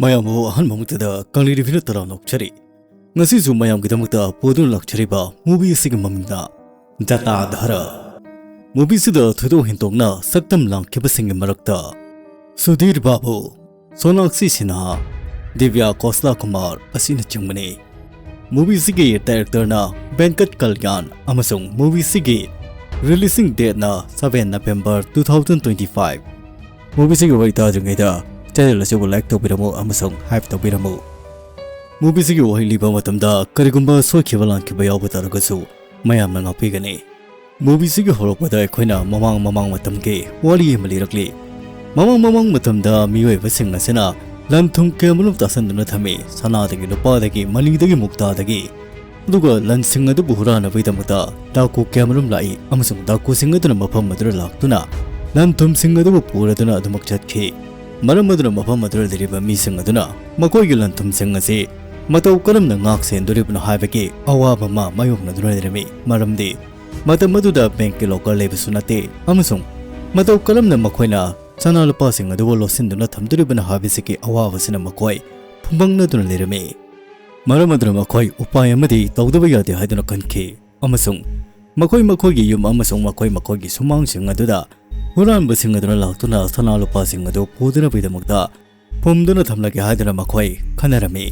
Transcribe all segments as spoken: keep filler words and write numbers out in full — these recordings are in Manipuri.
ꯃꯌꯥꯝꯕꯨ ꯑꯍꯥꯟꯕꯃꯛꯇꯗ ꯀꯪꯂꯩ ꯔꯤꯚꯤꯌꯨꯅ ꯇꯔꯥꯝꯅ ꯑꯣꯛꯆꯔꯤ꯫ ꯉꯁꯤꯁꯨ ꯃꯌꯥꯝꯒꯤꯗꯃꯛꯇ ꯄꯨꯗꯨꯅ ꯂꯥꯛꯆꯔꯤꯕ movie ꯑꯁꯤꯒꯤ ꯃꯃꯤꯡꯅ ꯖꯇꯥꯙꯔ꯫ Movie ꯑꯁꯤꯗ ꯊꯣꯏꯗꯣꯛ ꯍꯦꯟꯗꯣꯛꯅ ꯁꯛꯇꯝ ꯂꯥꯡꯈꯤꯕꯁꯤꯡꯒꯤ ꯃꯔꯛꯇ ꯁꯨꯙꯤꯔ ꯕꯥꯕꯨ, ꯁꯣꯅꯥꯛꯁꯤ ꯁꯤꯟꯍꯥ, ꯗꯤꯕ꯭ꯌꯥ ꯀꯣꯁꯂꯥ ꯀꯨꯃꯥꯔ ꯑꯁꯤꯅꯆꯤꯡꯕꯅꯤ꯫ Movie ꯑꯁꯤꯒꯤ directorꯅ ꯚꯦꯟꯀꯠ ꯀꯜꯌꯥꯟ ꯑꯃꯁꯨꯡ movie ꯑꯁꯤꯒꯤ releasing dateꯅ seven November two thousand twenty five꯫ Movie ꯑꯁꯤꯒꯤ ꯋꯥꯔꯤ ꯇꯥꯗ꯭ꯔꯤꯉꯩꯗ channel ꯑꯁꯤꯕꯨ like ꯇꯧꯕꯤꯔꯝꯃꯨ ꯑꯃꯁꯨꯡ hype ꯇꯧꯕꯤꯔꯝꯃꯨ꯫ Movie ꯑꯁꯤꯒꯤ ꯋꯥꯍꯩ ꯂꯤꯕ ꯃꯇꯝꯗ ꯀꯔꯤꯒꯨꯝꯕ ꯁꯣꯏꯈꯤꯕ ꯂꯥꯟꯈꯤꯕ ꯌꯥꯎꯕ ꯇꯥꯔꯒꯁꯨ ꯃꯌꯥꯝꯅ ꯉꯥꯛꯄꯤꯒꯅꯤ꯫ Movie ꯑꯁꯤꯒꯤ ꯍꯧꯔꯛꯄꯗ ꯑꯩꯈꯣꯏꯅ ꯃꯃꯥꯡ ꯃꯃꯥꯡ ꯃꯇꯝꯒꯤ ꯋꯥꯔꯤ ꯑꯃ ꯂꯤꯔꯛꯂꯤ꯫ ꯃꯃꯥꯡ ꯃꯃꯥꯡ ꯃꯇꯝꯗ ꯃꯤꯑꯣꯏꯕꯁꯤꯡ ꯑꯁꯤꯅ ꯂꯟ ꯊꯨꯝ ꯀꯌꯥꯃꯔꯨꯝ ꯇꯥꯁꯟꯗꯨꯅ ꯊꯝꯃꯤ, ꯁꯅꯥꯗꯒꯤ, ꯂꯨꯄꯥꯗꯒꯤ, ꯃꯅꯤꯗꯒꯤ, ꯃꯨꯛꯇꯥꯗꯒꯤ꯫ ꯑꯗꯨꯒ ꯂꯟꯁꯤꯡ ꯑꯗꯨꯕꯨ ꯍꯨꯔꯥꯟꯅꯕꯒꯤꯗꯃꯛꯇ ꯗꯥꯀꯨ ꯀꯌꯥꯃꯔꯨꯝ ꯂꯥꯛꯏ ꯑꯃꯁꯨꯡ ꯗꯥꯀꯨꯁꯤꯡ ꯑꯗꯨꯅ ꯃꯐꯝ ꯑꯗꯨꯗ ꯂꯥꯛꯇꯨꯅ ꯂꯟ ꯊꯨꯝꯁꯤꯡ ꯑꯗꯨꯕꯨ ꯄꯨꯔꯗꯨꯅ ꯑꯗꯨꯃꯛ ꯆꯠꯈꯤ꯫ ꯃꯔꯝ ꯑꯗꯨꯅ ꯃꯐꯝ ꯑꯗꯨꯗ ꯂꯩꯔꯤꯕ ꯃꯤꯁꯤꯡ ꯑꯗꯨꯅ ꯃꯈꯣꯏꯒꯤ ꯂꯟ ꯊꯨꯝꯁꯤꯡ ꯑꯁꯤ ꯃꯇꯧ ꯀꯔꯝꯅ ꯉꯥꯛ ꯁꯦꯟꯗꯣꯔꯤꯕꯅꯣ ꯍꯥꯏꯕꯒꯤ ꯑꯋꯥꯕ ꯑꯃ ꯃꯥꯌꯣꯛꯅꯗꯨꯅ ꯂꯩꯔꯝꯃꯤ꯫ ꯃꯔꯝꯗꯤ ꯃꯇꯝ ꯑꯗꯨꯗ bank ꯀꯤ locker ꯂꯩꯕꯁꯨ ꯅꯠꯇꯦ ꯑꯃꯁꯨꯡ ꯃꯇꯧ ꯀꯔꯝꯅ ꯃꯈꯣꯏꯅ ꯁꯅꯥ ꯂꯨꯄꯥꯁꯤꯡ ꯑꯗꯨꯕꯨ ꯂꯣꯠꯁꯤꯟꯗꯨꯅ ꯊꯝꯗꯣꯔꯤꯕꯅꯣ ꯍꯥꯏꯕꯁꯤꯒꯤ ꯑꯋꯥꯕꯁꯤꯅ ꯃꯈꯣꯏ ꯐꯨꯝꯕꯪꯅꯗꯨꯅ ꯂꯩꯔꯝꯃꯤ꯫ ꯃꯔꯝ ꯑꯗꯨꯅ ꯃꯈꯣꯏ ꯎꯄꯥꯏ ꯑꯃꯗꯤ ꯇꯧꯗꯕ ꯌꯥꯗꯦ ꯍꯥꯏꯗꯨꯅ ꯈꯟꯈꯤ ꯑꯃꯁꯨꯡ ꯃꯈꯣꯏ ꯃꯈꯣꯏꯒꯤ ꯌꯨꯝ ꯑꯃꯁꯨꯡ ꯃꯈꯣꯏ ꯃꯈꯣꯏꯒꯤ ꯁꯨꯃꯥꯡꯁꯤꯡ ꯑꯗꯨꯗ ꯍꯨꯔꯥꯟꯕꯁꯤꯡ ꯑꯗꯨꯅ ꯂꯥꯛꯇꯨꯅ ꯁꯅꯥ ꯂꯨꯄꯥꯁꯤꯡ ꯑꯗꯨ ꯄꯨꯗꯅꯕꯒꯤꯗꯃꯛꯇ ꯐꯨꯝꯗꯨꯅ ꯊꯝꯂꯒꯦ ꯍꯥꯏꯗꯨꯅ ꯃꯈꯣꯏ ꯈꯟꯅꯔꯝꯃꯤ꯫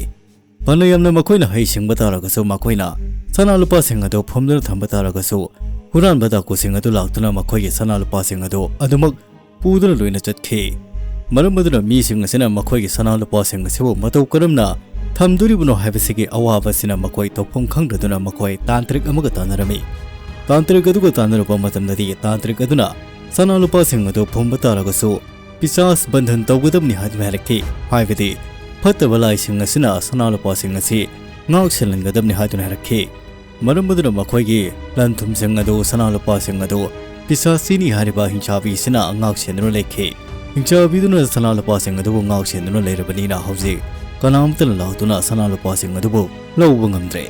ꯐꯅ ꯌꯥꯝꯅ ꯃꯈꯣꯏꯅ ꯍꯩꯁꯤꯡꯕ ꯇꯥꯔꯒꯁꯨ, ꯃꯈꯣꯏꯅ ꯁꯅꯥ ꯂꯨꯄꯥꯁꯤꯡ ꯑꯗꯨ ꯐꯨꯝꯗꯨꯅ ꯊꯝꯕ ꯇꯥꯔꯒꯁꯨ, ꯍꯨꯔꯥꯟꯕ ꯗꯥꯀꯨꯁꯤꯡ ꯑꯗꯨ ꯂꯥꯛꯇꯨꯅ ꯃꯈꯣꯏꯒꯤ ꯁꯅꯥ ꯂꯨꯄꯥꯁꯤꯡ ꯑꯗꯨ ꯑꯗꯨꯃꯛ ꯄꯨꯗꯨꯅ ꯂꯣꯏꯅ ꯆꯠꯈꯤ꯫ ꯃꯔꯝ ꯑꯗꯨꯅ ꯃꯤꯁꯤꯡ ꯑꯁꯤꯅ ꯃꯈꯣꯏꯒꯤ ꯁꯅꯥ ꯂꯨꯄꯥꯁꯤꯡ ꯑꯁꯤꯕꯨ ꯃꯇꯧ ꯀꯔꯝꯅ ꯊꯝꯗꯣꯔꯤꯕꯅꯣ ꯍꯥꯏꯕꯁꯤꯒꯤ ꯑꯋꯥꯕ ꯑꯁꯤꯅ ꯃꯈꯣꯏ ꯇꯧꯐꯝ ꯈꯪꯗꯗꯨꯅ ꯃꯈꯣꯏ ꯇꯥꯟꯇ꯭ꯔꯤꯛ ꯑꯃꯒ ꯇꯥꯟꯅꯔꯝꯃꯤ꯫ ꯇꯥꯟꯇ꯭ꯔꯤꯛ ꯑꯗꯨꯒ ꯇꯥꯟꯅꯔꯨꯕ ꯃꯇꯝꯗꯗꯤ ꯇꯥꯟꯇ꯭ꯔꯤꯛ ꯑꯗꯨꯅ ꯁꯅꯥ ꯂꯨꯄꯥꯁꯤꯡ ꯑꯗꯨ ꯐꯨꯝꯕ ꯇꯥꯔꯒꯁꯨ ꯄꯤꯁꯥꯁ ꯕꯟꯙꯟ ꯇꯧꯒꯗꯕꯅꯤ ꯍꯥꯏꯗꯨꯅ ꯍꯥꯏꯔꯛꯈꯤ꯫ ꯍꯥꯏꯕꯗꯤ ꯐꯠꯇꯕ ꯂꯥꯏꯁꯤꯡ ꯑꯁꯤꯅ ꯁꯅꯥ ꯂꯨꯄꯥꯁꯤꯡ ꯑꯁꯤ ꯉꯥꯛ ꯁꯦꯜꯍꯟꯒꯗꯕꯅꯤ ꯍꯥꯏꯗꯨꯅ ꯍꯥꯏꯔꯛꯈꯤ꯫ ꯃꯔꯝ ꯑꯗꯨꯅ ꯃꯈꯣꯏꯒꯤ ꯂꯟ ꯊꯨꯝꯁꯤꯡ ꯑꯗꯨ, ꯁꯅꯥ ꯂꯨꯄꯥꯁꯤꯡ ꯑꯗꯨ ꯄꯤꯁꯥꯁꯤꯅꯤ ꯍꯥꯏꯔꯤꯕ ꯍꯤꯡꯆꯥꯕꯤꯁꯤꯅ ꯉꯥꯛ ꯁꯦꯟꯗꯨꯅ ꯂꯩꯈꯤ꯫ ꯍꯤꯡꯆꯥꯕꯤꯗꯨꯅ ꯁꯅꯥ ꯂꯨꯄꯥꯁꯤꯡ ꯑꯗꯨꯕꯨ ꯉꯥꯛ ꯁꯦꯟꯗꯨꯅ ꯂꯩꯔꯕꯅꯤꯅ ꯍꯧꯖꯤꯛ ꯀꯅꯥꯝꯇꯅ ꯂꯥꯛꯇꯨꯅ ꯁꯅꯥ ꯂꯨꯄꯥꯁꯤꯡ ꯑꯗꯨꯕꯨ ꯂꯧꯕ ꯉꯝꯗ꯭ꯔꯦ꯫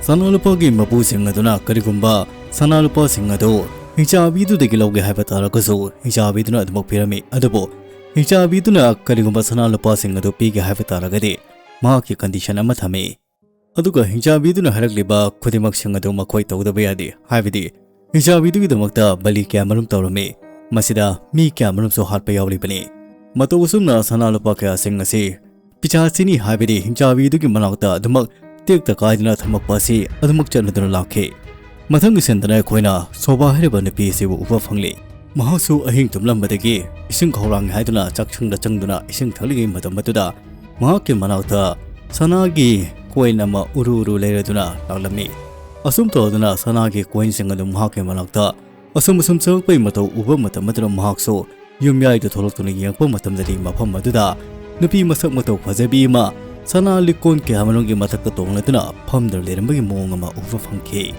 ꯁꯅꯥ ꯂꯨꯄꯥꯒꯤ ꯃꯄꯨꯁꯤꯡ ꯑꯗꯨꯅ ꯀꯔꯤꯒꯨꯝꯕ ꯁꯅꯥ ꯂꯨꯄꯥꯁꯤꯡ ꯑꯗꯨ ꯍꯤꯡꯆꯥꯕꯤꯗꯨꯗꯒꯤ ꯂꯧꯒꯦ ꯍꯥꯏꯕ ꯇꯥꯔꯒꯁꯨ ꯍꯤꯡꯆꯥꯕꯤꯗꯨꯅ ꯑꯗꯨꯃꯛ ꯄꯤꯔꯝꯃꯤ꯫ ꯑꯗꯨꯕꯨ ꯍꯤꯡꯆꯥꯕꯤꯗꯨꯅ ꯀꯔꯤꯒꯨꯝꯕ ꯁꯅꯥ ꯂꯨꯄꯥꯁꯤꯡ ꯑꯗꯨ ꯄꯤꯒꯦ ꯍꯥꯏꯕ ꯇꯥꯔꯒꯗꯤ ꯃꯍꯥꯛꯀꯤ condition ꯑꯃ ꯊꯝꯃꯤ꯫ ꯑꯗꯨꯒ ꯍꯤꯡꯆꯥꯕꯤꯗꯨꯅ ꯍꯥꯏꯔꯛꯂꯤꯕ ꯈꯨꯗꯤꯡꯃꯛꯁꯤꯡ ꯑꯗꯨ ꯃꯈꯣꯏ ꯇꯧꯗꯕ ꯌꯥꯗꯦ, ꯍꯥꯏꯕꯗꯤ ꯍꯤꯡꯆꯥꯕꯤꯗꯨꯒꯤꯗꯃꯛꯇ ꯕꯂꯤ ꯀꯌꯥ ꯃꯔꯨꯝ ꯇꯧꯔꯝꯃꯤ꯫ ꯃꯁꯤꯗ ꯃꯤ ꯀꯌꯥ ꯃꯔꯨꯝꯁꯨ ꯍꯥꯠꯄ ꯌꯥꯎꯔꯤꯕꯅꯤ꯫ ꯃꯇꯧ ꯑꯁꯨꯝꯅ ꯁꯅꯥ ꯂꯨꯄꯥ ꯀꯌꯥꯁꯤꯡ ꯑꯁꯤ ꯄꯤꯆꯥꯆꯤꯅꯤ, ꯍꯥꯏꯕꯗꯤ ꯍꯤꯡꯆꯥꯕꯤꯗꯨꯒꯤ ꯃꯅꯥꯛꯇ ꯑꯗꯨꯃꯛ ꯇꯦꯛꯇ ꯀꯥꯏꯗꯅ ꯊꯝꯃꯛꯄ ꯑꯁꯤ ꯑꯗꯨꯃꯛ ꯆꯠꯅꯗꯨꯅ ꯂꯥꯛꯈꯤ꯫ ꯃꯊꯪꯒꯤ ꯁꯤꯟꯗꯅ ꯑꯩꯈꯣꯏꯅ ꯁꯣꯚꯥ ꯍꯥꯏꯔꯤꯕ ꯅꯨꯄꯤ ꯑꯁꯤꯕꯨ ꯎꯕ ꯐꯪꯂꯤ꯫ ꯃꯍꯥꯛꯁꯨ ꯑꯍꯤꯡ ꯇꯨꯝꯂꯝꯕꯗꯒꯤ ꯏꯁꯤꯡ ꯈꯧꯔꯥꯡꯉꯦ ꯍꯥꯏꯗꯨꯅ ꯆꯥꯛꯁꯪꯗ ꯆꯪꯗꯨꯅ ꯏꯁꯤꯡ ꯊꯛꯂꯤꯉꯩ ꯃꯇꯝ ꯑꯗꯨꯗ ꯃꯍꯥꯛꯀꯤ ꯃꯅꯥꯛꯇ ꯁꯅꯥꯒꯤ coin ꯑꯃ ꯎꯔꯨ ꯎꯔꯨ ꯂꯩꯔꯗꯨꯅ ꯂꯥꯛꯂꯝꯃꯤ꯫ ꯑꯁꯨꯝ ꯇꯧꯗꯨꯅ ꯁꯅꯥꯒꯤ coinꯁꯤꯡ ꯑꯗꯨ ꯃꯍꯥꯛꯀꯤ ꯃꯅꯥꯛꯇ ꯑꯁꯨꯝ ꯑꯁꯨꯝ ꯆꯪꯂꯛꯄꯒꯤ ꯃꯇꯧ ꯎꯕ ꯃꯇꯝ ꯑꯗꯨꯗ ꯃꯍꯥꯛꯁꯨ ꯌꯨꯝꯌꯥꯏꯗ ꯊꯣꯛꯂꯛꯇꯨꯅ ꯌꯦꯡꯉꯛꯄ ꯃꯇꯝꯗꯗꯤ ꯃꯐꯝ ꯑꯗꯨꯗ ꯅꯨꯄꯤ ꯃꯁꯛ ꯃꯇꯧ ꯐꯖꯕꯤ ꯑꯃ ꯁꯅꯥ ꯂꯤꯛꯀꯣꯟ ꯀꯌꯥ ꯃꯔꯨꯝꯒꯤ ꯃꯊꯛꯇ ꯇꯣꯡꯂꯗꯨꯅ ꯐꯝꯗꯨꯅ ꯂꯩꯔꯝꯕꯒꯤ ꯃꯑꯣꯡ ꯑꯃ ꯎꯕ ꯐꯪꯈꯤ꯫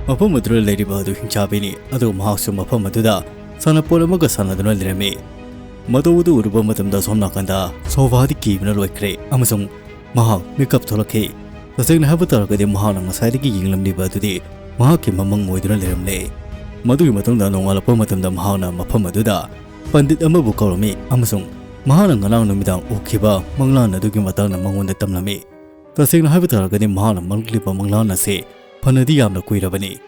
ꯃꯐꯝ ꯑꯗꯨꯗ ꯂꯩꯔꯤꯕ ꯑꯗꯨ ꯍꯤꯡꯆꯥꯕꯤꯅꯤ, ꯑꯗꯨꯒ ꯃꯍꯥꯛꯁꯨ ꯃꯐꯝ ꯑꯗꯨꯗ ꯁꯥꯟꯅꯄꯣꯠ ꯑꯃꯒ ꯁꯥꯟꯅꯗꯨꯅ ꯂꯩꯔꯝꯃꯤ꯫ ꯃꯇꯧ ꯑꯗꯨ ꯎꯔꯨꯕ ꯃꯇꯝꯗ ꯁꯣꯝ ꯅꯥꯀꯟꯗ ꯁꯣꯚꯥꯗꯤ ꯀꯤꯕꯅ ꯂꯣꯏꯈ꯭ꯔꯦ ꯑꯃꯁꯨꯡ ꯃꯍꯥꯛ ꯃꯤꯀꯞ ꯊꯣꯛꯂꯛꯈꯤ꯫ ꯇꯁꯦꯡꯅ ꯍꯥꯏꯕ ꯇꯥꯔꯒꯗꯤ ꯃꯍꯥꯛꯅ ꯉꯁꯥꯏꯗꯒꯤ ꯌꯦꯡꯂꯝꯂꯤꯕ ꯑꯗꯨꯗꯤ ꯃꯍꯥꯛꯀꯤ ꯃꯃꯪ ꯑꯣꯏꯗꯨꯅ ꯂꯩꯔꯝꯂꯦ꯫ ꯃꯗꯨꯒꯤ ꯃꯇꯨꯡꯗ ꯅꯣꯡꯉꯥꯜꯂꯛꯄ ꯃꯇꯝꯗ ꯃꯍꯥꯛꯅ ꯃꯐꯝ ꯑꯗꯨꯗ ꯄꯟꯗꯤꯠ ꯑꯃꯕꯨ ꯀꯧꯔꯝꯃꯤ ꯑꯃꯁꯨꯡ ꯃꯍꯥꯛꯅ ꯉꯔꯥꯡ ꯅꯨꯃꯤꯗꯥꯡ ꯎꯈꯤꯕ ꯃꯪꯂꯥꯟ ꯑꯗꯨꯒꯤ ꯃꯇꯥꯡꯗ ꯃꯉꯣꯟꯗ ꯇꯝꯂꯝꯃꯤ꯫ ꯇꯁꯦꯡꯅ ꯍꯥꯏꯕ ꯇꯥꯔꯒꯗꯤ ꯃꯍꯥꯛꯅ ꯃꯪꯂꯛꯂꯤꯕ ꯃꯪꯂꯥꯟ ꯑꯁꯤ ꯐꯅꯗꯤ ꯌꯥꯝꯅ ꯀꯨꯏꯔꯕꯅꯤ꯫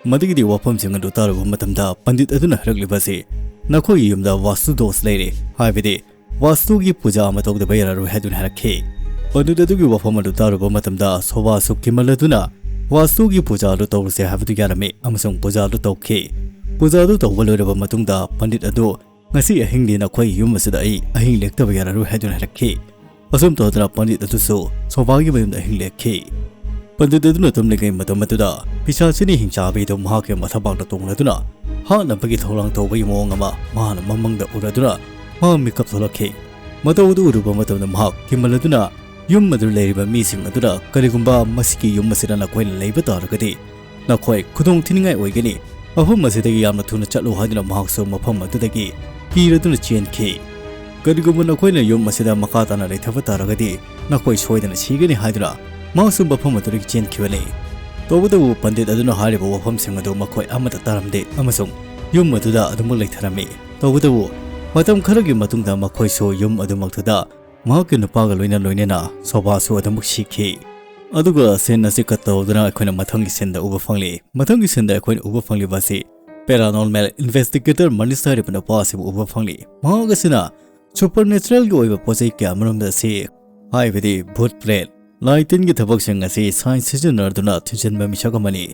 ꯃꯗꯨꯒꯤꯗꯤ ꯋꯥꯐꯝꯁꯤꯡ ꯑꯗꯨ ꯇꯥꯔꯨꯕ ꯃꯇꯝꯗ ꯄꯟꯗꯤꯠ ꯑꯗꯨꯅ ꯍꯥꯏꯔꯛꯂꯤꯕ ꯑꯁꯤ, "ꯅꯈꯣꯏꯒꯤ ꯌꯨꯝꯗ ꯋꯥꯁꯇꯨ ꯗꯣꯁ ꯂꯩꯔꯦ, ꯍꯥꯏꯕꯗꯤ ꯋꯥꯁꯇꯨꯒꯤ ꯄꯨꯖꯥ ꯑꯃ ꯇꯧꯗꯕ ꯌꯥꯔꯔꯣꯏ" ꯍꯥꯏꯗꯨꯅ ꯍꯥꯏꯔꯛꯈꯤ꯫ ꯄꯟꯗꯤꯠ ꯑꯗꯨꯒꯤ ꯋꯥꯐꯝ ꯑꯗꯨ ꯇꯥꯔꯨꯕ ꯃꯇꯝꯗ ꯁꯣꯚꯥꯁꯨ ꯀꯤꯃꯜꯂꯗꯨꯅ ꯋꯥꯁꯇꯨꯒꯤ ꯄꯨꯖꯥ ꯑꯗꯨ ꯇꯧꯔꯁꯦ ꯍꯥꯏꯕꯗꯨ ꯌꯥꯔꯝꯃꯤ ꯑꯃꯁꯨꯡ ꯄꯨꯖꯥ ꯑꯗꯨ ꯇꯧꯈꯤ꯫ ꯄꯨꯖꯥ ꯑꯗꯨ ꯇꯧꯕ ꯂꯣꯏꯔꯕ ꯃꯇꯨꯡꯗ ꯄꯟꯗꯤꯠ ꯑꯗꯨ, "ꯉꯁꯤ ꯑꯍꯤꯡꯗꯤ ꯅꯈꯣꯏ ꯌꯨꯝ ꯑꯁꯤꯗ ꯑꯩ ꯑꯍꯤꯡ ꯂꯦꯛꯇꯕ ꯌꯥꯔꯔꯣꯏ" ꯍꯥꯏꯗꯨꯅ ꯍꯥꯏꯔꯛꯈꯤ꯫ ꯑꯁꯨꯝ ꯇꯧꯗꯅ ꯄꯟꯗꯤꯠ ꯑꯗꯨꯁꯨ ꯁꯣꯚꯥꯒꯤ ꯃꯌꯨꯝꯗ ꯑꯍꯤꯡ ꯂꯦꯛꯈꯤ꯫ ꯄꯟꯗꯤꯠ ꯑꯗꯨꯅ ꯇꯨꯝꯂꯤꯉꯩ ꯃꯇꯝ ꯑꯗꯨꯗ ꯄꯤꯁꯥꯆꯤꯅꯤ ꯍꯤꯡꯆꯥꯕꯤꯗꯨ ꯃꯍꯥꯛꯀꯤ ꯃꯊꯕꯥꯛꯇ ꯇꯣꯡꯂꯗꯨꯅ ꯍꯥꯠꯅꯕꯒꯤ ꯊꯧꯔꯥꯡ ꯇꯧꯕꯒꯤ ꯃꯑꯣꯡ ꯑꯃ ꯃꯍꯥꯛꯅ ꯃꯃꯪꯗ ꯎꯔꯗꯨꯅ ꯃꯍꯥꯛ ꯃꯤꯀꯞ ꯊꯣꯛꯂꯛꯈꯤ꯫ ꯃꯇꯧ ꯑꯗꯨ ꯎꯔꯨꯕ ꯃꯇꯝꯗ ꯃꯍꯥꯛ ꯀꯤꯃꯜꯂꯗꯨꯅ ꯌꯨꯝ ꯑꯗꯨꯗ ꯂꯩꯔꯤꯕ ꯃꯤꯁꯤꯡ ꯑꯗꯨꯗ, "ꯀꯔꯤꯒꯨꯝꯕ ꯃꯁꯤꯒꯤ ꯌꯨꯝ ꯑꯁꯤꯗ ꯅꯈꯣꯏꯅ ꯂꯩꯕ ꯇꯥꯔꯒꯗꯤ ꯅꯈꯣꯏ ꯈꯨꯗꯣꯡ ꯊꯤꯅꯤꯡꯉꯥꯏ ꯑꯣꯏꯒꯅꯤ꯫ ꯃꯐꯝ ꯑꯁꯤꯗꯒꯤ ꯌꯥꯝꯅ ꯊꯨꯅ ꯆꯠꯂꯨ" ꯍꯥꯏꯗꯨꯅ ꯃꯍꯥꯛꯁꯨ ꯃꯐꯝ ꯑꯗꯨꯗꯒꯤ ꯀꯤꯔꯗꯨꯅ ꯆꯦꯟꯈꯤ꯫ "ꯀꯔꯤꯒꯨꯝꯕ ꯅꯈꯣꯏꯅ ꯌꯨꯝ ꯑꯁꯤꯗ ꯃꯈꯥ ꯇꯥꯅ ꯂꯩꯊꯕ ꯇꯥꯔꯒꯗꯤ ꯅꯈꯣꯏ ꯁꯣꯏꯗꯅ ꯁꯤꯒꯅꯤ" ꯍꯥꯏꯗꯨꯅ ꯃꯍꯥꯛꯁꯨ ꯃꯐꯝ ꯑꯗꯨꯗꯒꯤ ꯆꯦꯟꯈꯤꯕꯅꯤ꯫ ꯇꯧꯕꯇꯕꯨ ꯄꯟꯗꯤꯠ ꯑꯗꯨꯅ ꯍꯥꯏꯔꯤꯕ ꯋꯥꯐꯝꯁꯤꯡ ꯑꯗꯨ ꯃꯈꯣꯏ ꯑꯃꯠꯇ ꯇꯥꯔꯝꯗꯦ ꯑꯃꯁꯨꯡ ꯌꯨꯝ ꯑꯗꯨꯗ ꯑꯗꯨꯃꯛ ꯂꯩꯊꯔꯝꯃꯤ꯫ ꯇꯧꯕꯇꯕꯨ ꯃꯇꯝ ꯈꯔꯒꯤ ꯃꯇꯨꯡꯗ ꯃꯈꯣꯏꯁꯨ ꯌꯨꯝ ꯑꯗꯨꯃꯛꯇꯗ ꯃꯍꯥꯛꯀꯤ ꯅꯨꯄꯥꯒ ꯂꯣꯏꯅ ꯂꯣꯏꯅꯅ ꯁꯣꯚꯥꯁꯨ ꯑꯗꯨꯃꯛ ꯁꯤꯈꯤ꯫ ꯑꯗꯨꯒ ꯁꯤꯟ ꯑꯁꯤ ꯀꯠ ꯇꯧꯗꯨꯅ ꯑꯩꯈꯣꯏꯅ ꯃꯊꯪꯒꯤ ꯁꯤꯟꯗ ꯎꯕ ꯐꯪꯂꯤ꯫ ꯃꯊꯪꯒꯤ ꯁꯤꯟꯗ ꯑꯩꯈꯣꯏꯅ ꯎꯕ ꯐꯪꯂꯤꯕ ꯑꯁꯤ paranormal investigator ꯃꯅꯤꯁ ꯍꯥꯏꯔꯤꯕ ꯅꯨꯄꯥ ꯑꯁꯤꯕꯨ ꯎꯕ ꯐꯪꯂꯤ꯫ ꯃꯍꯥꯛ ꯑꯁꯤꯅ supernatural ꯒꯤ ꯑꯣꯏꯕ ꯄꯣꯠ ꯆꯩ ꯀꯌꯥ ꯑꯃꯔꯣꯝꯗ ꯑꯁꯤ, ꯍꯥꯏꯕꯗꯤ ꯚꯨꯠ ꯄ꯭ꯔꯦꯠ, ꯂꯥꯏ ꯇꯤꯟꯒꯤ ꯊꯕꯛꯁꯤꯡ ꯑꯁꯤ science ꯁꯤꯖꯤꯟꯅꯗꯨꯅ ꯊꯤꯖꯤꯟꯕ ꯃꯤꯁꯛ ꯑꯃꯅꯤ꯫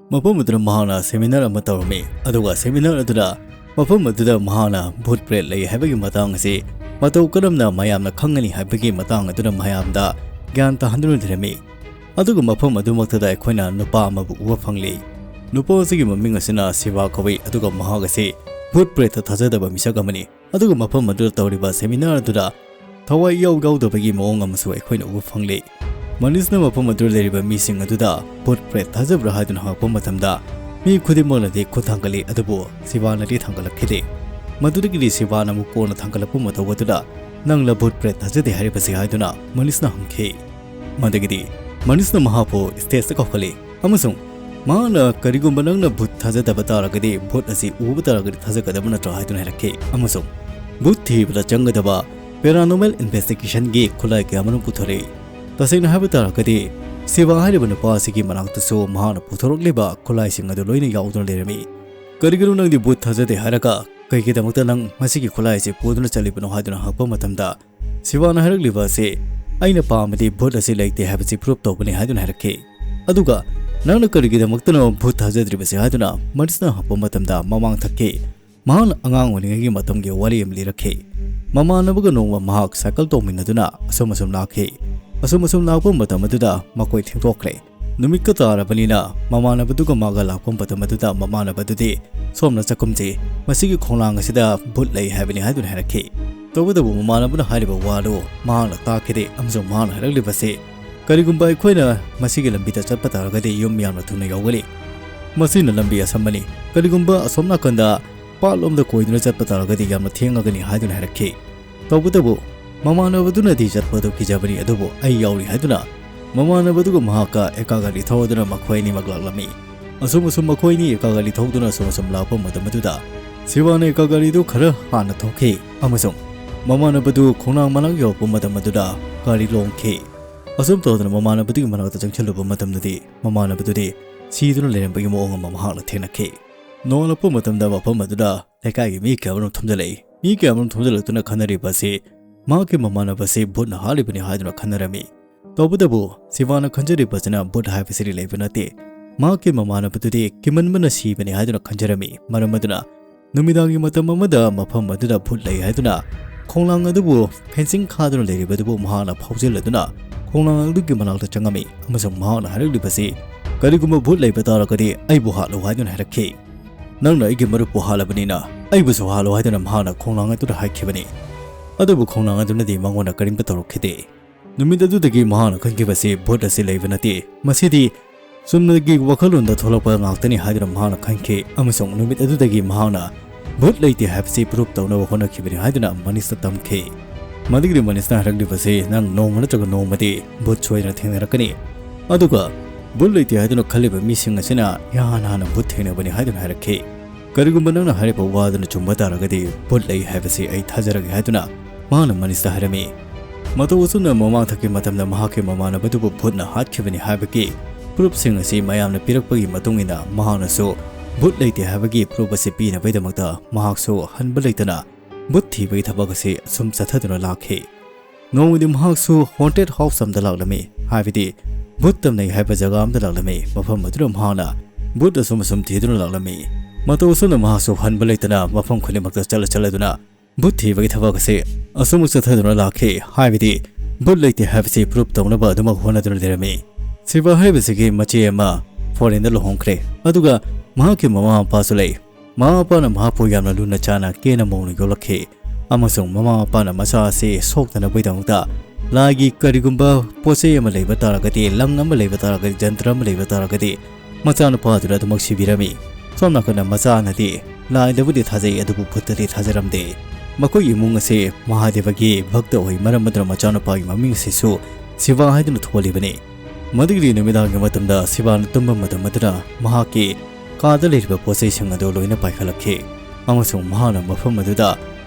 ꯃꯐꯝ ꯑꯗꯨꯗ ꯃꯍꯥꯛꯅ seminar ꯑꯃ ꯇꯧꯔꯝꯃꯤ, ꯑꯗꯨꯒ seminar ꯑꯗꯨꯗ ꯃꯐꯝ ꯑꯗꯨꯗ ꯃꯍꯥꯛꯅ ꯚꯨꯠ ꯄ꯭ꯔꯦꯠ ꯂꯩ ꯍꯥꯏꯕꯒꯤ ꯃꯇꯥꯡ ꯑꯁꯤ ꯃꯇꯧ ꯀꯔꯝꯅ ꯃꯌꯥꯝꯅ ꯈꯪꯒꯅꯤ ꯍꯥꯏꯕꯒꯤ ꯃꯇꯥꯡ ꯑꯗꯨꯗ ꯃꯌꯥꯝꯗ ꯒ꯭ꯌꯥꯟ ꯇꯥꯍꯟꯗꯨꯅ ꯂꯩꯔꯝꯃꯤ꯫ ꯑꯗꯨꯒ ꯃꯐꯝ ꯑꯗꯨꯃꯛꯇꯗ ꯑꯩꯈꯣꯏꯅ ꯅꯨꯄꯥ ꯑꯃꯕꯨ ꯎꯕ ꯐꯪꯂꯤ꯫ ꯅꯨꯄꯥ ꯑꯁꯤꯒꯤ ꯃꯃꯤꯡ ꯑꯁꯤꯅ ꯁꯤꯕꯥ ꯀꯧꯏ, ꯑꯗꯨꯒ ꯃꯍꯥꯛ ꯑꯁꯤ ꯚꯨꯠ ꯄ꯭ꯔꯦꯠꯇ ꯊꯥꯖꯗꯕ ꯃꯤꯁꯛ ꯑꯃꯅꯤ꯫ ꯑꯗꯨꯒ ꯃꯐꯝ ꯑꯗꯨꯗ ꯇꯧꯔꯤꯕ seminar ꯑꯗꯨꯗ ꯊꯋꯥꯏ ꯏꯌꯥꯎ ꯌꯥꯎꯗꯕꯒꯤ ꯃꯑꯣꯡ ꯑꯃꯁꯨ ꯑꯩꯈꯣꯏꯅ ꯎꯕ ꯐꯪꯂꯤ꯫ ꯃꯅꯤꯁꯅ ꯃꯐꯝ ꯑꯗꯨꯗ ꯂꯩꯔꯤꯕ ꯃꯤꯁꯤꯡ ꯑꯗꯨꯗ ꯚꯨꯠ ꯄ꯭ꯔꯦꯠ ꯊꯥꯖꯕ꯭ꯔꯥ ꯍꯥꯏꯗꯨꯅ ꯍꯪꯂꯛꯄ ꯃꯇꯝꯗ ꯃꯤ ꯈꯨꯗꯤꯡꯃꯛꯅꯗꯤ ꯈꯨꯠ ꯊꯥꯡꯒꯠꯂꯤ, ꯑꯗꯨꯕꯨ ꯁꯤꯕꯥꯅꯗꯤ ꯊꯥꯡꯒꯠꯂꯛꯈꯤꯗꯦ꯫ ꯃꯗꯨꯗꯒꯤꯗꯤ ꯁꯤꯕꯥꯅ ꯑꯃꯨꯛ ꯀꯣꯟꯅ ꯊꯥꯡꯒꯠꯂꯛꯄ ꯃꯇꯧ ꯑꯗꯨꯗ, "ꯅꯪꯂ ꯚꯨꯠ ꯄ꯭ꯔꯦꯠ ꯊꯥꯖꯗꯦ ꯍꯥꯏꯔꯤꯕꯁꯤ?" ꯍꯥꯏꯗꯨꯅ ꯃꯅꯤꯁꯅ ꯍꯪꯈꯤ꯫ ꯃꯗꯨꯒꯤꯗꯤ ꯃꯅꯤꯁꯅ ꯃꯍꯥꯛꯄꯨ stage ꯇ ꯀꯧꯈꯠꯂꯤ ꯑꯃꯁꯨꯡ ꯃꯍꯥꯛꯅ "ꯀꯔꯤꯒꯨꯝꯕ ꯅꯪꯅ ꯚꯨꯠ ꯊꯥꯖꯗꯕ ꯇꯥꯔꯒꯗꯤ, ꯚꯨꯠ ꯑꯁꯤ ꯎꯕ ꯇꯥꯔꯒꯗꯤ ꯊꯥꯖꯒꯗꯕ ꯅꯠꯇ꯭ꯔꯥ?" ꯍꯥꯏꯗꯨꯅ ꯍꯥꯏꯔꯛꯈꯤ꯫ ꯑꯃꯁꯨꯡ ꯚꯨꯠ ꯊꯤꯕꯗ ꯆꯪꯒꯗꯕ paranormal investigation ꯒꯤ ꯈꯨꯠꯂꯥꯏ ꯀꯌꯥ ꯑꯃꯔꯣꯝ ꯄꯨꯊꯣꯔꯛꯏ꯫ ꯇꯁꯦꯡꯅ ꯍꯥꯏꯕ ꯇꯥꯔꯒꯗꯤ, ꯁꯤꯕꯥ ꯍꯥꯏꯔꯤꯕ ꯅꯨꯄꯥ ꯑꯁꯤꯒꯤ ꯃꯅꯥꯛꯇꯁꯨ ꯃꯍꯥꯛꯅ ꯄꯨꯊꯣꯔꯛꯂꯤꯕ ꯈꯨꯠꯂꯥꯏꯁꯤꯡ ꯑꯗꯨ ꯂꯣꯏꯅ ꯌꯥꯎꯗꯨꯅ ꯂꯩꯔꯝꯃꯤ꯫ "ꯀꯔꯤꯒꯤꯅꯣ ꯅꯪꯗꯤ ꯚꯨꯠ ꯊꯥꯖꯗꯦ ꯍꯥꯏꯔꯒ ꯀꯩꯒꯤꯗꯃꯛꯇ ꯅꯪ ꯃꯁꯤꯒꯤ ꯈꯨꯠꯂꯥꯏ ꯑꯁꯤ ꯄꯨꯗꯨꯅ ꯆꯠꯂꯤꯕꯅꯣ?" ꯍꯥꯏꯗꯨꯅ ꯍꯪꯂꯛꯄ ꯃꯇꯝꯗ, ꯁꯤꯕꯥꯅ ꯍꯥꯏꯔꯛꯂꯤꯕ ꯑꯁꯤ, "ꯑꯩꯅ ꯄꯥꯝꯕꯗꯤ ꯚꯨꯠ ꯑꯁꯤ ꯂꯩꯇꯦ ꯍꯥꯏꯕꯁꯤ prove ꯇꯧꯕꯅꯤ" ꯍꯥꯏꯗꯨꯅ ꯍꯥꯏꯔꯛꯈꯤ꯫ ꯑꯗꯨꯒ, "ꯅꯪꯅ ꯀꯔꯤꯒꯤꯗꯃꯛꯇꯅꯣ ꯚꯨꯠ ꯊꯥꯖꯗ꯭ꯔꯤꯕꯁꯤ?" ꯍꯥꯏꯗꯨꯅ ꯃꯅꯤꯁꯅ ꯍꯪꯂꯛꯄ ꯃꯇꯝꯗ, ꯃꯃꯥꯡ ꯊꯛꯈꯤ꯫ ꯃꯍꯥꯛꯅ ꯑꯉꯥꯡ ꯑꯣꯏꯔꯤꯉꯩꯒꯤ ꯃꯇꯝꯒꯤ ꯋꯥꯔꯤ ꯑꯃ ꯂꯤꯔꯛꯈꯤ꯫ ꯃꯃꯥꯟꯅꯕꯒ ꯅꯣꯡꯃ ꯃꯍꯥꯛ ꯁꯥꯏꯀꯜ ꯇꯣꯡꯃꯤꯟꯅꯗꯨꯅ ꯑꯁꯨꯝ ꯑꯁꯨꯝ ꯂꯥꯛꯈꯤ꯫ ꯑꯁꯨꯝ ꯑꯁꯨꯝ ꯂꯥꯛꯄ ꯃꯇꯝ ꯑꯗꯨꯗ ꯃꯈꯣꯏ ꯊꯦꯡꯗꯣꯛꯈ꯭ꯔꯦ꯫ ꯅꯨꯃꯤꯠꯀ ꯇꯥꯔꯕꯅꯤꯅ ꯃꯃꯥꯟꯅꯕꯗꯨꯒ ꯃꯥꯒ ꯂꯥꯛꯄ ꯃꯇꯝ ꯑꯗꯨꯗ ꯃꯃꯥꯟꯅꯕꯗꯨꯗꯤ, "ꯁꯣꯝꯅ ꯆꯥꯛꯈꯨꯝꯁꯤ, ꯃꯁꯤꯒꯤ ꯈꯣꯡꯅꯥꯡ ꯑꯁꯤꯗ ꯚꯨꯠ ꯂꯩ ꯍꯥꯏꯕꯅꯤ" ꯍꯥꯏꯗꯨꯅ ꯍꯥꯏꯔꯛꯈꯤ꯫ ꯇꯧꯕꯇꯕꯨ ꯃꯃꯥꯟꯅꯕꯅ ꯍꯥꯏꯔꯤꯕ ꯋꯥꯗꯨ ꯃꯍꯥꯛꯅ ꯇꯥꯈꯤꯗꯦ ꯑꯃꯁꯨꯡ ꯃꯍꯥꯛꯅ ꯍꯥꯏꯔꯛꯂꯤꯕꯁꯤ, "ꯀꯔꯤꯒꯨꯝꯕ ꯑꯩꯈꯣꯏꯅ ꯃꯁꯤꯒꯤ ꯂꯝꯕꯤꯗ ꯆꯠꯄ ꯇꯥꯔꯒꯗꯤ ꯌꯨꯝ ꯌꯥꯝꯅ ꯊꯨꯅ ꯌꯧꯒꯅꯤ꯫ ꯃꯁꯤꯅ ꯂꯝꯕꯤ ꯑꯁꯝꯕꯅꯤ꯫ ꯀꯔꯤꯒꯨꯝꯕ ꯑꯁꯣꯝ ꯅꯥꯀꯟꯗ ꯄꯥꯠꯂꯣꯝꯗ ꯀꯣꯏꯗꯨꯅ ꯆꯠꯄ ꯇꯥꯔꯒꯗꯤ ꯌꯥꯝꯅ ꯊꯦꯡꯉꯒꯅꯤ" ꯍꯥꯏꯗꯨꯅ ꯍꯥꯏꯔꯛꯈꯤ꯫ ꯇꯧꯕꯇꯕꯨ ꯃꯃꯥꯟꯅꯕꯗꯨꯅꯗꯤ ꯆꯠꯄꯗꯨ ꯀꯤꯖꯕꯅꯤ, ꯑꯗꯨꯕꯨ "ꯑꯩ ꯌꯥꯎꯔꯤ" ꯍꯥꯏꯗꯨꯅ ꯃꯃꯥꯟꯅꯕꯗꯨꯒ ꯃꯍꯥꯛꯀ ꯑꯦꯀꯥ ꯒꯥꯔꯤ ꯊꯧꯔꯗꯨꯅ ꯃꯈꯣꯏ ꯑꯅꯤꯃꯛ ꯂꯥꯛꯂꯝꯃꯤ꯫ ꯑꯁꯨꯝ ꯑꯁꯨꯝ ꯃꯈꯣꯏ ꯑꯅꯤ ꯑꯦꯀꯥ ꯒꯥꯔꯤ ꯊꯧꯗꯨꯅ ꯑꯁꯨꯝ ꯑꯁꯨꯝ ꯂꯥꯛꯄ ꯃꯇꯝ ꯑꯗꯨꯗ ꯁꯤꯕꯥꯅ ꯑꯦꯀꯥꯒꯥꯔꯤꯗꯨ ꯈꯔ ꯍꯥꯟꯅ ꯊꯣꯛꯈꯤ ꯑꯃꯁꯨꯡ ꯃꯃꯥꯟꯅꯕꯗꯨ ꯈꯣꯡꯅꯥꯡ ꯃꯅꯥꯛ ꯌꯧꯔꯛꯄ ꯃꯇꯝ ꯑꯗꯨꯗ ꯒꯥꯔꯤ ꯂꯣꯡꯈꯤ꯫ ꯑꯁꯨꯝ ꯇꯧꯗꯅ ꯃꯃꯥꯟꯅꯕꯗꯨꯒꯤ ꯃꯅꯥꯛꯇ ꯆꯪꯁꯤꯜꯂꯨꯕ ꯃꯇꯝꯗꯗꯤ ꯃꯃꯥꯟꯅꯕꯗꯨꯗꯤ ꯁꯤꯗꯨꯅ ꯂꯩꯔꯝꯕꯒꯤ ꯃꯑꯣꯡ ꯑꯃ ꯃꯍꯥꯛꯅ ꯊꯦꯡꯅꯈꯤ꯫ ꯅꯣꯡꯉꯥꯜꯂꯛꯄ ꯃꯇꯝꯗ ꯃꯐꯝ ꯑꯗꯨꯗ ꯂꯩꯀꯥꯏꯒꯤ ꯃꯤ ꯀꯌꯥ ꯑꯃꯔꯣꯝ ꯊꯣꯝꯖꯤꯜꯂꯛꯏ꯫ ꯃꯤ ꯀꯌꯥ ꯑꯃꯔꯣꯝ ꯊꯣꯝꯖꯤꯜꯂꯛꯇꯨꯅ ꯈꯟꯅꯔꯤꯕ ꯑꯁꯤ ꯃꯍꯥꯛꯀꯤ ꯃꯃꯥꯟꯅꯕꯁꯤ ꯚꯨꯠꯅ ꯍꯥꯠꯂꯤꯕꯅꯤ ꯍꯥꯏꯗꯨꯅ ꯈꯟꯅꯔꯝꯃꯤ꯫ ꯇꯧꯕꯇꯕꯨ ꯁꯤꯕꯥꯅ ꯈꯟꯖꯔꯤꯕꯁꯤꯅ ꯚꯨꯠ ꯍꯥꯏꯕꯁꯤꯗꯤ ꯂꯩꯕ ꯅꯠꯇꯦ꯫ ꯃꯍꯥꯛꯀꯤ ꯃꯃꯥꯟꯅꯕꯗꯨꯗꯤ ꯀꯤꯃꯟꯕꯅ ꯁꯤꯕꯅꯤ ꯍꯥꯏꯗꯨꯅ ꯈꯟꯖꯔꯝꯃꯤ꯫ ꯃꯔꯝ ꯑꯗꯨꯅ ꯅꯨꯃꯤꯗꯥꯡꯒꯤ ꯃꯇꯝ ꯑꯃꯗ ꯃꯐꯝ ꯑꯗꯨꯗ ꯚꯨꯠ ꯂꯩ ꯍꯥꯏꯗꯨꯅ ꯈꯣꯡꯅꯥꯡ ꯑꯗꯨꯕꯨ ꯐꯦꯟꯁꯤꯡ ꯈꯥꯗꯨꯅ ꯂꯩꯔꯤꯕ ꯑꯗꯨꯕꯨ ꯃꯍꯥꯛꯅ ꯐꯥꯎꯖꯤꯜꯂꯗꯨꯅ ꯈꯣꯡꯅꯥꯡ ꯑꯗꯨꯒꯤ ꯃꯅꯥꯛꯇ ꯆꯪꯉꯝꯃꯤ ꯑꯃꯁꯨꯡ ꯃꯍꯥꯛꯅ ꯍꯥꯏꯔꯛꯂꯤꯕꯁꯤ, "ꯀꯔꯤꯒꯨꯝꯕ ꯚꯨꯠ ꯂꯩꯕ ꯇꯥꯔꯒꯗꯤ ꯑꯩꯕꯨ ꯍꯥꯠꯂꯨ" ꯍꯥꯏꯗꯨꯅ ꯍꯥꯏꯔꯛꯈꯤ꯫ "ꯅꯪꯅ ꯑꯩꯒꯤ ꯃꯔꯨꯞꯄꯨ ꯍꯥꯠꯂꯕꯅꯤꯅ ꯑꯩꯕꯨꯁꯨ ꯍꯥꯠꯂꯨ" ꯍꯥꯏꯗꯨꯅ ꯃꯍꯥꯛꯅ ꯈꯣꯡꯅꯥꯡ ꯑꯗꯨꯗ ꯍꯥꯏꯈꯤꯕꯅꯤ꯫ ꯑꯗꯨꯕꯨ ꯈꯣꯡꯅꯥꯡ ꯑꯗꯨꯅꯗꯤ ꯃꯉꯣꯟꯗ ꯀꯔꯤꯝꯇ ꯇꯧꯔꯛꯈꯤꯗꯦ꯫ ꯅꯨꯃꯤꯠ ꯑꯗꯨꯗꯒꯤ ꯃꯍꯥꯛꯅ ꯈꯟꯈꯤꯕꯁꯤ ꯚꯨꯠ ꯑꯁꯤ ꯂꯩꯕ ꯅꯠꯇꯦ, ꯃꯁꯤꯗꯤ ꯆꯨꯝꯅꯒꯤ ꯋꯥꯈꯜꯂꯣꯟꯗ ꯊꯣꯛꯂꯛꯄ ꯉꯥꯛꯇꯅꯤ ꯍꯥꯏꯗꯨꯅ ꯃꯍꯥꯛꯅ ꯈꯟꯈꯤ, ꯑꯃꯁꯨꯡ ꯅꯨꯃꯤꯠ ꯑꯗꯨꯗꯒꯤ ꯃꯍꯥꯛꯅ ꯚꯨꯠ ꯂꯩꯇꯦ ꯍꯥꯏꯕꯁꯤ ꯄ꯭ꯔꯨꯞ ꯇꯧꯅꯕ ꯍꯣꯠꯅꯈꯤꯕꯅꯤ ꯍꯥꯏꯗꯨꯅ ꯃꯅꯤꯁꯇ ꯇꯝꯈꯤ꯫ ꯃꯗꯨꯒꯤꯗꯤ ꯃꯅꯤꯁꯅ ꯍꯥꯏꯔꯛꯂꯤꯕꯁꯤ, "ꯅꯪ ꯅꯣꯡꯃ ꯅꯠꯇ꯭ꯔꯒ ꯅꯣꯡꯃꯗꯤ ꯚꯨꯠ ꯁꯣꯏꯗꯅ ꯊꯦꯡꯅꯔꯛꯀꯅꯤ, ꯑꯗꯨꯒ ꯚꯨꯠ ꯂꯩꯇꯦ ꯍꯥꯏꯗꯨꯅ ꯈꯜꯂꯤꯕ ꯃꯤꯁꯤꯡ ꯑꯁꯤꯅ ꯏꯍꯥꯟ ꯍꯥꯟꯅ ꯚꯨꯠ ꯊꯦꯡꯅꯕꯅꯤ" ꯍꯥꯏꯗꯨꯅ ꯍꯥꯏꯔꯛꯈꯤ꯫ "ꯀꯔꯤꯒꯨꯝꯕ ꯅꯪꯅ ꯍꯥꯏꯔꯤꯕ ꯋꯥꯗꯨꯅ ꯆꯨꯝꯕ ꯇꯥꯔꯒꯗꯤ ꯚꯨꯠ ꯂꯩ ꯍꯥꯏꯕꯁꯤ ꯑꯩ ꯊꯥꯖꯔꯒꯦ" ꯍꯥꯏꯗꯨꯅ ꯃꯍꯥꯛꯅ ꯃꯅꯤꯁꯇ ꯍꯥꯏꯔꯝꯃꯤ꯫ ꯃꯇꯧ ꯑꯁꯨꯝꯅ ꯃꯃꯥꯡꯊꯛꯀꯤ ꯃꯇꯝꯗ ꯃꯍꯥꯛꯀꯤ ꯃꯃꯥꯟꯅꯕꯗꯨꯕꯨ ꯚꯨꯠꯅ ꯍꯥꯠꯈꯤꯕꯅꯤ ꯍꯥꯏꯕꯒꯤ ꯄ꯭ꯔꯨꯞꯁꯤꯡ ꯑꯁꯤ ꯃꯌꯥꯝꯅ ꯄꯤꯔꯛꯄꯒꯤ ꯃꯇꯨꯡ ꯏꯟꯅ ꯃꯍꯥꯛꯅꯁꯨ ꯚꯨꯠ ꯂꯩꯇꯦ ꯍꯥꯏꯕꯒꯤ ꯄ꯭ꯔꯨꯞ ꯑꯁꯤ ꯄꯤꯅꯕꯒꯤꯗꯃꯛꯇ ꯃꯍꯥꯛꯁꯨ ꯍꯟꯕ ꯂꯩꯇꯅ ꯚꯨꯠ ꯊꯤꯕꯒꯤ ꯊꯕꯛ ꯑꯁꯤ ꯑꯁꯨꯝ ꯆꯠꯊꯗꯨꯅ ꯂꯥꯛꯈꯤ꯫ ꯅꯣꯡꯃꯗꯤ ꯃꯍꯥꯛꯁꯨ ꯍꯣꯟꯇꯦꯠ ꯍꯥꯎꯁ ꯑꯃꯗ ꯂꯥꯛꯂꯝꯃꯤ, ꯍꯥꯏꯕꯗꯤ ꯚꯨꯠ ꯇꯝꯅꯩ ꯍꯥꯏꯕ ꯖꯒꯥ ꯑꯃꯗ ꯂꯥꯛꯂꯝꯃꯤ꯫ ꯃꯐꯝ ꯑꯗꯨꯗ ꯃꯍꯥꯛꯅ ꯚꯨꯠ ꯑꯁꯨꯝ ꯑꯁꯨꯝ ꯊꯤꯗꯨꯅ ꯂꯥꯛꯂꯝꯃꯤ꯫ ꯃꯇꯧ ꯑꯁꯨꯝꯅ ꯃꯍꯥꯛꯁꯨ ꯍꯟꯕ ꯂꯩꯇꯅ ꯃꯐꯝ ꯈꯨꯗꯤꯡꯃꯛꯇ ꯆꯠꯂ ꯆꯠꯂꯗꯨꯅ ꯚꯨꯠ ꯊꯤꯕꯒꯤ ꯊꯕꯛ ꯑꯁꯤ ꯑꯁꯨꯝ ꯆꯠꯊꯗꯨꯅ ꯂꯥꯛꯈꯤ, ꯍꯥꯏꯕꯗꯤ ꯚꯨꯠ ꯂꯩꯇꯦ ꯍꯥꯏꯕꯁꯤ ꯄ꯭ꯔꯨꯞ ꯇꯧꯅꯕ ꯑꯗꯨꯃꯛ ꯍꯣꯠꯅꯗꯨꯅ ꯂꯩꯔꯝꯃꯤ꯫ ꯁꯤꯕꯥ ꯍꯥꯏꯔꯤꯕꯁꯤꯒꯤ ꯃꯆꯦ ꯑꯃ ꯐꯣꯔꯦꯟꯗ ꯂꯨꯍꯣꯡꯈ꯭ꯔꯦ, ꯑꯗꯨꯒ ꯃꯍꯥꯛꯀꯤ ꯃꯃꯥ ꯃꯄꯥꯁꯨ ꯂꯩ꯫ ꯃꯃꯥ ꯃꯄꯥꯅ ꯃꯍꯥꯛꯄꯨ ꯌꯥꯝꯅ ꯂꯨꯅ ꯆꯥꯅ ꯀꯦꯅ ꯃꯧꯅ ꯌꯣꯛꯂꯛꯈꯤ, ꯑꯃꯁꯨꯡ ꯃꯃꯥ ꯃꯄꯥꯅ ꯃꯆꯥ ꯑꯁꯤ ꯁꯣꯛꯇꯅꯕꯒꯤꯗꯃꯛꯇ ꯂꯥꯏꯒꯤ ꯀꯔꯤꯒꯨꯝꯕ ꯄꯣꯠ ꯆꯩ ꯑꯃ ꯂꯩꯕ ꯇꯥꯔꯒꯗꯤ, ꯂꯪ ꯑꯃ ꯂꯩꯕ ꯇꯥꯔꯒꯗꯤ, ꯖꯟꯇ꯭ꯔ ꯑꯃ ꯂꯩꯕ ꯇꯥꯔꯒꯗꯤ, ꯃꯆꯥꯅꯨꯄꯥꯗꯨꯅ ꯑꯗꯨꯃꯛ ꯁꯤꯕꯤꯔꯝꯃꯤ꯫ ꯁꯣꯝ ꯅꯥꯀꯟꯗ ꯃꯆꯥꯅꯗꯤ ꯂꯥꯏꯗꯕꯨꯗꯤ ꯊꯥꯖꯩ, ꯑꯗꯨꯕꯨ ꯚꯨꯠꯇꯗꯤ ꯊꯥꯖꯔꯝꯗꯦ꯫ ꯃꯈꯣꯏ ꯏꯃꯨꯡ ꯑꯁꯤ ꯃꯍꯥꯗꯦꯕꯒꯤ ꯚꯛꯇ ꯑꯣꯏ, ꯃꯔꯝ ꯑꯗꯨꯅ ꯃꯆꯥꯅꯨꯄꯥꯒꯤ ꯃꯃꯤꯡ ꯑꯁꯤꯁꯨ ꯁꯤꯕꯥ ꯍꯥꯏꯗꯨꯅ ꯊꯣꯜꯂꯤꯕꯅꯤ꯫ ꯃꯗꯨꯒꯤꯗꯤ ꯅꯨꯃꯤꯗꯥꯡꯒꯤ ꯃꯇꯝꯗ ꯁꯤꯕꯥꯅ ꯇꯨꯝꯕ ꯃꯇꯝ ꯑꯗꯨꯗ ꯃꯍꯥꯛꯀꯤ ꯀꯥꯗ ꯂꯩꯔꯤꯕ ꯄꯣꯠ ꯆꯩꯁꯤꯡ ꯑꯗꯨ ꯂꯣꯏꯅ ꯄꯥꯏꯈꯠꯂꯛꯈꯤ꯫ ꯑꯃꯁꯨꯡ ꯃꯍꯥꯛꯅ ꯃꯐꯝ ꯑꯗꯨꯗ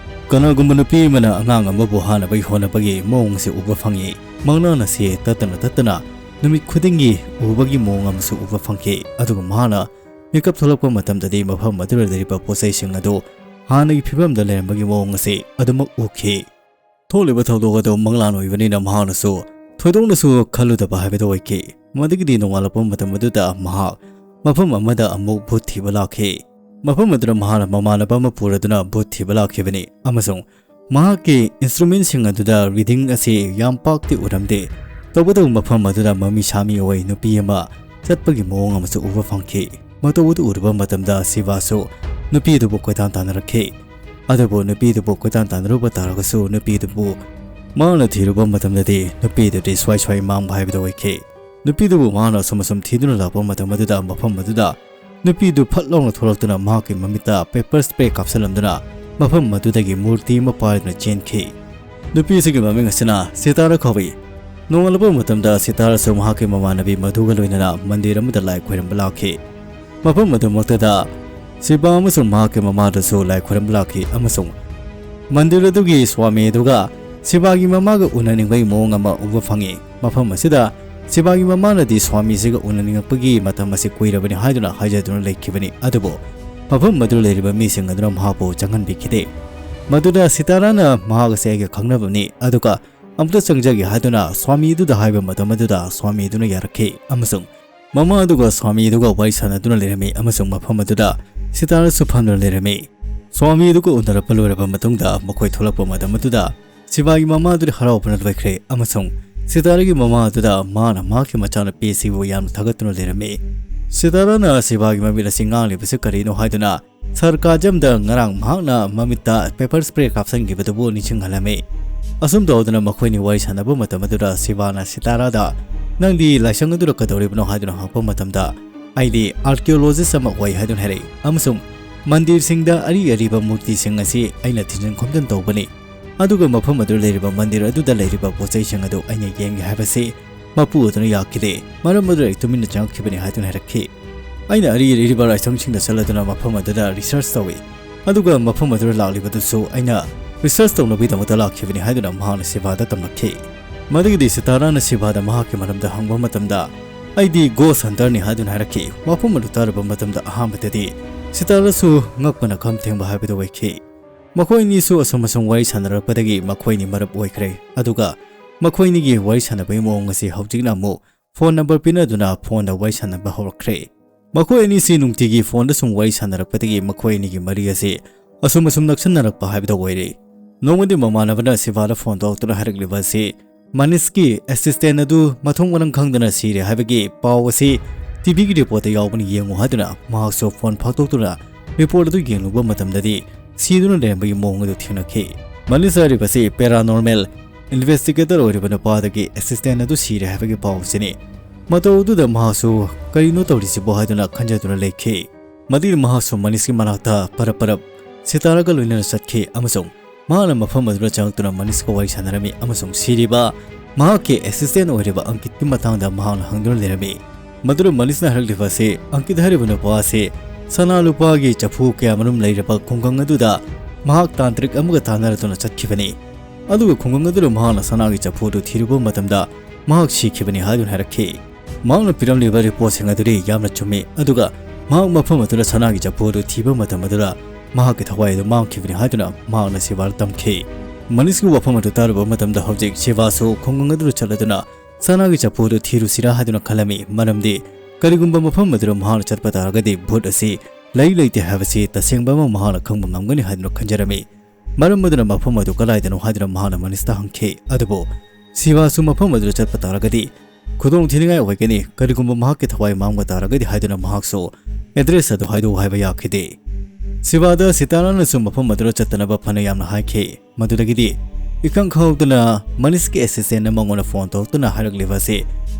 ꯀꯅꯥꯒꯨꯝꯕ ꯅꯨꯄꯤ ꯑꯃꯅ ꯑꯉꯥꯡ ꯑꯃꯕꯨ ꯍꯥꯅꯕꯒꯤ ꯍꯣꯠꯅꯕꯒꯤ ꯃꯑꯣꯡ ꯑꯁꯤ ꯎꯕ ꯐꯪꯏ꯫ ꯃꯪꯂꯥꯟ ꯑꯁꯤ ꯇꯠꯇꯅ ꯇꯠꯇꯅ ꯅꯨꯃꯤꯠ ꯈꯨꯗꯤꯡꯒꯤ ꯎꯕꯒꯤ ꯃꯑꯣꯡ ꯑꯃꯁꯨ ꯎꯕ ꯐꯪꯈꯤ꯫ ꯑꯗꯨꯒ ꯃꯍꯥꯛꯅ ꯃꯤꯀꯞ ꯊꯣꯛꯂꯛꯄ ꯃꯇꯝꯗꯗꯤ ꯃꯐꯝ ꯑꯗꯨꯗ ꯂꯩꯔꯤꯕ ꯄꯣꯠꯆꯩꯁꯤꯡ ꯑꯗꯨ ꯍꯥꯟꯅꯒꯤ ꯐꯤꯕꯝꯗ ꯂꯩꯔꯝꯕꯒꯤ ꯃꯑꯣꯡ ꯑꯁꯤ ꯑꯗꯨꯃꯛ ꯎꯈꯤ꯫ ꯊꯣꯛꯂꯤꯕ ꯊꯧꯗꯣꯛ ꯑꯗꯨ ꯃꯪꯂꯥꯟ ꯑꯣꯏꯕꯅꯤꯅ ꯃꯍꯥꯛꯅꯁꯨ ꯊꯣꯏꯗꯣꯛꯅꯁꯨ ꯈꯜꯂꯨꯗꯕ ꯍꯥꯏꯕꯗꯨ ꯑꯣꯏꯈꯤ꯫ ꯃꯗꯨꯒꯤꯗꯤ ꯅꯣꯡꯉꯥꯜꯂꯛꯄ ꯃꯇꯝ ꯑꯗꯨꯗ ꯃꯍꯥꯛ ꯃꯐꯝ ꯑꯃꯗ ꯑꯃꯨꯛ ꯚꯨꯠ ꯊꯤꯕ ꯂꯥꯛꯈꯤ꯫ ꯃꯐꯝ ꯑꯗꯨꯗ ꯃꯍꯥꯛꯅ ꯃꯃꯥꯟꯅꯕ ꯑꯃ ꯄꯨꯔꯗꯨꯅ ꯚꯨꯠ ꯊꯤꯕ ꯂꯥꯛꯈꯤꯕꯅꯤ ꯑꯃꯁꯨꯡ ꯃꯍꯥꯛꯀꯤ instrumentꯁꯤꯡ ꯑꯗꯨꯗ reading ꯑꯁꯤ ꯌꯥꯝ ꯄꯥꯛꯇꯤ ꯎꯔꯝꯗꯦ꯫ ꯇꯧꯕꯇꯕꯨ ꯃꯐꯝ ꯑꯗꯨꯗ ꯃꯃꯤ ꯁꯥꯃꯤ ꯑꯣꯏ ꯅꯨꯄꯤ ꯑꯃ ꯆꯠꯄꯒꯤ ꯃꯑꯣꯡ ꯑꯃꯁꯨ ꯎꯕ ꯐꯪꯈꯤ꯫ ꯃꯇꯧ ꯑꯗꯨ ꯎꯔꯨꯕ ꯃꯇꯝꯗ ꯁꯤꯕꯥꯁꯨ ꯅꯨꯄꯤ ꯑꯗꯨꯕꯨ ꯀꯣꯏꯇꯥꯟ ꯇꯥꯟꯅꯔꯛꯈꯤ꯫ ꯑꯗꯨꯕꯨ ꯅꯨꯄꯤꯗꯨꯕꯨ ꯀꯣꯏꯇꯥꯟ ꯇꯥꯟꯅꯔꯨꯕ ꯇꯥꯔꯒꯁꯨ ꯅꯨꯄꯤꯗꯨꯕꯨ ꯃꯥꯅ ꯊꯤꯔꯨꯕ ꯃꯇꯝꯗꯗꯤ ꯅꯨꯄꯤꯗꯨꯗꯤ ꯁ꯭ꯋꯥꯏ ꯁ꯭ꯋꯥꯏ ꯃꯥꯡꯕ ꯍꯥꯏꯕꯗꯨ ꯑꯣꯏꯈꯤ꯫ ꯅꯨꯄꯤꯗꯨꯕꯨ ꯃꯥꯅ ꯑꯁꯨꯝ ꯑꯁꯨꯝ ꯊꯤꯗꯨꯅ ꯂꯥꯛꯄ ꯃꯇꯝ ꯑꯗꯨꯗ ꯃꯐꯝ ꯑꯗꯨꯗ ꯅꯨꯄꯤꯗꯨ ꯐꯠ ꯂꯥꯎꯅ ꯊꯣꯛꯂꯛꯇꯨꯅ ꯃꯍꯥꯛꯀꯤ ꯃꯃꯤꯠꯇ pepper spray ꯀꯥꯞꯁꯤꯜꯂꯝꯗꯨꯅ ꯃꯐꯝ ꯑꯗꯨꯗꯒꯤ ꯃꯨꯔꯇꯤ ꯑꯃ ꯄꯥꯏꯗꯨꯅ ꯆꯦꯟꯈꯤ꯫ ꯅꯨꯄꯤ ꯑꯁꯤꯒꯤ ꯃꯃꯤꯡ ꯑꯁꯤꯅ ꯁꯤꯇꯥꯔꯥ ꯀꯧꯏ꯫ ꯅꯣꯡꯉꯥꯜꯂꯛꯄ ꯃꯇꯝꯗ ꯁꯤꯇꯥꯔꯥꯁꯨ ꯃꯍꯥꯛꯀꯤ ꯃꯃꯥꯟꯅꯕꯤ ꯃꯗꯨꯒ ꯂꯣꯏꯅꯅ ꯃꯟꯗꯤꯔ ꯑꯃꯗ ꯂꯥꯏ ꯈꯣꯏꯔꯝꯕ ꯂꯥꯛꯈꯤ꯫ ꯃꯐꯝ ꯑꯗꯨꯃꯛꯇꯗ ꯁꯤꯕꯥ ꯑꯃꯁꯨꯡ ꯃꯍꯥꯛꯀꯤ ꯃꯃꯥꯗꯨꯁꯨ ꯂꯥꯏ ꯈꯣꯏꯔꯝꯕ ꯂꯥꯛꯈꯤ ꯑꯃꯁꯨꯡ ꯃꯟꯗꯤꯔ ꯑꯗꯨꯒꯤ ꯁ꯭ꯋꯥꯃꯤ ꯑꯗꯨꯒ ꯁꯤꯕꯥꯒꯤ ꯃꯃꯥꯒ ꯎꯅꯅꯤꯡꯕꯒꯤ ꯃꯑꯣꯡ ꯑꯃ ꯎꯕ ꯐꯪꯉꯤ꯫ ꯃꯐꯝ ꯑꯁꯤꯗ ꯁꯤꯕꯥꯒꯤ ꯃꯃꯥꯅꯗꯤ ꯁ꯭ꯋꯥꯃꯤꯁꯤꯒ ꯎꯅꯅꯤꯡꯉꯛꯄꯒꯤ ꯃꯇꯝ ꯑꯁꯤ ꯀꯨꯏꯔꯕꯅꯤ ꯍꯥꯏꯗꯨꯅ ꯍꯥꯏꯖꯗꯨꯅ ꯂꯩꯈꯤꯕꯅꯤ꯫ ꯑꯗꯨꯕꯨ ꯃꯐꯝ ꯑꯗꯨꯗ ꯂꯩꯔꯤꯕ ꯃꯤꯁꯤꯡ ꯑꯗꯨꯅ ꯃꯍꯥꯛꯄꯨ ꯆꯪꯍꯟꯕꯤꯈꯤꯗꯦ꯫ ꯃꯗꯨꯗ ꯁꯤꯇꯥꯔꯥꯅ ꯃꯍꯥꯛ ꯑꯁꯤ ꯑꯩꯒ ꯈꯪꯅꯕꯅꯤ, ꯑꯗꯨꯒ ꯑꯃꯨꯛꯇ ꯆꯪꯖꯒꯦ ꯍꯥꯏꯗꯨꯅ ꯁ꯭ꯋꯥꯃꯤꯗꯨꯗ ꯍꯥꯏꯕ ꯃꯇꯝ ꯑꯗꯨꯗ ꯁ꯭ꯋꯥꯃꯤꯗꯨꯅ ꯌꯥꯔꯛꯈꯤ ꯑꯃꯁꯨꯡ ꯃꯃꯥ ꯑꯗꯨꯒ ꯁ꯭ꯋꯥꯃꯤ ꯑꯗꯨꯒ ꯋꯥꯔꯤ ꯁꯥꯟꯅꯗꯨꯅ ꯂꯩꯔꯝꯃꯤ ꯑꯃꯁꯨꯡ ꯃꯐꯝ ꯑꯗꯨꯗ ꯁꯤꯇꯥꯔꯥꯁꯨ ꯐꯝꯗꯨꯅ ꯂꯩꯔꯝꯃꯤ꯫ ꯁ꯭ꯋꯥꯃꯤ ꯑꯗꯨꯒ ꯎꯅꯔꯛꯄ ꯂꯣꯏꯔꯕ ꯃꯇꯨꯡꯗ ꯃꯈꯣꯏ ꯊꯣꯛꯂꯛꯄ ꯃꯇꯝ ꯑꯗꯨꯗ ꯁꯤꯕꯥꯒꯤ ꯃꯃꯥ ꯑꯗꯨꯗꯤ ꯍꯔꯥꯎꯕꯅ ꯂꯣꯏꯈ꯭ꯔꯦ ꯑꯃꯁꯨꯡ ꯁꯤꯇꯥꯔꯥꯒꯤ ꯃꯃꯥ ꯑꯗꯨꯗ ꯃꯥꯅ ꯃꯍꯥꯛꯀꯤ ꯃꯆꯥꯅꯨꯄꯤ ꯑꯁꯤꯕꯨ ꯌꯥꯝꯅ ꯊꯥꯒꯠꯇꯨꯅ ꯂꯩꯔꯝꯃꯤ꯫ ꯁꯤꯇꯥꯔꯥꯅ ꯁꯤꯕꯥꯒꯤ ꯃꯃꯤꯠ ꯑꯁꯤ ꯉꯥꯡꯂꯤꯕꯁꯤ ꯀꯔꯤꯅꯣ ꯍꯥꯏꯗꯨꯅ ꯁꯔꯀꯥꯖꯝꯗ ꯉꯔꯥꯡ ꯃꯍꯥꯛꯅ ꯃꯃꯤꯠꯇ pepper spray ꯀꯥꯞꯁꯤꯟꯈꯤꯕꯗꯨꯕꯨ ꯅꯤꯡꯁꯤꯡꯍꯜꯂꯝꯃꯤ꯫ ꯑꯁꯨꯝ ꯇꯧꯗꯨꯅ ꯃꯈꯣꯏꯅꯤ ꯋꯥꯔꯤ ꯁꯥꯟꯅꯕ ꯃꯇꯝ ꯑꯗꯨꯗ ꯁꯤꯕꯥꯅ ꯁꯤꯇꯥꯔꯥꯗ, "ꯅꯪꯗꯤ ꯂꯥꯏꯁꯪ ꯑꯗꯨꯗ ꯀꯩꯗꯧꯔꯤꯕꯅꯣ?" ꯍꯥꯏꯗꯨꯅ ꯍꯪꯉꯛꯄ ꯃꯇꯝꯗ, "ꯑꯩꯗꯤ archaeologist ꯑꯃ ꯑꯣꯏ" ꯍꯥꯏꯗꯨꯅ ꯍꯥꯏꯔꯛꯏ ꯑꯃꯁꯨꯡ ꯃꯟꯗꯤꯔꯁꯤꯡꯗ ꯑꯔꯤ ꯑꯔꯤꯕ ꯃꯨꯔꯇꯤꯁꯤꯡ ꯑꯁꯤ ꯑꯩꯅ ꯊꯤꯟꯖꯤꯟ ꯈꯣꯝꯖꯤꯟ ꯇꯧꯕꯅꯤ꯫ ꯑꯗꯨꯒ ꯃꯐꯝ ꯑꯗꯨꯗ ꯂꯩꯔꯤꯕ ꯃꯟꯗꯤꯔ ꯑꯗꯨꯗ ꯂꯩꯔꯤꯕ ꯄꯣꯠꯆꯩꯁꯤꯡ ꯑꯗꯨ ꯑꯩꯅ ꯌꯦꯡꯒꯦ ꯍꯥꯏꯕꯁꯤ ꯃꯄꯨ ꯑꯗꯨꯅ ꯌꯥꯈꯤꯗꯦ꯫ ꯃꯔꯝ ꯑꯗꯨꯅ ꯑꯩ ꯇꯨꯃꯤꯟꯅ ꯆꯪꯉꯛꯈꯤꯕꯅꯤ ꯍꯥꯏꯗꯨꯅ ꯍꯥꯏꯔꯛꯈꯤ꯫ ꯑꯩꯅ ꯑꯔꯤ ꯑꯔꯤꯕ ꯂꯥꯏꯁꯪꯁꯤꯡꯗ ꯆꯠꯂꯗꯨꯅ ꯃꯐꯝ ꯑꯗꯨꯗ research ꯇꯧꯏ꯫ ꯑꯗꯨꯒ ꯃꯐꯝ ꯑꯗꯨꯗ ꯂꯥꯛꯂꯤꯕꯗꯨꯁꯨ ꯑꯩꯅ ꯔꯤꯁꯔꯆ ꯇꯧꯅꯕꯒꯤꯗꯃꯛꯇ ꯂꯥꯛꯈꯤꯕꯅꯤ ꯍꯥꯏꯗꯨꯅ ꯃꯍꯥꯛꯅ ꯁꯤꯚꯥꯗ ꯇꯝꯂꯛꯈꯤ꯫ ꯃꯗꯨꯒꯤꯗꯤ ꯁꯤꯇꯥꯔꯥꯅ ꯁꯤꯚꯥꯗ ꯃꯍꯥꯛꯀꯤ ꯃꯔꯝꯗ ꯍꯪꯕ ꯃꯇꯝꯗ, "ꯑꯩꯗꯤ ꯒꯣꯁ ꯍꯟꯇꯔꯅꯤ" ꯍꯥꯏꯗꯨꯅ ꯍꯥꯏꯔꯛꯈꯤ꯫ ꯋꯥꯐꯝ ꯑꯗꯨ ꯇꯥꯔꯨꯕ ꯃꯇꯝꯗ ꯑꯍꯥꯟꯕꯗꯗꯤ ꯁꯤꯇꯥꯔꯥꯁꯨ ꯉꯛꯄꯅ ꯈꯝ ꯊꯦꯡꯕ ꯍꯥꯏꯕꯗꯨ ꯑꯣꯏꯈꯤ꯫ ꯃꯈꯣꯏ ꯑꯅꯤꯁꯨ ꯑꯁꯨꯝ ꯑꯁꯨꯝ ꯋꯥꯔꯤ ꯁꯥꯟꯅꯔꯛꯄꯗꯒꯤ ꯃꯈꯣꯏ ꯑꯅꯤ ꯃꯔꯨꯞ ꯑꯣꯏꯈ꯭ꯔꯦ꯫ ꯑꯗꯨꯒ ꯃꯈꯣꯏ ꯑꯅꯤꯒꯤ ꯋꯥꯔꯤ ꯁꯥꯟꯅꯕꯒꯤ ꯃꯑꯣꯡ ꯑꯁꯤ ꯍꯧꯖꯤꯛꯅ ꯑꯃꯨꯛ ꯐꯣꯟ ꯅꯝꯕꯔ ꯄꯤꯅꯗꯨꯅ ꯐꯣꯟꯗ ꯋꯥꯔꯤ ꯁꯥꯟꯅꯕ ꯍꯧꯔꯛꯈ꯭ꯔꯦ꯫ ꯃꯈꯣꯏ ꯑꯅꯤꯁꯤ ꯅꯨꯡꯇꯤꯒꯤ ꯐꯣꯟꯗ ꯁꯨꯝ ꯋꯥꯔꯤ ꯁꯥꯟꯅꯔꯛꯄꯗꯒꯤ ꯃꯈꯣꯏ ꯑꯅꯤꯒꯤ ꯃꯔꯤ ꯑꯁꯤ ꯑꯁꯨꯝ ꯑꯁꯨꯝ ꯅꯛꯁꯟꯅꯔꯛꯄ ꯍꯥꯏꯕꯗꯨ ꯑꯣꯏꯔꯦ꯫ ꯅꯣꯡꯃꯗꯤ ꯃꯃꯥꯟꯅꯕꯅ ꯁꯤꯚꯥꯗ ꯐꯣꯟ ꯇꯧꯔꯛꯇꯨꯅ ꯍꯥꯏꯔꯛꯂꯤꯕ ꯑꯁꯤ ꯃꯅꯤꯁꯀꯤ ꯑꯦꯁꯤꯁꯇꯦꯟ ꯑꯗꯨ ꯃꯊꯣꯡ ꯃꯔꯝ ꯈꯪꯗꯅ ꯁꯤꯔꯦ ꯍꯥꯏꯕꯒꯤ ꯄꯥꯎ ꯑꯁꯤ ꯇꯤꯚꯤꯒꯤ ꯔꯤꯄꯣꯔꯠꯇ ꯌꯥꯎꯕꯅ ꯌꯦꯡꯉꯨ ꯍꯥꯏꯗꯨꯅ ꯃꯍꯥꯛꯁꯨ ꯐꯣꯟ ꯐꯥꯛꯇꯣꯛꯇꯨꯅ ꯔꯤꯄꯣꯔꯠ ꯑꯗꯨ ꯌꯦꯡꯂꯨꯕ ꯃꯇꯝꯗꯗꯤ ꯁꯤꯗꯨꯅ ꯂꯩꯔꯝꯕꯒꯤ ꯃꯑꯣꯡ ꯑꯗꯨ ꯊꯦꯡꯅꯈꯤ꯫ ꯃꯅꯤꯁ ꯍꯥꯏꯔꯤꯕꯁꯤ ꯄꯦꯔꯥꯅꯣꯔꯃꯦꯜ ꯏꯟꯚꯦꯁꯇꯤꯒꯦꯇꯔ ꯑꯣꯏꯔꯤꯕ ꯅꯨꯄꯥꯗꯒꯤ ꯑꯦꯁꯤꯁꯇꯦꯟ ꯑꯗꯨ ꯁꯤꯔꯦ ꯍꯥꯏꯕꯒꯤ ꯄꯥꯎ ꯑꯁꯤꯅꯤ꯫ ꯃꯇꯧ ꯑꯗꯨꯗ ꯃꯍꯥꯛꯁꯨ "ꯀꯔꯤꯅꯣ ꯇꯧꯔꯤꯁꯤꯕꯣ?" ꯍꯥꯏꯗꯨꯅ ꯈꯟꯖꯗꯨꯅ ꯂꯩꯈꯤ꯫ ꯃꯗꯨꯗ ꯃꯍꯥꯛꯁꯨ ꯃꯅꯤꯁꯀꯤ ꯃꯅꯥꯛꯇ ꯄꯔꯞ ꯄꯔꯞ ꯁꯤꯇꯥꯔꯥꯒ ꯂꯣꯏꯅꯅ ꯆꯠꯈꯤ ꯑꯃꯁꯨꯡ ꯃꯍꯥꯛꯅ ꯃꯐꯝ ꯑꯗꯨꯗ ꯆꯪꯂꯛꯇꯨꯅ ꯃꯅꯤꯁꯀ ꯋꯥꯔꯤ ꯁꯥꯟꯅꯔꯝꯃꯤ ꯑꯃꯁꯨꯡ ꯁꯤꯔꯤꯕ ꯃꯍꯥꯛꯀꯤ ꯑꯦꯁꯤꯁꯇꯦꯟ ꯑꯣꯏꯔꯤꯕ ꯑꯪꯀꯤꯠꯀꯤ ꯃꯇꯥꯡꯗ ꯃꯍꯥꯛꯅ ꯍꯪꯗꯨꯅ ꯂꯩꯔꯝꯃꯤ꯫ ꯃꯗꯨꯗ ꯃꯅꯤꯁꯅ ꯍꯥꯏꯔꯛꯂꯤꯕ ꯑꯁꯤ, ꯑꯪꯀꯤꯠ ꯍꯥꯏꯔꯤꯕ ꯅꯨꯄꯥ ꯑꯁꯤ ꯁꯅꯥ ꯂꯨꯄꯥꯒꯤ ꯆꯐꯨ ꯀꯌꯥꯃꯔꯨꯝ ꯂꯩꯔꯕ ꯈꯨꯡꯒꯪ ꯑꯗꯨꯗ ꯃꯍꯥꯛ ꯇꯥꯟꯇ꯭ꯔꯤꯛ ꯑꯃꯒ ꯇꯥꯟꯅꯔꯗꯨꯅ ꯆꯠꯈꯤꯕꯅꯤ꯫ ꯑꯗꯨꯒ ꯈꯨꯡꯒꯪ ꯑꯗꯨꯗ ꯃꯍꯥꯛꯅ ꯁꯅꯥꯒꯤ ꯆꯐꯨ ꯑꯗꯨ ꯊꯤꯔꯨꯕ ꯃꯇꯝꯗ ꯃꯍꯥꯛ ꯁꯤꯈꯤꯕꯅꯤ ꯍꯥꯏꯗꯨꯅ ꯍꯥꯏꯔꯛꯈꯤ꯫ ꯃꯍꯥꯛꯅ ꯄꯤꯔꯝꯂꯤꯕ ꯔꯤꯄꯣꯔꯠꯁꯤꯡ ꯑꯗꯨꯗꯤ ꯌꯥꯝꯅ ꯆꯨꯝꯃꯤ, ꯑꯗꯨꯒ ꯃꯍꯥꯛ ꯃꯐꯝ ꯑꯗꯨꯗ ꯁꯅꯥꯒꯤ ꯆꯐꯨ ꯑꯗꯨ ꯊꯤꯕ ꯃꯇꯝ ꯑꯗꯨꯗ ꯃꯍꯥꯛꯀꯤ ꯊꯋꯥꯏ ꯑꯗꯨ ꯃꯥꯡꯈꯤꯕꯅꯤ ꯍꯥꯏꯗꯨꯅ ꯃꯍꯥꯛꯅ ꯁꯤꯚꯥꯗ ꯇꯝꯈꯤ꯫ ꯃꯅꯤꯁꯀꯤ ꯋꯥꯐꯝ ꯑꯗꯨ ꯇꯥꯔꯨꯕ ꯃꯇꯝꯗ ꯍꯧꯖꯤꯛ ꯁꯤꯚꯥꯁꯨ ꯈꯨꯡꯒꯪ ꯑꯗꯨꯗ ꯆꯠꯂꯗꯨꯅ ꯁꯅꯥꯒꯤ ꯆꯐꯨ ꯑꯗꯨ ꯊꯤꯔꯨꯁꯤꯔꯥ ꯍꯥꯏꯗꯨꯅ ꯈꯜꯂꯝꯃꯤ, ꯃꯔꯝꯗꯤ ꯀꯔꯤꯒꯨꯝꯕ ꯃꯐꯝ ꯑꯗꯨꯗ ꯃꯍꯥꯛꯅ ꯆꯠꯄ ꯇꯥꯔꯒꯗꯤ ꯚꯨꯠ ꯑꯁꯤ ꯂꯩ ꯂꯩꯇꯦ ꯍꯥꯏꯕꯁꯤ ꯇꯁꯦꯡꯕ ꯑꯃ ꯃꯍꯥꯛꯅ ꯈꯪꯕ ꯉꯝꯒꯅꯤ ꯍꯥꯏꯗꯨꯅ ꯈꯟꯖꯔꯝꯃꯤ꯫ ꯃꯔꯝ ꯑꯗꯨꯅ ꯃꯐꯝ ꯑꯗꯨ ꯀꯗꯥꯏꯗꯅꯣ ꯍꯥꯏꯗꯨꯅ ꯃꯍꯥꯛꯅ ꯃꯅꯤꯁꯇ ꯍꯪꯈꯤ꯫ ꯑꯗꯨꯕꯨ ꯁꯤꯚꯥꯁꯨ ꯃꯐꯝ ꯑꯗꯨꯗ ꯆꯠꯄ ꯇꯥꯔꯒꯗꯤ ꯈꯨꯗꯣꯡꯊꯤꯅꯤꯡꯉꯥꯏ ꯑꯣꯏꯒꯅꯤ, ꯀꯔꯤꯒꯨꯝꯕ ꯃꯍꯥꯛꯀꯤ ꯊꯋꯥꯏ ꯃꯥꯡꯕ ꯇꯥꯔꯒꯗꯤ ꯍꯥꯏꯗꯨꯅ ꯃꯍꯥꯛꯁꯨ ꯑꯦꯗ꯭ꯔꯦꯁ ꯑꯗꯨ ꯍꯥꯏꯗꯣꯛꯎ ꯍꯥꯏꯕ ꯌꯥꯈꯤꯗꯦ꯫ ꯁꯤꯚꯥꯗ ꯁꯤꯇꯥꯔꯥꯅꯁꯨ ꯃꯐꯝ ꯑꯗꯨꯗ ꯆꯠꯇꯅꯕ ꯐꯅ ꯌꯥꯝꯅ ꯍꯥꯏꯈꯤ꯫ ꯃꯗꯨꯗꯒꯤꯗꯤ ꯏꯈꯪ ꯈꯪꯍꯧꯗꯅ ꯃꯅꯤꯁꯀꯤ ꯑꯦꯁꯤꯁꯇꯦꯟꯅ ꯃꯉꯣꯟꯗ ꯐꯣꯟ ꯇꯧꯔꯛꯇꯨꯅ ꯍꯥꯏꯔꯛꯂꯤꯕ ꯑꯁꯤ,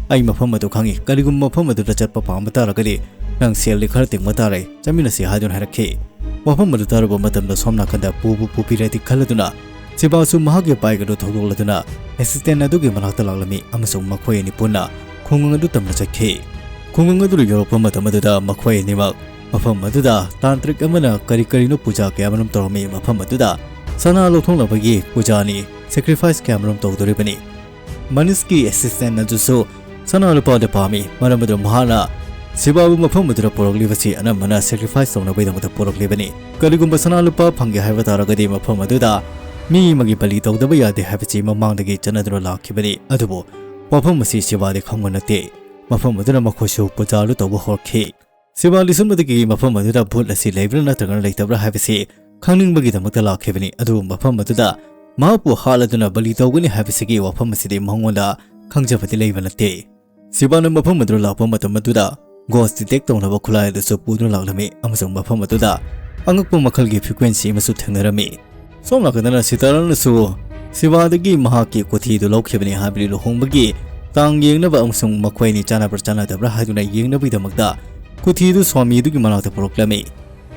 "ꯑꯩ ꯃꯐꯝ ꯑꯗꯨ ꯈꯪꯏ, ꯀꯔꯤꯒꯨꯝꯕ ꯃꯐꯝ ꯑꯗꯨꯗ ꯆꯠꯄ ꯄꯥꯝꯕ ꯇꯥꯔꯒꯗꯤ ꯅꯪ ꯁꯦꯜꯗꯤ ꯈꯔ ꯇꯤꯡꯕ ꯇꯥꯔꯦ, ꯆꯠꯃꯤꯟꯅꯁꯤ" ꯍꯥꯏꯗꯨꯅ ꯍꯥꯏꯔꯛꯈꯤ꯫ ꯋꯥꯐꯝ ꯑꯗꯨ ꯇꯥꯔꯨꯕ ꯃꯇꯝꯗ ꯁꯣꯝ ꯅꯥꯀꯟꯗ ꯄꯨꯕꯨ ꯄꯨꯕꯤꯔꯗꯤ ꯈꯜꯂꯗꯨꯅ ꯁꯤꯚꯥꯁꯨ ꯃꯍꯥꯛꯀꯤ ꯕꯥꯏꯛ ꯑꯗꯨ ꯊꯧꯗꯣꯛꯂꯗꯨꯅ ꯑꯦꯁꯤꯁꯇꯦꯟ ꯑꯗꯨꯒꯤ ꯃꯅꯥꯛꯇ ꯂꯥꯛꯂꯝꯃꯤ ꯑꯃꯁꯨꯡ ꯃꯈꯣꯏ ꯑꯅꯤ ꯄꯨꯟꯅ ꯈꯨꯡꯒꯪ ꯑꯗꯨ ꯇꯝꯅ ꯆꯠꯈꯤ꯫ ꯈꯨꯡꯒꯪ ꯑꯗꯨꯗ ꯌꯧꯔꯛꯄ ꯃꯇꯝ ꯑꯗꯨꯗ ꯃꯈꯣꯏ ꯑꯅꯤꯃꯛ ꯃꯐꯝ ꯑꯗꯨꯗ ꯇꯥꯟꯇ꯭ꯔꯤꯛ ꯑꯃꯅ ꯀꯔꯤ ꯀꯔꯤꯅꯣ ꯄꯨꯖꯥ ꯀꯌꯥꯃꯔꯨꯝ ꯇꯧꯔꯝꯃꯤ꯫ ꯃꯐꯝ ꯑꯗꯨꯗ ꯁꯅꯥ ꯂꯧꯊꯣꯛꯅꯕꯒꯤ ꯄꯨꯖꯥꯅꯤ, sacrifice ꯀꯌꯥꯃꯔꯨꯝ ꯇꯧꯗꯣꯔꯤꯕꯅꯤ꯫ ꯃꯅꯤꯁꯀꯤ assistant ꯑꯗꯨꯁꯨ ꯁꯅꯥ ꯂꯨꯄꯥꯗ ꯄꯥꯝꯃꯤ, ꯃꯔꯝ ꯑꯗꯨꯅ ꯃꯍꯥꯛꯅ ꯁꯤꯕꯥꯕꯨ ꯃꯐꯝ ꯑꯗꯨꯗ ꯄꯨꯔꯛꯂꯤꯕꯁꯤ ꯑꯅꯝꯕꯅ sacrifice ꯇꯧꯅꯕꯒꯤꯗꯃꯛꯇ ꯄꯨꯔꯛꯂꯤꯕꯅꯤ꯫ ꯀꯔꯤꯒꯨꯝꯕ ꯁꯅꯥ ꯂꯨꯄꯥ ꯐꯪꯒꯦ ꯍꯥꯏꯕ ꯇꯥꯔꯒꯗꯤ ꯃꯐꯝ ꯑꯗꯨꯗ ꯃꯤ ꯑꯃꯒꯤ ꯕꯂꯤ ꯇꯧꯗꯕ ꯌꯥꯗꯦ ꯍꯥꯏꯕꯁꯤ ꯃꯃꯥꯡꯗꯒꯤ ꯆꯠꯅꯗꯨꯅ ꯂꯥꯛꯈꯤꯕꯅꯤ꯫ ꯑꯗꯨꯕꯨ ꯋꯥꯐꯝ ꯑꯁꯤ ꯁꯤꯕꯥꯗꯤ ꯈꯪꯕ ꯅꯠꯇꯦ꯫ ꯃꯐꯝ ꯑꯗꯨꯅ ꯃꯈꯣꯏꯁꯨ ꯄꯨꯖꯥꯗꯨ ꯇꯧꯕ ꯍꯧꯔꯛꯈꯤ꯫ ꯁꯤꯕꯥ ꯂꯤꯁꯤꯟꯕꯗꯒꯤ ꯃꯐꯝ ꯑꯗꯨꯗ ꯚꯨꯠ ꯑꯁꯤ ꯂꯩꯕ꯭ꯔꯥ ꯅꯠꯇ꯭ꯔꯒꯅ ꯂꯩꯇꯕ꯭ꯔꯥ ꯍꯥꯏꯕꯁꯤ ꯈꯪꯅꯤꯡꯕꯒꯤꯗꯃꯛꯇ ꯂꯥꯛꯈꯤꯕꯅꯤ꯫ ꯑꯗꯨꯕꯨ ꯃꯐꯝ ꯑꯗꯨꯗ ꯃꯍꯥꯛꯄꯨ ꯍꯥꯠꯂꯗꯨꯅ ꯕꯂꯤ ꯇꯧꯒꯅꯤ ꯍꯥꯏꯕꯁꯤꯒꯤ ꯋꯥꯐꯝ ꯑꯁꯤꯗꯤ ꯃꯉꯣꯟꯗ ꯈꯪꯖꯕꯗꯤ ꯂꯩꯕ ꯅꯠꯇꯦ꯫ ꯁꯤꯕꯥꯅ ꯃꯐꯝ ꯑꯗꯨꯗ ꯂꯥꯛꯄ ꯃꯇꯝ ꯑꯗꯨꯗ ghost detect ꯇꯧꯅꯕ ꯈꯨꯠꯂꯥꯏ ꯑꯗꯨꯁꯨ ꯄꯨꯗꯨꯅ ꯂꯥꯛꯂꯝꯃꯤ ꯑꯃꯁꯨꯡ ꯃꯐꯝ ꯑꯗꯨꯗ ꯑꯉꯛꯄ ꯃꯈꯜꯒꯤ frequency ꯑꯃꯁꯨ ꯊꯦꯡꯅꯔꯝꯃꯤ꯫ ꯁꯣꯝ ꯅꯥꯀꯟꯗꯅ ꯁꯤꯇꯥꯔꯥꯅꯁꯨ ꯁꯤꯕꯥꯗꯒꯤ ꯃꯍꯥꯛꯀꯤ ꯀꯨꯊꯤꯗꯨ ꯂꯧꯈꯤꯕꯅꯤ ꯍꯥꯏꯕꯗꯤ ꯂꯨꯍꯣꯡꯕꯒꯤ ꯇꯥꯡ ꯌꯦꯡꯅꯕ ꯑꯃꯁꯨꯡ ꯃꯈꯣꯏ ꯑꯅꯤ ꯆꯥꯟꯅꯕ꯭ꯔꯥ ꯆꯥꯟꯅꯗꯕ꯭ꯔꯥ ꯍꯥꯏꯗꯨꯅ ꯌꯦꯡꯅꯕꯒꯤꯗꯃꯛꯇ ꯀꯨꯊꯤꯗꯨ ꯁ꯭ꯋꯥꯃꯤꯗꯨꯒꯤ ꯃꯅꯥꯛꯇ ꯄꯨꯔꯛꯂꯝꯃꯤ꯫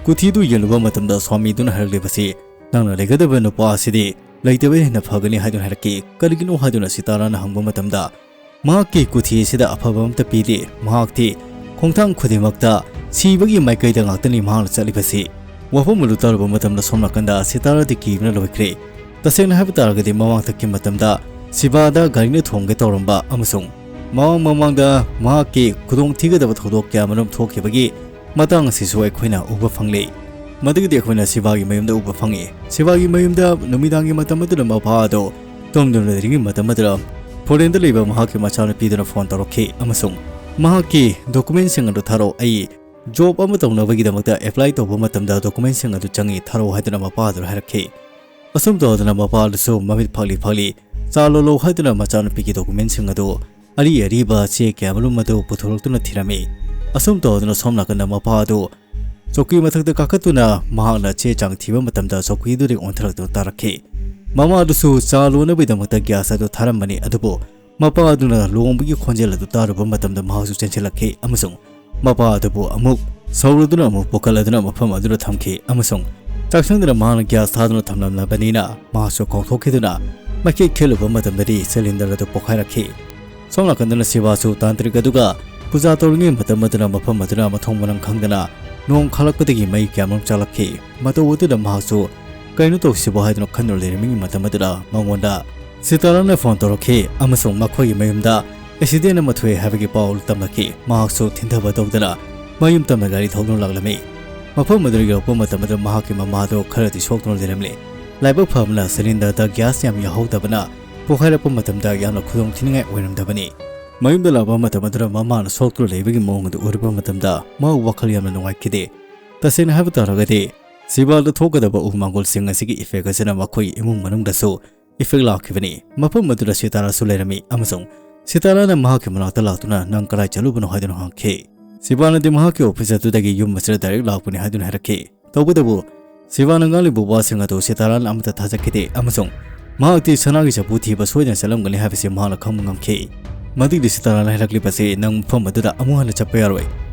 ꯀꯨꯊꯤꯗꯨ ꯌꯦꯡꯂꯨꯕ ꯃꯇꯝꯗ ꯁ꯭ꯋꯥꯃꯤꯗꯨꯅ ꯍꯥꯏꯔꯛꯂꯤꯕꯁꯤ, "ꯅꯪꯅ ꯂꯩꯒꯗꯕ ꯅꯨꯄꯥ ꯑꯁꯤꯗꯤ ꯂꯩꯇꯕ ꯍꯦꯟꯅ ꯐꯒꯅꯤ" ꯍꯥꯏꯗꯨꯅ ꯍꯥꯏꯔꯛꯈꯤ꯫ ꯀꯔꯤꯒꯤꯅꯣ ꯍꯥꯏꯗꯨꯅ ꯁꯤꯇꯥꯔꯥꯅ ꯍꯪꯕ ꯃꯇꯝꯗ, ꯃꯍꯥꯛꯀꯤ ꯀꯨꯊꯤ ꯑꯁꯤꯗ ꯑꯐꯕ ꯑꯃꯠꯇ ꯄꯤꯗꯦ꯫ ꯃꯍꯥꯛꯇꯤ ꯈꯣꯡꯊꯥꯡ ꯈꯨꯗꯤꯡꯃꯛꯇ ꯁꯤꯕꯒꯤ ꯃꯥꯏꯀꯩꯗ ꯉꯥꯛꯇꯅꯤ ꯃꯍꯥꯛꯅ ꯆꯠꯂꯤꯕꯁꯤ꯫ ꯋꯥꯐꯝ ꯑꯗꯨ ꯇꯥꯔꯨꯕ ꯃꯇꯝꯗ ꯁꯣꯝ ꯅꯥꯀꯟꯗ ꯁꯤꯇꯥꯔꯥꯗꯤ ꯀꯤꯕꯅ ꯂꯣꯏꯈ꯭ꯔꯦ꯫ ꯇꯁꯦꯡꯅ ꯍꯥꯏꯕ ꯇꯥꯔꯒꯗꯤ ꯃꯃꯥꯡꯊꯛꯀꯤ ꯃꯇꯝꯗ ꯁꯤꯕꯥꯗ ꯒꯥꯔꯤꯅ ꯊꯣꯝꯒꯦ ꯇꯧꯔꯝꯕ ꯑꯃꯁꯨꯡ ꯃꯃꯥꯡ ꯃꯃꯥꯡꯗ ꯃꯍꯥꯛꯀꯤ ꯈꯨꯗꯣꯡꯊꯤꯒꯗꯕ ꯊꯧꯗꯣꯛ ꯀꯌꯥ ꯃꯔꯨꯝ ꯊꯣꯛꯈꯤꯕꯒꯤ ꯃꯇꯥꯡ ꯑꯁꯤꯁꯨ ꯑꯩꯈꯣꯏꯅ ꯎꯕ ꯐꯪꯂꯤ꯫ ꯃꯗꯨꯒꯤꯗꯤ ꯑꯩꯈꯣꯏꯅ ꯁꯤꯕꯥꯒꯤ ꯃꯌꯨꯝꯗ ꯎꯕ ꯐꯪꯉꯤ꯫ ꯁꯤꯕꯥꯒꯤ ꯃꯌꯨꯝꯗ ꯅꯨꯃꯤꯗꯥꯡꯒꯤ ꯃꯇꯝ ꯑꯗꯨꯗ ꯃꯄꯥ ꯑꯗꯨ ꯇꯨꯝꯗꯨꯅ ꯂꯩꯔꯤꯉꯩ ꯃꯇꯝ ꯑꯗꯨꯗ ꯐꯣꯔꯦꯟꯗ ꯂꯩꯕ ꯃꯍꯥꯛꯀꯤ ꯃꯆꯥꯅꯨꯄꯤꯗꯨꯅ ꯐꯣꯟ ꯇꯧꯔꯛꯈꯤ ꯑꯃꯁꯨꯡ ꯃꯍꯥꯛꯀꯤ ꯗꯣꯀꯨꯃꯦꯟꯁꯤꯡ ꯑꯗꯨ ꯊꯥꯔꯛꯑꯣ, ꯑꯩ ꯖꯣꯕ ꯑꯃ ꯇꯧꯅꯕꯒꯤꯗꯃꯛꯇ ꯑꯦꯄ꯭ꯂꯥꯏ ꯇꯧꯕ ꯃꯇꯝꯗ ꯗꯣꯀꯨꯃꯦꯟꯁꯤꯡ ꯑꯗꯨ ꯆꯪꯉꯤ, ꯊꯥꯔꯛꯑꯣ ꯍꯥꯏꯗꯨꯅ ꯃꯄꯥ ꯑꯗꯨꯗ ꯍꯥꯏꯔꯛꯈꯤ꯫ ꯑꯁꯨꯝ ꯇꯧꯗꯅ ꯃꯄꯥ ꯑꯗꯨꯁꯨ ꯃꯃꯤꯠ ꯐꯥꯛꯂꯤ ꯐꯥꯛꯂꯤ ꯆꯥ ꯂꯣꯜꯂꯣ ꯍꯥꯏꯗꯨꯅ ꯃꯆꯥꯅꯨꯄꯤꯒꯤ ꯗꯣꯀꯨꯃꯦꯟꯁꯤꯡ ꯑꯗꯨ ꯑꯔꯤ ꯑꯔꯤꯕ ꯆꯦ ꯀꯌꯥꯃꯔꯨꯝ ꯑꯗꯨ ꯄꯨꯊꯣꯔꯛꯇꯨꯅ ꯊꯤꯔꯝꯃꯤ꯫ ꯑꯁꯨꯝ ꯇꯧꯗꯨꯅ ꯁꯣꯝ ꯅꯥꯀꯟꯗ ꯃꯄꯥ ꯑꯗꯨ ꯆꯧꯀꯤ ꯃꯊꯛꯇ ꯀꯥꯈꯠꯇꯨꯅ ꯃꯍꯥꯛꯅ ꯆꯦ ꯆꯥꯡ ꯊꯤꯕ ꯃꯇꯝꯗ ꯆꯧꯀꯤꯗꯨꯗꯒꯤ ꯑꯣꯟꯊꯔꯛꯇꯨꯅ ꯇꯥꯔꯛꯈꯤ꯫ ꯃꯃꯥ ꯑꯗꯨꯁꯨ ꯆꯥ ꯂꯣꯟꯅꯕꯒꯤꯗꯃꯛꯇ ꯒ꯭ꯌꯥꯁ ꯑꯗꯨ ꯊꯥꯔꯝꯕꯅꯤ, ꯑꯗꯨꯕꯨ ꯃꯄꯥ ꯑꯗꯨꯅ ꯂꯨꯍꯣꯡꯕꯒꯤ ꯈꯣꯟꯖꯦꯜ ꯑꯗꯨ ꯇꯥꯔꯨꯕ ꯃꯇꯝꯗ ꯃꯍꯥꯛꯁꯨ ꯆꯦꯟꯁꯤꯜꯂꯛꯈꯤ ꯑꯃꯁꯨꯡ ꯃꯄꯥ ꯑꯗꯨꯕꯨ ꯑꯃꯨꯛ ꯁꯧꯔꯗꯨꯅ ꯑꯃꯨꯛ ꯄꯨꯈꯠꯂꯗꯨꯅ ꯃꯐꯝ ꯑꯗꯨꯗ ꯊꯝꯈꯤ ꯑꯃꯁꯨꯡ ꯆꯥꯛꯁꯪꯗꯨꯅ ꯃꯍꯥꯛꯅ ꯒ꯭ꯌꯥꯁ ꯊꯥꯗꯨꯅ ꯊꯝꯂꯝꯂꯕꯅꯤꯅ ꯃꯍꯥꯛꯁꯨ ꯀꯥꯎꯊꯣꯛꯈꯤꯗꯨꯅ ꯃꯩꯈꯦꯠ ꯈꯦꯠꯂꯨꯕ ꯃꯇꯝꯗꯗꯤ ꯁꯤꯂꯤꯟꯗꯔ ꯑꯗꯨ ꯄꯣꯈꯥꯏꯔꯛꯈꯤ꯫ ꯁꯣꯝ ꯅꯥꯀꯟꯗꯅ ꯁꯤꯕꯥꯁꯨ ꯇꯥꯟꯇ꯭ꯔꯤꯛ ꯑꯗꯨꯒ ꯄꯨꯖꯥ ꯇꯧꯔꯤꯉꯩ ꯃꯇꯝ ꯑꯗꯨꯗ ꯃꯐꯝ ꯑꯗꯨꯗ ꯃꯊꯣꯡ ꯃꯔꯝ ꯈꯪꯗꯅ ꯅꯣꯡ ꯈꯥꯛꯂꯛꯄꯗꯒꯤ ꯃꯩ ꯀꯌꯥꯃꯔꯨꯝ ꯆꯥꯛꯂꯛꯈꯤ꯫ ꯃꯇꯧ ꯑꯗꯨꯗ ꯃꯍꯥꯛꯁꯨ ꯀꯩꯅꯣ ꯇꯧꯁꯤꯕꯣ ꯍꯥꯏꯗꯨꯅ ꯈꯟꯗꯨꯅ ꯂꯩꯔꯝꯃꯤꯉꯩ ꯃꯇꯝ ꯑꯗꯨꯗ ꯃꯉꯣꯟꯗ ꯁꯤꯇꯥꯔꯥꯅ ꯐꯣꯟ ꯇꯧꯔꯛꯈꯤ ꯑꯃꯁꯨꯡ ꯃꯈꯣꯏꯒꯤ ꯃꯌꯨꯝꯗ ꯑꯦꯛꯁꯤꯗꯦꯟ ꯑꯃ ꯊꯣꯛꯑꯦ ꯍꯥꯏꯕꯒꯤ ꯄꯥꯎ ꯇꯝꯂꯛꯈꯤ꯫ ꯃꯍꯥꯛꯁꯨ ꯊꯤꯟꯊꯕ ꯇꯧꯗꯅ ꯃꯌꯨꯝ ꯇꯝꯅ ꯒꯥꯔꯤ ꯊꯧꯗꯨꯅ ꯂꯥꯛꯂꯝꯃꯤ꯫ ꯃꯐꯝ ꯑꯗꯨꯗ ꯌꯧꯔꯛꯄ ꯃꯇꯝ ꯑꯗꯨꯗ ꯃꯍꯥꯛꯀꯤ ꯃꯃꯥꯗꯣ ꯈꯔꯗꯤ ꯁꯣꯛꯇꯨꯅ ꯂꯩꯔꯝꯂꯦ꯫ ꯂꯥꯏꯕꯛ ꯐꯕꯅ ꯁꯤꯂꯤꯟꯗꯔꯗ ꯒ꯭ꯌꯥꯁ ꯌꯥꯝ ꯌꯥꯎꯍꯧꯗꯕꯅ ꯄꯣꯈꯥꯏꯔꯛꯄ ꯃꯇꯝꯗ ꯌꯥꯝꯅ ꯈꯨꯗꯣꯡ ꯊꯤꯅꯤꯡꯉꯥꯏ ꯑꯣꯏꯔꯝꯗꯕꯅꯤ꯫ ꯃꯌꯨꯝꯗ ꯂꯥꯛꯄ ꯃꯇꯝ ꯑꯗꯨꯗ ꯃꯃꯥꯅ ꯁꯣꯛꯇꯨꯅ ꯂꯩꯕꯒꯤ ꯃꯑꯣꯡ ꯑꯗꯨ ꯎꯔꯨꯕ ꯃꯇꯝꯗ ꯃꯍꯥꯛ ꯋꯥꯈꯜ ꯌꯥꯝꯅ ꯅꯨꯡꯉꯥꯏꯈꯤꯗꯦ꯫ ꯇꯁꯦꯡꯅ ꯍꯥꯏꯕ ꯇꯥꯔꯒꯗꯤ ꯁꯤꯕꯥꯗ ꯊꯣꯛꯀꯗꯕ ꯎꯃꯪꯒꯣꯜꯁꯤꯡ ꯑꯁꯤꯒꯤ ꯏꯐꯦꯛ ꯑꯁꯤꯅ ꯃꯈꯣꯏ ꯏꯃꯨꯡ ꯃꯅꯨꯡꯗꯁꯨ ꯏꯐꯦꯛ ꯂꯥꯛꯈꯤꯕꯅꯤ꯫ ꯃꯐꯝ ꯑꯗꯨꯗ ꯁꯤꯇꯥꯔꯥꯁꯨ ꯂꯩꯔꯝꯃꯤ ꯑꯃꯁꯨꯡ ꯁꯤꯇꯥꯔꯥꯅ ꯃꯍꯥꯛꯀꯤ ꯃꯅꯥꯛꯇ ꯂꯥꯛꯇꯨꯅ, "ꯅꯪ ꯀꯗꯥꯏ ꯆꯠꯂꯨꯕꯅꯣ?" ꯍꯥꯏꯗꯨꯅ ꯍꯪꯈꯤ꯫ ꯁꯤꯕꯥꯅꯗꯤ ꯃꯍꯥꯛꯀꯤ ꯑꯣꯐꯤꯁ ꯑꯗꯨꯗꯒꯤ ꯌꯨꯝ ꯑꯁꯤꯗ ꯗꯥꯏꯔꯦꯛ ꯂꯥꯛꯄꯅꯤ ꯍꯥꯏꯗꯨꯅ ꯍꯥꯏꯔꯛꯈꯤ꯫ ꯇꯧꯕꯇꯕꯨ ꯁꯤꯕꯥꯅ ꯉꯥꯡꯂꯤꯕ ꯋꯥꯁꯤꯡ ꯑꯗꯨ ꯁꯤꯇꯥꯔꯥꯅ ꯑꯃꯠꯇ ꯊꯥꯖꯈꯤꯗꯦ ꯑꯃꯁꯨꯡ ꯃꯍꯥꯛꯇꯤ ꯁꯅꯥꯒꯤ ꯆꯐꯨ ꯊꯤꯕ ꯁꯣꯏꯗꯅ ꯆꯠꯂꯝꯒꯅꯤ ꯍꯥꯏꯕꯁꯤ ꯃꯍꯥꯛꯅ ꯈꯪꯕ ꯉꯝꯈꯤ꯫ ꯃꯗꯨꯒꯤ ꯁꯤꯇꯥꯔꯥꯅ ꯍꯥꯏꯔꯛꯂꯤꯕꯁꯤ, "ꯅꯪ ꯃꯐꯝ ꯑꯗꯨꯗ ꯑꯃꯨꯛ ꯍꯟꯅ ꯆꯠꯄ ꯌꯥꯔꯣꯏ꯫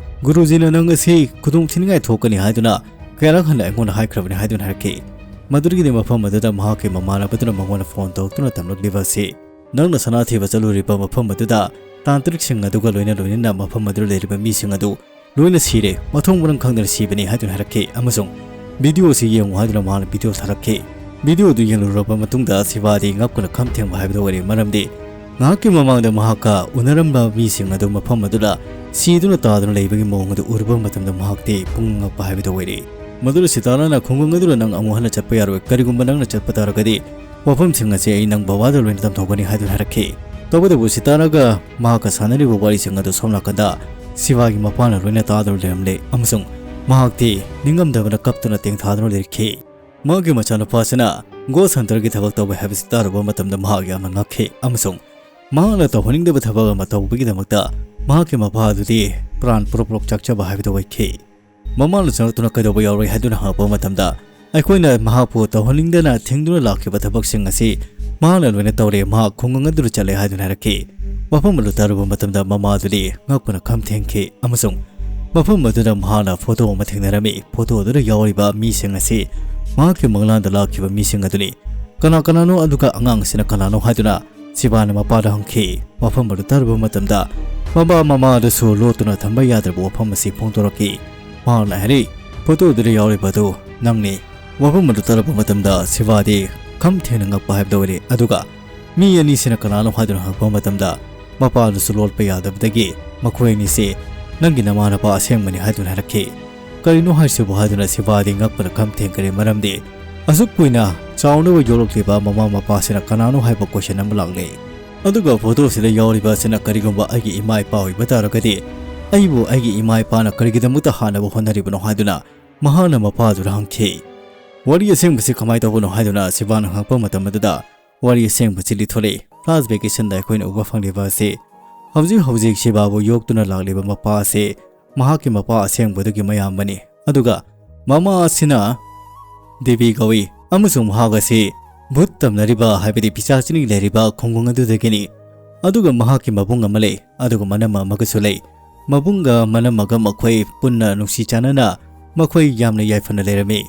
ꯒꯨꯔꯨꯖꯤꯅ ꯅꯪ ꯑꯁꯤ ꯈꯨꯗꯣꯡ ꯊꯤꯅꯤꯡꯉꯥꯏ ꯊꯣꯛꯀꯅꯤ ꯍꯥꯏꯗꯨꯅ ꯀꯌꯥꯔꯛ ꯍꯟꯅ ꯑꯩꯉꯣꯟꯗ ꯍꯥꯏꯈ꯭ꯔꯕꯅꯤ" ꯍꯥꯏꯗꯨꯅ ꯍꯥꯏꯔꯛꯈꯤ꯫ ꯃꯗꯨꯗꯒꯤꯗꯤ ꯃꯐꯝ ꯑꯗꯨꯗ ꯃꯍꯥꯛꯀꯤ ꯃꯃꯥꯟꯅꯕꯗꯨꯅ ꯃꯉꯣꯟꯗ ꯐꯣꯟ ꯇꯧꯔꯛꯇꯨꯅ ꯇꯝꯂꯛꯂꯤꯕ ꯑꯁꯤ, "ꯅꯪꯅ ꯁꯅꯥ ꯊꯤꯕ ꯆꯠꯂꯨꯔꯤꯕ ꯃꯐꯝ ꯑꯗꯨꯗ ꯇꯥꯟꯇ꯭ꯔꯤꯛꯁꯤꯡ ꯑꯗꯨꯒ ꯂꯣꯏꯅ ꯂꯣꯏꯅꯅ ꯃꯐꯝ ꯑꯗꯨꯗ ꯂꯩꯔꯤꯕ ꯃꯤꯁꯤꯡ ꯑꯗꯨ ꯂꯣꯏꯅ ꯁꯤꯔꯦ, ꯃꯊꯣꯡ ꯃꯔꯝ ꯈꯪꯗꯅ ꯁꯤꯕꯅꯤ" ꯍꯥꯏꯗꯨꯅ ꯍꯥꯏꯔꯛꯈꯤ ꯑꯃꯁꯨꯡ "ꯚꯤꯗꯤꯑꯣ ꯑꯁꯤ ꯌꯦꯡꯉꯨ" ꯍꯥꯏꯗꯨꯅ ꯃꯍꯥꯛꯅ ꯚꯤꯗꯤꯑꯣ ꯊꯥꯔꯛꯈꯤ꯫ ꯚꯤꯗꯤꯑꯣ ꯑꯗꯨ ꯌꯦꯡꯂꯨꯔꯕ ꯃꯇꯨꯡꯗ ꯁꯤꯕꯥꯗꯤ ꯉꯛꯄꯅ ꯈꯝ ꯊꯦꯡꯕ ꯍꯥꯏꯕꯗꯨ ꯑꯣꯏꯔꯦ, ꯃꯔꯝꯗꯤ ꯉꯥꯏꯍꯥꯛꯀꯤ ꯃꯃꯥꯡꯗ ꯃꯍꯥꯛꯀ ꯎꯅꯔꯝꯕ ꯃꯤꯁꯤꯡ ꯑꯗꯨ ꯃꯐꯝ ꯑꯗꯨꯗ ꯁꯤꯗꯨꯅ ꯇꯥꯗꯨꯅ ꯂꯩꯕꯒꯤ ꯃꯑꯣꯡ ꯑꯗꯨ ꯎꯔꯨꯕ ꯃꯇꯝꯗ ꯃꯍꯥꯛꯇꯤ ꯄꯨꯡꯉꯛ ꯉꯛꯄ ꯍꯥꯏꯕꯗꯨ ꯑꯣꯏꯔꯦ꯫ ꯃꯗꯨꯗ ꯁꯤꯇꯥꯔꯥꯅ ꯈꯨꯡꯒꯪ ꯑꯗꯨꯗ "ꯅꯪ ꯑꯃꯨꯛ ꯍꯟꯅ ꯆꯠꯄ ꯌꯥꯔꯣꯏ꯫ ꯀꯔꯤꯒꯨꯝꯕ ꯅꯪꯅ ꯆꯠꯄ ꯇꯥꯔꯒꯗꯤ ꯋꯥꯐꯝꯁꯤꯡ ꯑꯁꯤ ꯑꯩ ꯅꯪ ꯕꯕꯥꯗ ꯂꯣꯏꯅ ꯇꯝꯊꯣꯛꯀꯅꯤ" ꯍꯥꯏꯗꯨꯅ ꯍꯥꯏꯔꯛꯈꯤ꯫ ꯇꯧꯕꯇꯕꯨ ꯁꯤꯇꯥꯔꯥꯒ ꯃꯍꯥꯛꯀ ꯁꯥꯟꯅꯔꯤꯕ ꯋꯥꯔꯤꯁꯤꯡ ꯑꯗꯨ ꯁꯣꯝ ꯅꯥꯀꯟꯗ ꯁꯤꯕꯥꯒꯤ ꯃꯄꯥꯅ ꯂꯣꯏꯅ ꯇꯥꯗꯨꯅ ꯂꯩꯔꯝꯂꯦ ꯑꯃꯁꯨꯡ ꯃꯍꯥꯛꯇꯤ ꯅꯤꯡꯉꯝꯗꯕꯅ ꯀꯞꯇꯨꯅ ꯇꯦꯡꯊꯥꯗꯨꯅ ꯂꯩꯔꯛꯈꯤ꯫ ꯃꯍꯥꯛꯀꯤ ꯃꯆꯥꯅꯨꯄꯥꯁꯤꯅ ꯒꯣꯁ ꯍꯟꯇꯔꯒꯤ ꯊꯕꯛ ꯇꯧꯋꯦ ꯍꯥꯏꯕꯁꯤ ꯇꯥꯔꯨꯕ ꯃꯇꯝꯗ ꯃꯍꯥꯛ ꯌꯥꯝꯅ ꯉꯛꯈꯤ ꯑꯃꯁꯨꯡ ꯃꯍꯥꯛꯅ ꯇꯧꯍꯟꯅꯤꯡꯗꯕ ꯊꯕꯛ ꯑꯃ ꯇꯧꯕꯒꯤꯗꯃꯛꯇ ꯃꯍꯥꯛꯀꯤ ꯃꯄꯥ ꯑꯗꯨꯗꯤ ꯄ꯭ꯔꯥꯟ ꯄ꯭ꯔꯣꯞ ꯄ꯭ꯔꯣꯞ ꯆꯥꯛꯆꯕ ꯍꯥꯏꯕꯗꯨ ꯑꯣꯏꯈꯤ꯫ ꯃꯃꯥꯅ ꯆꯪꯂꯛꯇꯨꯅ "ꯀꯩꯗꯧꯕ ꯌꯥꯎꯔꯣꯏ?" ꯍꯥꯏꯗꯨꯅ ꯍꯪꯂꯛꯄ ꯃꯇꯝꯗ, "ꯑꯩꯈꯣꯏꯅ ꯃꯍꯥꯛꯄꯨ ꯇꯧꯍꯟꯅꯤꯡꯗꯅ ꯊꯤꯡꯗꯨꯅ ꯂꯥꯛꯈꯤꯕ ꯊꯕꯛꯁꯤꯡ ꯑꯁꯤ ꯃꯍꯥꯛꯅ ꯂꯣꯏꯅ ꯇꯧꯔꯦ, ꯃꯍꯥꯛ ꯈꯨꯡꯒꯪ ꯑꯗꯨꯗ ꯆꯠꯂꯦ" ꯍꯥꯏꯗꯨꯅ ꯍꯥꯏꯔꯛꯈꯤ꯫ ꯋꯥꯐꯝ ꯑꯗꯨ ꯇꯥꯔꯨꯕ ꯃꯇꯝꯗ ꯃꯃꯥ ꯑꯗꯨꯗꯤ ꯉꯛꯄꯅ ꯈꯝ ꯊꯦꯡꯈꯤ ꯑꯃꯁꯨꯡ ꯃꯐꯝ ꯑꯗꯨꯗ ꯃꯍꯥꯛꯅ ꯐꯣꯇꯣ ꯑꯃ ꯊꯦꯡꯅꯔꯝꯃꯤ꯫ ꯐꯣꯇꯣ ꯑꯗꯨꯗ ꯌꯥꯎꯔꯤꯕ ꯃꯤꯁꯤꯡ ꯑꯁꯤ ꯃꯍꯥꯛꯀꯤ ꯃꯪꯂꯥꯟꯗ ꯂꯥꯛꯈꯤꯕ ꯃꯤꯁꯤꯡ ꯑꯗꯨꯅꯤ꯫ "ꯀꯅꯥ ꯀꯅꯥꯅꯣ? ꯑꯗꯨꯒ ꯑꯉꯥꯡ ꯑꯁꯤꯅ ꯀꯅꯥꯅꯣ?" ꯍꯥꯏꯗꯨꯅ ꯁꯤꯕꯥꯅ ꯃꯄꯥꯗ ꯍꯪꯈꯤ꯫ ꯋꯥꯐꯝ ꯑꯗꯨ ꯇꯥꯔꯨꯕ ꯃꯇꯝꯗ ꯃꯃꯥ ꯃꯃꯥ ꯑꯗꯨꯁꯨ ꯂꯣꯠꯇꯨꯅ ꯊꯝꯕ ꯌꯥꯗ꯭ꯔꯕ ꯋꯥꯐꯝ ꯑꯁꯤ ꯐꯣꯡꯗꯣꯔꯛꯈꯤ꯫ ꯃꯍꯥꯛꯅ ꯍꯥꯏꯔꯤ, "ꯐꯣꯇꯣꯗꯨꯗ ꯌꯥꯎꯔꯤꯕ ꯑꯗꯨ ꯅꯪꯅꯤ?" ꯋꯥꯐꯝ ꯑꯗꯨ ꯇꯥꯔꯛꯄ ꯃꯇꯝꯗ ꯁꯤꯕꯥꯗꯤ ꯈꯝ ꯊꯦꯡꯅ ꯉꯛꯄ ꯍꯥꯏꯕꯗꯨ ꯑꯣꯏꯔꯦ꯫ ꯑꯗꯨꯒ ꯃꯤ ꯑꯅꯤꯁꯤꯅ ꯀꯅꯥꯅꯣ ꯍꯥꯏꯗꯨꯅ ꯍꯪꯉꯛꯄ ꯃꯇꯝꯗ ꯃꯄꯥꯗꯨꯁꯨ ꯂꯣꯠꯄ ꯌꯥꯗꯕꯗꯒꯤ ꯃꯈꯣꯏ ꯑꯅꯤꯁꯦ "ꯅꯪꯒꯤ ꯅꯃꯥ ꯅꯄꯥ ꯑꯁꯦꯡꯕꯅꯤ" ꯍꯥꯏꯗꯨꯅ ꯍꯥꯏꯔꯛꯈꯤ꯫ "ꯀꯔꯤꯅꯣ ꯍꯥꯏꯁꯤꯕꯨ?" ꯍꯥꯏꯗꯨꯅ ꯁꯤꯕꯥꯗꯤ ꯉꯛꯄꯅ ꯈꯝ ꯊꯦꯡꯈ꯭ꯔꯦ꯫ ꯃꯔꯝꯗꯤ ꯑꯁꯨꯛ ꯀꯨꯏꯅ ꯆꯥꯎꯅꯕ ꯌꯣꯛꯂꯛꯂꯤꯕ ꯃꯃꯥ ꯃꯄꯥꯁꯤꯅ ꯀꯅꯥꯅꯣ ꯍꯥꯏꯕ ꯀꯣꯏꯁꯟ ꯑꯃ ꯂꯥꯛꯂꯦ꯫ ꯑꯗꯨꯒ ꯐꯣꯇꯣꯁꯤꯗ ꯌꯥꯎꯔꯤꯕ ꯑꯁꯤꯅ ꯀꯔꯤꯒꯨꯝꯕ ꯑꯩꯒꯤ ꯏꯃꯥ ꯏꯄꯥ ꯑꯣꯏꯕ ꯇꯥꯔꯒꯗꯤ ꯑꯩꯕꯨ ꯑꯩꯒꯤ ꯏꯃꯥ ꯏꯄꯥꯅ ꯀꯔꯤꯒꯤꯗꯃꯛꯇ ꯍꯥꯠꯅꯕ ꯍꯣꯠꯅꯔꯤꯕꯅꯣ ꯍꯥꯏꯗꯨꯅ ꯃꯍꯥꯛꯅ ꯃꯄꯥꯗꯨꯗ ꯍꯪꯈꯤ꯫ ꯋꯥꯔꯤ ꯑꯁꯦꯡꯕꯁꯤ ꯀꯃꯥꯏꯅ ꯇꯧꯕꯅꯣ ꯍꯥꯏꯗꯨꯅ ꯁꯤꯕꯥꯅ ꯍꯪꯉꯛꯄ ꯃꯇꯝ ꯑꯗꯨꯗ ꯋꯥꯔꯤ ꯑꯁꯦꯡꯕꯁꯤ ꯂꯤꯊꯣꯔꯛꯏ꯫ Flashbackꯀꯤ ꯁꯤꯟꯗ ꯑꯩꯈꯣꯏꯅ ꯎꯕ ꯐꯪꯂꯤꯕ ꯑꯁꯤ ꯍꯧꯖꯤꯛ ꯍꯧꯖꯤꯛ ꯁꯤꯕꯥꯕꯨ ꯌꯣꯛꯇꯨꯅ ꯂꯥꯛꯂꯤꯕ ꯃꯄꯥ ꯑꯁꯤ ꯃꯍꯥꯛꯀꯤ ꯃꯄꯥ ꯑꯁꯦꯡꯕꯗꯨꯒꯤ ꯃꯌꯥꯝꯕꯅꯤ꯫ ꯑꯗꯨꯒ ꯃꯃꯥ ꯑꯁꯤꯅ ꯗꯦꯕꯤ ꯀꯧꯏ ꯑꯃꯁꯨꯡ ꯃꯍꯥꯛ ꯑꯁꯤ ꯚꯨꯠ ꯇꯝꯅꯔꯤꯕ, ꯍꯥꯏꯕꯗꯤ ꯄꯤꯁꯥꯆꯤꯅꯤ ꯂꯩꯔꯤꯕ ꯈꯨꯡꯒꯪ ꯑꯗꯨꯗꯒꯤꯅꯤ꯫ ꯑꯗꯨꯒ ꯃꯍꯥꯛꯀꯤ ꯃꯕꯨꯡ ꯑꯃ ꯂꯩ, ꯑꯗꯨꯒ ꯃꯅꯝꯃ ꯑꯃꯒꯁꯨ ꯂꯩ꯫ ꯃꯕꯨꯡꯒ ꯃꯅꯝꯃꯒ ꯃꯈꯣꯏ ꯄꯨꯟꯅ ꯅꯨꯡꯁꯤ ꯆꯥꯟꯅꯅ ꯃꯈꯣꯏ ꯌꯥꯝꯅ ꯌꯥꯏꯐꯅ ꯂꯩꯔꯝꯃꯤ꯫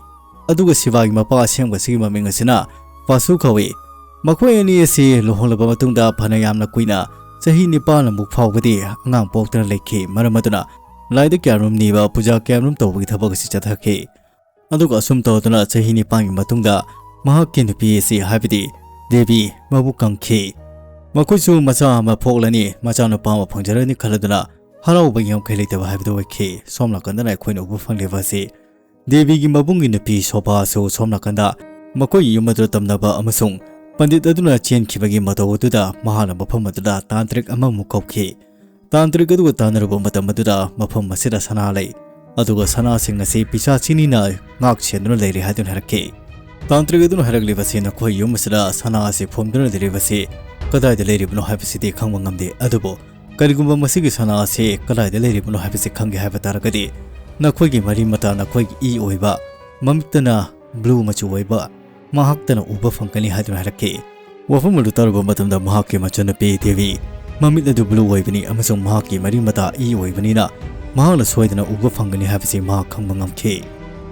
ꯑꯗꯨꯒ ꯁꯤꯕꯥꯒꯤ ꯃꯄꯥ ꯑꯁꯦꯡꯕꯁꯤꯒꯤ ꯃꯃꯤꯡ ꯑꯁꯤꯅ ꯄꯥꯁꯨ ꯀꯧꯏ꯫ ꯃꯈꯣꯏ ꯑꯅꯤ ꯑꯁꯤ ꯂꯨꯍꯣꯡꯂꯕ ꯃꯇꯨꯡꯗ ꯐꯅ ꯌꯥꯝꯅ ꯀꯨꯏꯅ, ꯆꯍꯤ ꯅꯤꯄꯥꯟꯃꯨꯛ ꯐꯥꯎꯕꯗꯤ ꯑꯉꯥꯡ ꯄꯣꯛꯇꯅ ꯂꯩꯈꯤ꯫ ꯃꯔꯝ ꯑꯗꯨꯅ ꯂꯥꯏꯗ ꯀꯌꯥꯃꯔꯨꯝ ꯅꯤꯕ, ꯄꯨꯖꯥ ꯀꯌꯥꯃꯔꯨꯝ ꯇꯧꯕꯒꯤ ꯊꯕꯛ ꯑꯁꯤ ꯆꯠꯊꯈꯤ꯫ ꯑꯗꯨꯒ ꯑꯁꯨꯝ ꯇꯧꯗꯨꯅ ꯆꯍꯤ ꯅꯤꯄꯥꯟꯒꯤ ꯃꯇꯨꯡꯗ ꯃꯍꯥꯛꯀꯤ ꯅꯨꯄꯤ ꯑꯁꯤ, ꯍꯥꯏꯕꯗꯤ ꯗꯦꯕꯤ, ꯃꯕꯨ ꯀꯪꯈꯤ꯫ ꯃꯈꯣꯏꯁꯨ ꯃꯆꯥ ꯑꯃ ꯄꯣꯛꯂꯅꯤ, ꯃꯆꯥꯅꯨꯄꯥ ꯑꯃ ꯐꯪꯖꯔꯅꯤ ꯈꯜꯂꯗꯨꯅ ꯍꯔꯥꯎꯕꯒꯤ ꯉꯝꯈꯩ ꯂꯩꯇꯕ ꯍꯥꯏꯕꯗꯨ ꯑꯣꯏꯈꯤ꯫ ꯁꯣꯝ ꯅꯥꯀꯟꯗꯅ ꯑꯩꯈꯣꯏꯅ ꯎꯕ ꯐꯪꯂꯤꯕ ꯑꯁꯤ ꯗꯦꯕꯤꯒꯤ ꯃꯕꯨꯡꯒꯤ ꯅꯨꯄꯤ ꯁꯣꯚꯥꯁꯨ ꯁꯣꯝ ꯅꯥꯀꯟꯗ ꯃꯈꯣꯏꯒꯤ ꯌꯨꯝ ꯑꯗꯨꯗ ꯇꯝꯅꯕ ꯑꯃꯁꯨꯡ ꯄꯟꯗꯤꯠ ꯑꯗꯨꯅ ꯆꯦꯟꯈꯤꯕꯒꯤ ꯃꯇꯧ ꯑꯗꯨꯗ ꯃꯍꯥꯛꯅ ꯃꯐꯝ ꯑꯗꯨꯗ ꯇꯥꯟꯇ꯭ꯔꯤꯛ ꯑꯃꯃꯨꯛ ꯀꯧꯈꯤ꯫ ꯇꯥꯟꯇ꯭ꯔꯤꯛ ꯑꯗꯨꯒ ꯇꯥꯟꯅꯔꯨꯕ ꯃꯇꯝ ꯑꯗꯨꯗ ꯃꯐꯝ ꯑꯁꯤꯗ ꯁꯅꯥ ꯂꯩ, ꯑꯗꯨꯒ ꯁꯅꯥꯁꯤꯡ ꯑꯁꯤ ꯄꯤꯁꯥꯆꯤꯅꯤꯅ ꯉꯥꯛ ꯁꯦꯟꯗꯨꯅ ꯂꯩꯔꯤ ꯍꯥꯏꯗꯨꯅ ꯍꯥꯏꯔꯛꯈꯤ꯫ ꯇꯥꯟꯇ꯭ꯔꯤꯛ ꯑꯗꯨꯅ ꯍꯥꯏꯔꯛꯂꯤꯕꯁꯤ, ꯅꯈꯣꯏ ꯌꯨꯝ ꯑꯁꯤꯗ ꯁꯅꯥ ꯑꯁꯤ ꯐꯨꯝꯗꯨꯅ ꯂꯩꯔꯤꯕꯁꯤ ꯀꯗꯥꯏꯗ ꯂꯩꯔꯤꯕꯅꯣ ꯍꯥꯏꯕꯁꯤꯗꯤ ꯈꯪꯕ ꯉꯝꯗꯦ, ꯑꯗꯨꯕꯨ ꯀꯔꯤꯒꯨꯝꯕ ꯃꯁꯤꯒꯤ ꯁꯅꯥ ꯑꯁꯤ ꯀꯗꯥꯏꯗ ꯂꯩꯔꯤꯕꯅꯣ ꯍꯥꯏꯕꯁꯤ ꯈꯪꯒꯦ ꯍꯥꯏꯕ ꯇꯥꯔꯒꯗꯤ ꯅꯈꯣꯏꯒꯤ ꯃꯔꯤ ꯃꯇꯥ, ꯅꯈꯣꯏꯒꯤ ꯏ ꯑꯣꯏꯕ, ꯃꯃꯤꯠꯇꯅ ꯕ꯭ꯂꯨ ꯃꯆꯨ ꯑꯣꯏꯕ, ꯃꯍꯥꯛꯇꯅ ꯎꯕ ꯐꯪꯒꯅꯤ ꯍꯥꯏꯗꯨꯅ ꯍꯥꯏꯔꯛꯈꯤ꯫ ꯋꯥꯐꯝ ꯑꯗꯨ ꯇꯥꯔꯨꯕ ꯃꯇꯝꯗ ꯃꯍꯥꯛꯀꯤ ꯃꯆꯟꯅꯨꯄꯤ ꯗꯦꯕꯤ ꯃꯃꯤꯠ ꯑꯗꯨ ꯕ꯭ꯂꯨ ꯑꯣꯏꯕꯅꯤ ꯑꯃꯁꯨꯡ ꯃꯍꯥꯛꯀꯤ ꯃꯔꯤ ꯃꯇꯥ ꯏ ꯑꯣꯏꯕꯅꯤꯅ ꯃꯍꯥꯛꯅ ꯁꯣꯏꯗꯅ ꯎꯕ ꯐꯪꯒꯅꯤ ꯍꯥꯏꯕꯁꯤ ꯃꯍꯥꯛ ꯈꯪꯕ ꯉꯝꯈꯤ꯫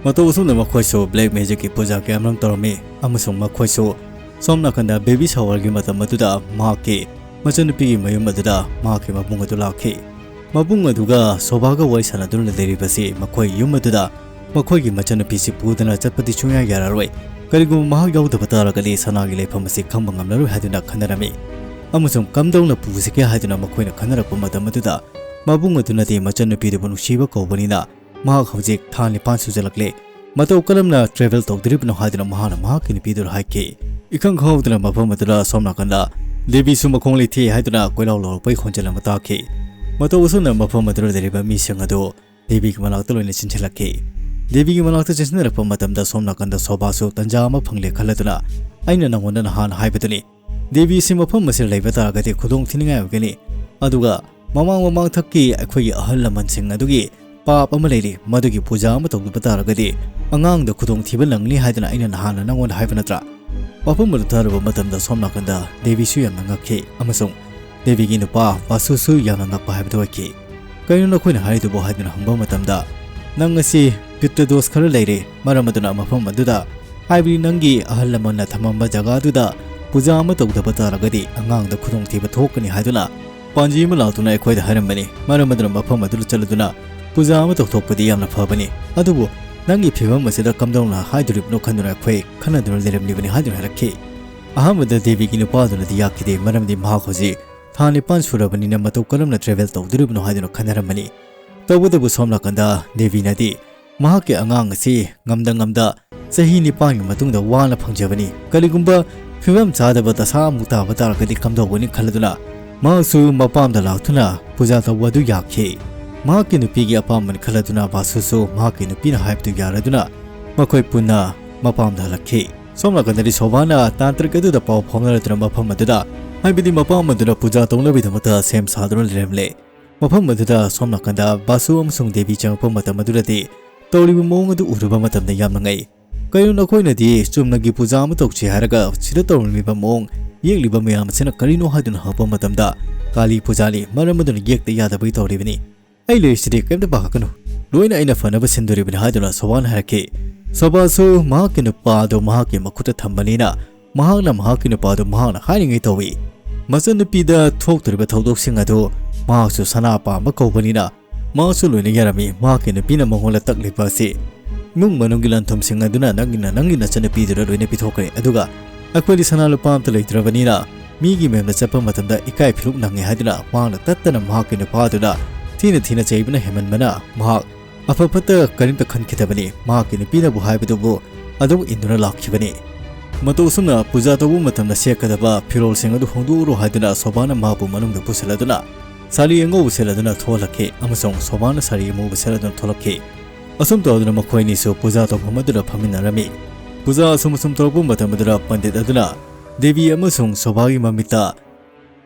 ꯃꯇꯧ ꯑꯁꯨꯝꯅ ꯃꯈꯣꯏꯁꯨ ꯕ꯭ꯂꯦꯛ ꯃꯦꯖꯤꯛꯀꯤ ꯄꯨꯖꯥ ꯀꯌꯥꯃꯔꯨꯝ ꯇꯧꯔꯝꯃꯤ ꯑꯃꯁꯨꯡ ꯃꯈꯣꯏꯁꯨ ꯁꯣꯝ ꯅꯥꯀꯟꯗ ꯕꯦꯕꯤ ꯁꯥꯋꯔꯒꯤ ꯃꯇꯝ ꯑꯗꯨꯗ ꯃꯍꯥꯛꯀꯤ ꯃꯆꯟꯅꯨꯄꯤꯒꯤ ꯃꯌꯨꯝ ꯑꯗꯨꯗ ꯃꯍꯥꯛꯀꯤ ꯃꯕꯨꯡ ꯑꯗꯨ ꯂꯥꯛꯈꯤ꯫ ꯃꯕꯨꯡ ꯑꯗꯨꯒ ꯁꯣꯚꯥꯒ ꯋꯥꯔꯤ ꯁꯥꯟꯅꯗꯨꯅ ꯂꯩꯔꯤꯕꯁꯤ ꯃꯈꯣꯏ ꯌꯨꯝ ꯑꯗꯨꯗ ꯃꯈꯣꯏꯒꯤ ꯃꯆꯟꯅꯨꯄꯤꯁꯤ ꯄꯨꯗꯨꯅ ꯆꯠꯄꯗꯤ ꯁꯨꯡꯌꯥ ꯌꯥꯔꯔꯣꯏ꯫ ꯀꯔꯤꯒꯨꯝꯕ ꯃꯍꯥꯛ ꯌꯥꯎꯗꯕ ꯇꯥꯔꯒꯗꯤ ꯁꯅꯥꯒꯤ ꯂꯩꯐꯝ ꯑꯁꯤ ꯈꯪꯕ ꯉꯝꯂꯔꯣꯏ ꯍꯥꯏꯗꯨꯅ ꯈꯟꯅꯔꯝꯃꯤ꯫ ꯑꯃꯁꯨꯡ ꯀꯝꯗꯧꯅ ꯄꯨꯁꯤꯒꯦ ꯍꯥꯏꯗꯨꯅ ꯃꯈꯣꯏꯅ ꯈꯟꯅꯔꯛꯄ ꯃꯇꯝ ꯑꯗꯨꯗ ꯃꯕꯨꯡ ꯑꯗꯨꯅꯗꯤ ꯃꯆꯟꯅꯨꯄꯤꯗꯨꯕꯨ ꯅꯨꯡꯁꯤꯕ ꯀꯧꯕꯅꯤꯅ ꯃꯍꯥꯛ ꯍꯧꯖꯤꯛ ꯊꯥ ꯅꯤꯄꯥꯟ ꯁꯨꯖꯜꯂꯛꯂꯦ꯫ ꯃꯇꯧ ꯀꯔꯝꯅ travel ꯇꯧꯗꯣꯔꯤꯕꯅꯣ ꯍꯥꯏꯗꯨꯅ ꯃꯍꯥꯛꯅ ꯃꯍꯥꯛꯀꯤ ꯅꯨꯄꯤꯗꯨꯗ ꯍꯥꯏꯈꯤ꯫ ꯏꯈꯪ ꯈꯪꯍꯧꯗꯅ ꯃꯐꯝ ꯑꯗꯨꯗ ꯁꯣꯝ ꯅꯥꯀꯟꯗ ꯗꯦꯕꯤꯁꯨ ꯃꯈꯣꯡ ꯂꯩꯊꯦꯛ ꯍꯥꯏꯗꯨꯅ ꯀꯣꯏꯂꯥꯎ ꯂꯥꯎꯔꯛꯄꯒꯤ ꯈꯣꯟꯖꯦꯜ ꯑꯃ ꯇꯥꯈꯤ꯫ ꯃꯇꯧ ꯑꯁꯨꯝꯅ ꯃꯐꯝ ꯑꯗꯨꯗ ꯂꯩꯔꯤꯕ ꯃꯤꯁꯤꯡ ꯑꯗꯨ ꯗꯦꯕꯤꯒꯤ ꯃꯅꯥꯛꯇ ꯂꯣꯏꯅ ꯆꯦꯟꯁꯤꯜꯂꯛꯈꯤ꯫ ꯗꯦꯕꯤꯒꯤ ꯃꯅꯥꯛꯇ ꯆꯦꯟꯁꯤꯟꯅꯔꯛꯄ ꯃꯇꯝꯗ ꯁꯣꯝ ꯅꯥꯀꯟꯗ ꯁꯣꯚꯥꯁꯨ ꯇꯟꯖꯥ ꯑꯃ ꯐꯪꯂꯦ ꯈꯜꯂꯗꯨꯅ, "ꯑꯩꯅ ꯅꯪꯉꯣꯟꯗ ꯅꯍꯥꯟ ꯍꯥꯏꯕꯗꯨꯅꯤ, ꯗꯦꯕꯤꯁꯤ ꯃꯐꯝ ꯑꯁꯤꯗ ꯂꯩꯕ ꯇꯥꯔꯒꯗꯤ ꯈꯨꯗꯣꯡ ꯊꯤꯅꯤꯡꯉꯥꯏ ꯑꯣꯏꯒꯅꯤ꯫ ꯑꯗꯨꯒ ꯃꯃꯥꯡ ꯃꯃꯥꯡꯊꯛꯀꯤ ꯑꯩꯈꯣꯏꯒꯤ ꯑꯍꯜ ꯂꯃꯟꯁꯤꯡ ꯑꯗꯨꯒꯤ ꯄꯥꯞ ꯑꯃ ꯂꯩꯔꯤ, ꯃꯗꯨꯒꯤ ꯄꯨꯖꯥ ꯑꯃ ꯇꯧꯗꯕ ꯇꯥꯔꯒꯗꯤ ꯑꯉꯥꯡꯗ ꯈꯨꯗꯣꯡꯊꯤꯕ ꯅꯪꯂꯤ ꯍꯥꯏꯗꯨꯅ ꯑꯩꯅ ꯅꯍꯥꯟꯅ ꯅꯪꯉꯣꯟꯗ ꯍꯥꯏꯕ ꯅꯠꯇ꯭ꯔꯥ?" ꯋꯥꯐꯝ ꯑꯗꯨ ꯇꯥꯔꯨꯕ ꯃꯇꯝꯗ ꯁꯣꯝ ꯅꯥꯀꯟꯗ ꯗꯦꯕꯤꯁꯨ ꯌꯥꯝꯅ ꯉꯛꯈꯤ ꯑꯃꯁꯨꯡ ꯗꯦꯕꯤꯒꯤ ꯅꯨꯄꯥ ꯕꯥꯁꯨꯁꯨ ꯌꯥꯝꯅ ꯉꯛꯄ ꯍꯥꯏꯕꯗꯨ ꯑꯣꯏꯈꯤ꯫ "ꯀꯩꯅꯣ ꯅꯈꯣꯏꯅ ꯍꯥꯏꯔꯤꯗꯨꯕꯨ?" ꯍꯥꯏꯗꯨꯅ ꯍꯪꯕ ꯃꯇꯝꯗ, "ꯅꯪ ꯑꯁꯤ ꯄꯤꯠꯇ ꯗꯣꯁ ꯈꯔ ꯂꯩꯔꯦ, ꯃꯔꯝ ꯑꯗꯨꯅ ꯃꯐꯝ ꯑꯗꯨꯗ, ꯍꯥꯏꯕꯗꯤ ꯅꯪꯒꯤ ꯑꯍꯜ ꯂꯃꯟꯅ ꯊꯝꯃꯝꯕ ꯖꯒꯥꯗꯨꯗ ꯄꯨꯖꯥ ꯑꯃ ꯇꯧꯗꯕ ꯇꯥꯔꯒꯗꯤ ꯑꯉꯥꯡꯗ ꯈꯨꯗꯣꯡꯊꯤꯕ ꯊꯣꯛꯀꯅꯤ ꯍꯥꯏꯗꯨꯅ ꯄꯥꯟꯖꯤ ꯑꯃ ꯂꯥꯛꯇꯨꯅ ꯑꯩꯈꯣꯏꯗ ꯍꯥꯏꯔꯝꯕꯅꯤ꯫ ꯃꯔꯝ ꯑꯗꯨꯅ ꯃꯐꯝ ꯑꯗꯨꯗ ꯆꯠꯂꯗꯨꯅ ꯄꯨꯖꯥ ꯑꯃ ꯇꯧꯊꯣꯛꯄꯗꯤ ꯌꯥꯝꯅ ꯐꯕꯅꯤ꯫ ꯑꯗꯨꯕꯨ ꯅꯪꯒꯤ ꯐꯤꯕꯝ ꯑꯁꯤꯗ ꯀꯝꯗꯧꯅ ꯍꯥꯏꯗꯣꯔꯤꯕꯅꯣ ꯈꯟꯗꯨꯅ ꯑꯩꯈꯣꯏ ꯈꯟꯅꯗꯨꯅ ꯂꯩꯔꯝꯂꯤꯕꯅꯤ" ꯍꯥꯏꯗꯨꯅ ꯍꯥꯏꯔꯛꯈꯤ꯫ ꯑꯍꯥꯟꯕꯗ ꯗꯦꯕꯤꯒꯤ ꯅꯨꯄꯥꯗꯨꯅꯗꯤ ꯌꯥꯈꯤꯗꯦ, ꯃꯔꯝꯗꯤ ꯃꯍꯥꯛ ꯍꯧꯖꯤꯛ ꯊꯥ ꯅꯤꯄꯥꯟ ꯁꯨꯔꯕꯅꯤꯅ ꯃꯇꯧ ꯀꯔꯝꯅ travel ꯇꯧꯗꯣꯔꯤꯕꯅꯣ ꯍꯥꯏꯗꯨꯅ ꯈꯟꯅꯔꯝꯕꯅꯤ꯫ ꯇꯧꯕꯇꯕꯨ ꯁꯣꯝ ꯅꯥꯀꯟꯗ ꯗꯦꯕꯤꯅꯗꯤ ꯃꯍꯥꯛꯀꯤ ꯑꯉꯥꯡ ꯑꯁꯤ ꯉꯝꯗ ꯉꯝꯗ ꯆꯍꯤ ꯅꯤꯄꯥꯟꯒꯤ ꯃꯇꯨꯡꯗ ꯋꯥꯅ ꯐꯪꯖꯕꯅꯤ, ꯀꯔꯤꯒꯨꯝꯕ ꯐꯤꯕꯝ ꯆꯥꯗꯕ ꯗꯁꯥ ꯑꯃꯨꯛ ꯇꯥꯕ ꯇꯥꯔꯒꯗꯤ ꯀꯝꯗꯧꯒꯅꯤ ꯈꯜꯂꯗꯨꯅ ꯃꯍꯥꯛꯁꯨ ꯃꯄꯥꯝꯗ ꯂꯥꯛꯇꯨꯅ ꯄꯨꯖꯥ ꯇꯧꯕ ꯑꯗꯨ ꯌꯥꯈꯤ꯫ ꯃꯍꯥꯛꯀꯤ ꯅꯨꯄꯤꯒꯤ ꯑꯄꯥꯝꯕꯅꯤ ꯈꯜꯂꯗꯨꯅ ꯕꯥꯁꯨꯁꯨ ꯃꯍꯥꯛꯀꯤ ꯅꯨꯄꯤꯅ ꯍꯥꯏꯕꯗꯨ ꯌꯥꯔꯗꯨꯅ ꯃꯈꯣꯏ ꯄꯨꯟꯅ ꯃꯄꯥꯝꯗ ꯍꯜꯂꯛꯈꯤ꯫ ꯁꯣꯝ ꯅꯥꯀꯟꯗꯗꯤ ꯁꯣꯚꯥꯅ ꯇꯥꯟꯇ꯭ꯔꯤꯛ ꯑꯗꯨꯗ ꯄꯥꯎ ꯐꯥꯎꯅꯔꯗꯨꯅ ꯃꯐꯝ ꯑꯗꯨꯗ, ꯍꯥꯏꯕꯗꯤ ꯃꯄꯥꯝ ꯑꯗꯨꯗ ꯄꯨꯖꯥ ꯇꯧꯅꯕꯒꯤꯗꯃꯛꯇ ꯁꯦꯝ ꯁꯥꯗꯨꯅ ꯂꯩꯔꯝꯂꯦ꯫ ꯃꯐꯝ ꯑꯗꯨꯗ ꯁꯣꯝ ꯅꯥꯀꯟꯗ ꯕꯥꯁꯨ ꯑꯃꯁꯨꯡ ꯗꯦꯕꯤ ꯆꯪꯂꯛꯄ ꯃꯇꯝ ꯑꯗꯨꯗꯗꯤ ꯇꯧꯔꯤꯕ ꯃꯑꯣꯡ ꯑꯗꯨ ꯎꯔꯨꯕ ꯃꯇꯝꯗ ꯌꯥꯝꯅ ꯉꯛꯏ꯫ "ꯀꯩꯅꯣ ꯅꯈꯣꯏꯅꯗꯤ ꯆꯨꯝꯅꯒꯤ ꯄꯨꯖꯥ ꯑꯃ ꯇꯧꯁꯤ ꯍꯥꯏꯔꯒ ꯁꯤꯗ ꯇꯧꯔꯝꯂꯤꯕ ꯃꯑꯣꯡ, ꯌꯦꯛꯂꯤꯕ ꯃꯌꯥꯝ ꯑꯁꯤꯅ ꯀꯔꯤꯅꯣ?" ꯍꯥꯏꯗꯨꯅ ꯍꯪꯂꯛꯄ ꯃꯇꯝꯗ, "ꯀꯥꯂꯤ ꯄꯨꯖꯥꯅꯤ, ꯃꯔꯝ ꯑꯗꯨꯅ ꯌꯦꯛꯇ ꯌꯥꯗꯕꯒꯤ ꯇꯧꯔꯤꯕꯅꯤ꯫ ꯑꯩ ꯂꯩꯔꯤꯁꯤꯗꯤ, ꯀꯔꯤꯝꯇ ꯄꯥꯈꯠꯀꯅꯨ, ꯂꯣꯏꯅ ꯑꯩꯅ ꯐꯅꯕ ꯁꯤꯟꯗꯣꯔꯤꯕꯅꯤ" ꯍꯥꯏꯗꯨꯅ ꯁꯣꯚꯥꯅ ꯍꯥꯏꯔꯛꯈꯤ꯫ ꯁꯣꯚꯥꯁꯨ ꯃꯍꯥꯛꯀꯤ ꯅꯨꯄꯥ ꯑꯗꯨ ꯃꯍꯥꯛꯀꯤ ꯃꯈꯨꯠꯇ ꯊꯝꯕꯅꯤꯅ ꯃꯍꯥꯛꯅ ꯃꯍꯥꯛꯀꯤ ꯅꯨꯄꯥꯗꯨ ꯃꯍꯥꯛꯅ ꯍꯥꯏꯔꯤꯉꯩ ꯇꯧꯏ꯫ ꯃꯆꯟꯅꯨꯄꯤꯗ ꯊꯣꯛꯇꯣꯔꯤꯕ ꯊꯧꯗꯣꯛꯁꯤꯡ ꯑꯗꯨ ꯃꯍꯥꯛꯁꯨ ꯁꯅꯥ ꯄꯥꯝꯕ ꯀꯧꯕꯅꯤꯅ ꯃꯍꯥꯛꯁꯨ ꯂꯣꯏꯅ ꯌꯥꯔꯝꯃꯤ꯫ ꯃꯍꯥꯛꯀꯤ ꯅꯨꯄꯤꯅ ꯃꯉꯣꯟꯗ ꯇꯛꯂꯤꯕ ꯑꯁꯤ ꯏꯃꯨꯡ ꯃꯅꯨꯡꯒꯤ ꯂꯟ-ꯊꯨꯝꯁꯤꯡ ꯑꯗꯨꯅ ꯅꯪꯒꯤꯅ ꯅꯪꯒꯤ ꯅꯆꯟꯅꯨꯄꯤꯗꯨꯗ ꯂꯣꯏꯅ ꯄꯤꯊꯣꯛꯈ꯭ꯔꯦ, ꯑꯗꯨꯒ ꯑꯩꯈꯣꯏꯗꯤ ꯁꯅꯥ ꯂꯨꯄꯥ ꯑꯝꯇ ꯂꯩꯇ꯭ꯔꯕꯅꯤꯅ ꯃꯤꯒꯤ ꯃꯌꯨꯝꯗ ꯆꯠꯄ ꯃꯇꯝꯗ ꯏꯀꯥꯏ ꯐꯤꯔꯨꯛ ꯅꯪꯉꯦ ꯍꯥꯏꯗꯨꯅ ꯃꯍꯥꯛꯅ ꯇꯠꯇꯅ ꯃꯍꯥꯛꯀꯤ ꯅꯨꯄꯥꯗꯨꯗ ꯊꯤꯅ ꯊꯤꯅ ꯆꯩꯕꯅ ꯍꯦꯟꯃꯟꯕꯅ ꯃꯍꯥꯛ ꯑꯐ ꯐꯠꯇ ꯀꯔꯤꯝꯇ ꯈꯟꯈꯤꯗꯕꯅꯤ꯫ ꯃꯍꯥꯛꯀꯤ ꯅꯨꯄꯤꯅꯕꯨ ꯍꯥꯏꯕꯗꯨꯕꯨ ꯑꯗꯨꯝ ꯏꯟꯗꯨꯅ ꯂꯥꯛꯈꯤꯕꯅꯤ꯫ ꯃꯇꯧ ꯑꯁꯨꯝꯅ ꯄꯨꯖꯥ ꯇꯧꯕ ꯃꯇꯝꯗ ꯁꯦꯠꯀꯗꯕ ꯐꯤꯔꯣꯜꯁꯤꯡ ꯑꯗꯨ ꯍꯣꯡꯗꯣꯛꯎꯔꯣ ꯍꯥꯏꯗꯨꯅ ꯁꯣꯚꯥꯅ ꯃꯍꯥꯛꯄꯨ ꯃꯅꯨꯡꯗ ꯄꯨꯁꯤꯜꯂꯗꯨꯅ ꯁꯥꯔꯤ ꯑꯉꯧꯕ ꯁꯦꯠꯂꯗꯨꯅ ꯊꯣꯛꯍꯜꯂꯛꯈꯤ ꯑꯃꯁꯨꯡ ꯁꯣꯚꯥꯅ ꯁꯥꯔꯤ ꯑꯃꯨꯕ ꯁꯦꯠꯂꯗꯨꯅ ꯊꯣꯛꯂꯛꯈꯤ꯫ ꯑꯁꯨꯝ ꯇꯧꯗꯨꯅ ꯃꯈꯣꯏ ꯑꯅꯤꯁꯨ ꯄꯨꯖꯥ ꯇꯧꯐꯝ ꯑꯗꯨꯗ ꯐꯝꯃꯤꯟꯅꯔꯝꯃꯤ꯫ ꯄꯨꯖꯥ ꯑꯁꯨꯝ ꯑꯁꯨꯝ ꯇꯧꯔꯛꯄ ꯃꯇꯝ ꯑꯗꯨꯗ ꯄꯟꯗꯤꯠ ꯑꯗꯨꯅ ꯗꯦꯕꯤ ꯑꯃꯁꯨꯡ ꯁꯣꯚꯥꯒꯤ ꯃꯃꯤꯠꯇ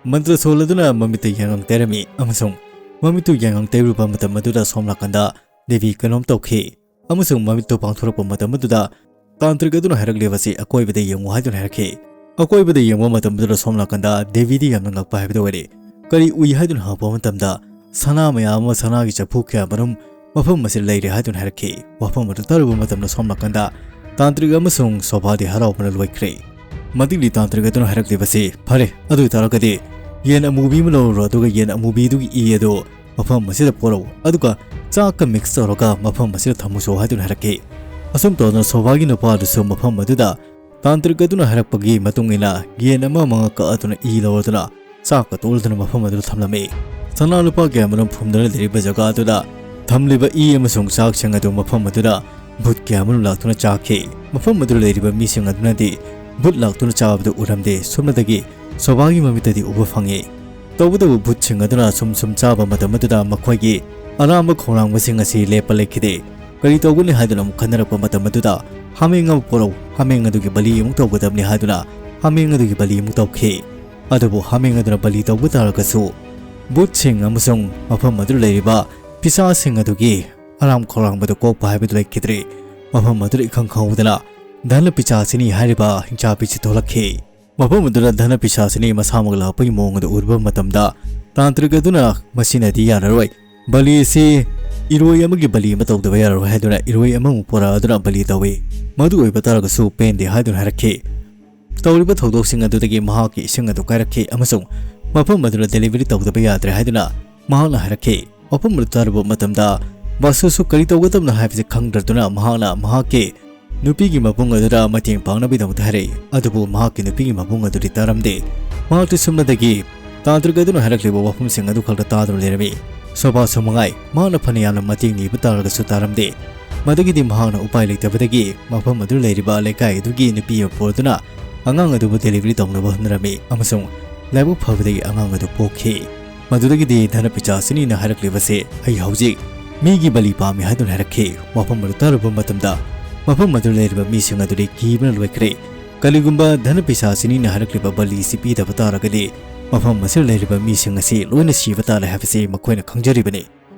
ꯃꯟꯇ꯭ꯔ ꯁꯣꯜꯂꯗꯨꯅ ꯃꯃꯤꯠꯇ ꯌꯥꯉꯪ ꯇꯩꯔꯝꯃꯤ ꯑꯃꯁꯨꯡ ꯃꯃꯤꯠꯇꯨ ꯌꯥꯉꯪ ꯇꯩꯔꯨꯕ ꯃꯇꯝ ꯑꯗꯨꯗ ꯁꯣꯝ ꯅꯥꯀꯟꯗ ꯗꯦꯕꯤ ꯀꯩꯅꯣꯝ ꯇꯧꯈꯤ ꯑꯃꯁꯨꯡ ꯃꯃꯤꯠꯇꯨ ꯄꯥꯡꯊꯣꯔꯛꯄ ꯃꯇꯝ ꯑꯗꯨꯗ ꯇꯥꯟꯇ꯭ꯔꯤꯛ ꯑꯗꯨꯅ ꯍꯥꯏꯔꯛꯂꯤꯕꯁꯤ ꯑꯀꯣꯏꯕꯗ ꯌꯦꯡꯉꯨ ꯍꯥꯏꯗꯨꯅ ꯍꯥꯏꯔꯛꯈꯤ꯫ ꯑꯀꯣꯏꯕꯗ ꯌꯦꯡꯕ ꯃꯇꯝ ꯑꯗꯨꯗ ꯁꯣꯝ ꯅꯥꯀꯟꯗ ꯗꯦꯕꯤꯗꯤ ꯌꯥꯝꯅ ꯉꯛꯄ ꯍꯥꯏꯕꯗꯨ ꯑꯣꯏꯔꯦ꯫ ꯀꯔꯤ ꯎꯏ ꯍꯥꯏꯗꯨꯅ ꯍꯪꯉꯛꯄ ꯃꯇꯝꯗ ꯁꯅꯥ ꯃꯌꯥꯝ ꯑꯃ, ꯁꯅꯥꯒꯤ ꯆꯐꯨ ꯀꯌꯥ ꯃꯔꯨꯝ ꯃꯐꯝ ꯑꯁꯤꯗ ꯂꯩꯔꯦ ꯍꯥꯏꯗꯨꯅ ꯍꯥꯏꯔꯛꯈꯤ꯫ ꯋꯥꯐꯝ ꯑꯗꯨ ꯇꯥꯔꯨꯕ ꯃꯇꯝꯗ ꯁꯣꯝ ꯅꯥꯀꯟꯗ ꯇꯥꯟꯇ꯭ꯔꯤꯛ ꯑꯃꯁꯨꯡ ꯁꯣꯚꯥꯗꯤ ꯍꯔꯥꯎꯕꯅ ꯂꯣꯏꯈ꯭ꯔꯦ꯫ ꯃꯇꯤꯛꯂꯤ ꯇꯥꯟꯇ꯭ꯔꯤꯛ ꯑꯗꯨꯅ ꯍꯥꯏꯔꯛꯂꯤꯕꯁꯤ, "ꯐꯔꯦ, ꯑꯗꯨ ꯑꯣꯏꯇꯥꯔꯒꯗꯤ ꯌꯦꯟ ꯑꯃꯨꯕꯤ ꯑꯃ ꯂꯧꯔꯨꯔꯣ, ꯑꯗꯨꯒ ꯌꯦꯟ ꯑꯃꯨꯕꯤꯗꯨꯒꯤ ꯏ ꯑꯗꯨ ꯃꯐꯝ ꯑꯁꯤꯗ ꯄꯣꯔꯛꯎ, ꯑꯗꯨꯒ ꯆꯥꯛꯀ ꯃꯤꯛꯁ ꯇꯧꯔꯒ ꯃꯐꯝ ꯑꯁꯤꯗ ꯊꯝꯃꯨꯁꯨ" ꯍꯥꯏꯗꯨꯅ ꯍꯥꯏꯔꯛꯈꯤ꯫ ꯑꯁꯨꯝ ꯇꯧꯗꯅ ꯁꯣꯚꯥꯒꯤ ꯅꯨꯄꯥ ꯑꯗꯨꯁꯨ ꯃꯐꯝ ꯑꯗꯨꯗ ꯇꯥꯟꯇ꯭ꯔꯤꯛ ꯑꯗꯨꯅ ꯍꯥꯏꯔꯛꯄꯒꯤ ꯃꯇꯨꯡ ꯏꯟꯅ ꯌꯦꯟ ꯑꯃ ꯃꯉꯛ ꯀꯛꯑꯗꯨꯅ ꯏ ꯂꯧꯔꯗꯨꯅ ꯆꯥꯛꯀ ꯇꯣꯠꯂꯗꯨꯅ ꯃꯐꯝ ꯑꯗꯨꯗ ꯊꯝꯂꯝꯃꯤ꯫ ꯁꯅꯥ ꯂꯨꯄꯥ ꯀꯌꯥ ꯑꯃꯔꯣꯝ ꯐꯨꯝꯗꯨꯅ ꯂꯩꯔꯤꯕ ꯖꯒꯥ ꯑꯗꯨꯗ ꯊꯝꯂꯤꯕ ꯏ ꯑꯃꯁꯨꯡ ꯆꯥꯛꯁꯤꯡ ꯑꯗꯨ ꯃꯐꯝ ꯑꯗꯨꯗ ꯚꯨꯠ ꯀꯌꯥ ꯑꯃꯔꯣꯝ ꯂꯥꯛꯇꯨꯅ ꯆꯥꯈꯤ꯫ ꯃꯐꯝ ꯑꯗꯨꯗ ꯂꯩꯔꯤꯕ ꯃꯤꯁꯤꯡ ꯑꯗꯨꯅꯗꯤ ꯚꯨꯠ ꯂꯥꯛꯇꯨꯅ ꯆꯥꯕꯗꯨ ꯎꯔꯝꯗꯦ꯫ ꯁꯨꯞꯅꯇꯒꯤ ꯁꯣꯚꯥꯒꯤ ꯃꯃꯤꯠꯇꯗꯤ ꯎꯕ ꯐꯪꯉꯤ꯫ ꯇꯧꯕꯇꯕꯨ ꯚꯨꯠꯁꯤꯡ ꯑꯗꯨꯅ ꯁꯨꯝ ꯁꯨꯝ ꯆꯥꯕ ꯃꯇꯝ ꯑꯗꯨꯗ ꯃꯈꯣꯏꯒꯤ ꯑꯔꯥꯝꯕ ꯈꯧꯔꯥꯡꯕꯁꯤꯡ ꯑꯁꯤ ꯂꯦꯞꯄ ꯂꯩꯈꯤꯗꯦ꯫ ꯀꯔꯤ ꯇꯧꯒꯅꯤ ꯍꯥꯏꯗꯨꯅ ꯑꯃꯨꯛ ꯈꯟꯅꯔꯛꯄ ꯃꯇꯝ ꯑꯗꯨꯗ ꯍꯥꯃꯦꯡ ꯑꯃ ꯄꯣꯔꯛꯎ, ꯍꯥꯃꯦꯡ ꯑꯗꯨꯒꯤ ꯕꯂꯤ ꯑꯃꯨꯛ ꯇꯧꯒꯗꯕꯅꯤ ꯍꯥꯏꯗꯨꯅ ꯍꯥꯃꯦꯡ ꯑꯗꯨꯒꯤ ꯕꯂꯤ ꯑꯃꯨꯛ ꯇꯧꯈꯤ꯫ ꯑꯗꯨꯕꯨ ꯍꯥꯃꯦꯡ ꯑꯗꯨꯅ ꯕꯂꯤ ꯇꯧꯕ ꯇꯥꯔꯒꯁꯨ ꯚꯨꯠꯁꯤꯡ ꯑꯃꯁꯨꯡ ꯃꯐꯝ ꯑꯗꯨꯗ ꯂꯩꯔꯤꯕ ꯄꯤꯁꯥꯁꯤꯡ ꯑꯗꯨꯒꯤ ꯑꯔꯥꯝ ꯈꯧꯔꯥꯡꯕꯗꯨ ꯀꯣꯛꯄ ꯍꯥꯏꯕꯗꯨ ꯂꯩꯈꯤꯗ꯭ꯔꯦ꯫ ꯃꯐꯝ ꯑꯗꯨꯗ ꯏꯈꯪ ꯈꯪꯍꯧꯗꯅ ꯙꯅ ꯄꯤꯁꯥꯁꯤꯅꯤ ꯍꯥꯏꯔꯤꯕ ꯍꯤꯡꯆꯥꯕꯤꯁꯤ ꯊꯣꯛꯂꯛꯈꯤ꯫ ꯃꯐꯝ ꯑꯗꯨꯗ ꯙꯅ ꯄꯤꯁꯥꯁꯤꯅꯤ ꯃꯁꯥꯃꯛ ꯂꯥꯛꯄꯒꯤ ꯃꯑꯣꯡ ꯑꯗꯨ ꯎꯔꯨꯕ ꯃꯇꯝꯗ ꯇꯥꯟꯇ꯭ꯔꯤꯛ ꯑꯗꯨꯅ ꯃꯁꯤꯅꯗꯤ ꯌꯥꯔꯔꯣꯏ, ꯕꯂꯤ ꯑꯁꯤ ꯏꯔꯣꯏ ꯑꯃꯒꯤ ꯕꯂꯤ ꯑꯃ ꯇꯧꯗꯕ ꯌꯥꯔꯔꯣꯏ ꯍꯥꯏꯗꯨꯅ ꯏꯔꯣꯏ ꯑꯃꯃꯨꯛ ꯄꯣꯔꯛꯑꯗꯨꯅ ꯕꯂꯤ ꯇꯧꯏ꯫ ꯃꯗꯨ ꯑꯣꯏꯕ ꯇꯥꯔꯒꯁꯨ ꯄꯦꯟꯗꯦ ꯍꯥꯏꯗꯨꯅ ꯍꯥꯏꯔꯛꯈꯤ꯫ ꯇꯧꯔꯤꯕ ꯊꯧꯗꯣꯛꯁꯤꯡ ꯑꯗꯨꯗꯒꯤ ꯃꯍꯥꯛꯀꯤ ꯏꯁꯤꯡ ꯑꯗꯨ ꯀꯥꯏꯔꯛꯈꯤ ꯑꯃꯁꯨꯡ ꯃꯐꯝ ꯑꯗꯨꯗ delivery ꯇꯧꯗꯕ ꯌꯥꯗ꯭ꯔꯦ ꯍꯥꯏꯗꯨꯅ ꯃꯍꯥꯛꯅ ꯍꯥꯏꯔꯛꯈꯤ꯫ ꯋꯥꯐꯝ ꯑꯗꯨ ꯇꯥꯔꯨꯕ ꯃꯇꯝꯗ ꯕꯥꯁꯨꯁꯨ ꯀꯔꯤ ꯇꯧꯒꯗꯕꯅꯣ ꯍꯥꯏꯕꯁꯤ ꯈꯪꯗ꯭ꯔꯗꯨꯅ ꯃꯍꯥꯛꯅ ꯃꯍꯥꯛꯀꯤ ꯅꯨꯄꯤꯒꯤ ꯃꯕꯨꯡ ꯑꯗꯨꯗ ꯃꯇꯦꯡ ꯄꯥꯡꯅꯕꯒꯤꯗꯃꯛꯇ ꯍꯥꯏꯔꯛꯏ꯫ ꯑꯗꯨꯕꯨ ꯃꯍꯥꯛꯀꯤ ꯅꯨꯄꯤꯒꯤ ꯃꯕꯨꯡ ꯑꯗꯨꯗꯤ ꯇꯥꯔꯝꯗꯦ꯫ ꯃꯍꯥꯛꯇꯤ ꯁꯨꯞꯅꯗꯒꯤ ꯇꯥꯟꯇ꯭ꯔꯤꯛ ꯑꯗꯨꯅ ꯍꯥꯏꯔꯛꯂꯤꯕ ꯋꯥꯐꯝꯁꯤꯡ ꯑꯗꯨ ꯈꯛꯇ ꯇꯥꯗꯨꯅ ꯂꯩꯔꯝꯃꯤ꯫ ꯁꯣꯚꯥꯁꯨ ꯃꯉꯥꯏ, ꯃꯍꯥꯛꯅ ꯐꯅ ꯌꯥꯝꯅ ꯃꯇꯦꯡ ꯅꯤꯕ ꯇꯥꯔꯒꯁꯨ ꯇꯥꯔꯝꯗꯦ꯫ ꯃꯗꯨꯒꯤꯗꯤ ꯃꯍꯥꯛꯅ ꯎꯄꯥꯏ ꯂꯩꯇꯕꯗꯒꯤ ꯃꯐꯝ ꯑꯗꯨꯗ ꯂꯩꯔꯤꯕ ꯂꯩꯀꯥꯏ ꯑꯗꯨꯒꯤ ꯅꯨꯄꯤ ꯑꯃ ꯄꯨꯔꯗꯨꯅ ꯑꯉꯥꯡ ꯑꯗꯨꯕꯨ delivery ꯇꯧꯅꯕ ꯍꯣꯠꯅꯔꯝꯃꯤ ꯑꯃꯁꯨꯡ ꯂꯥꯏꯕꯛ ꯐꯕꯗꯒꯤ ꯑꯉꯥꯡ ꯑꯗꯨ ꯄꯣꯛꯈꯤ꯫ ꯃꯗꯨꯗꯒꯤꯗꯤ ꯙꯅ ꯄꯤꯆꯥꯁꯤꯅꯤꯅ ꯍꯥꯏꯔꯛꯂꯤꯕꯁꯦ, "ꯑꯩ ꯍꯧꯖꯤꯛ ꯃꯤꯒꯤ ꯕꯂꯤ ꯄꯥꯝꯃꯤ" ꯍꯥꯏꯗꯨꯅ ꯍꯥꯏꯔꯛꯈꯤ꯫ ꯋꯥꯐꯝ ꯑꯗꯨ ꯇꯥꯔꯨꯕ ꯃꯇꯝꯗ ꯃꯐꯝ ꯑꯗꯨꯗ ꯂꯩꯔꯤꯕ ꯃꯤꯁꯤꯡ ꯑꯗꯨꯗꯤ ꯀꯤꯕꯅ ꯂꯣꯏꯈ꯭ꯔꯦ꯫ ꯀꯔꯤꯒꯨꯝꯕ ꯙꯅ ꯄꯤꯆꯥꯁꯤꯅꯤꯅ ꯍꯥꯏꯔꯛꯂꯤꯕ ꯕꯂꯤꯁꯤ ꯄꯤꯗꯕ ꯇꯥꯔꯒꯗꯤ ꯃꯐꯝ ꯑꯁꯤꯗ ꯂꯩꯔꯤꯕ ꯃꯤꯁꯤꯡ ꯑꯁꯤ ꯂꯣꯏꯅ ꯁꯤꯕ ꯇꯥꯔꯦ ꯍꯥꯏꯕꯁꯤ ꯃꯈꯣꯏꯅ ꯈꯪꯖꯔꯤꯕꯅꯤ꯫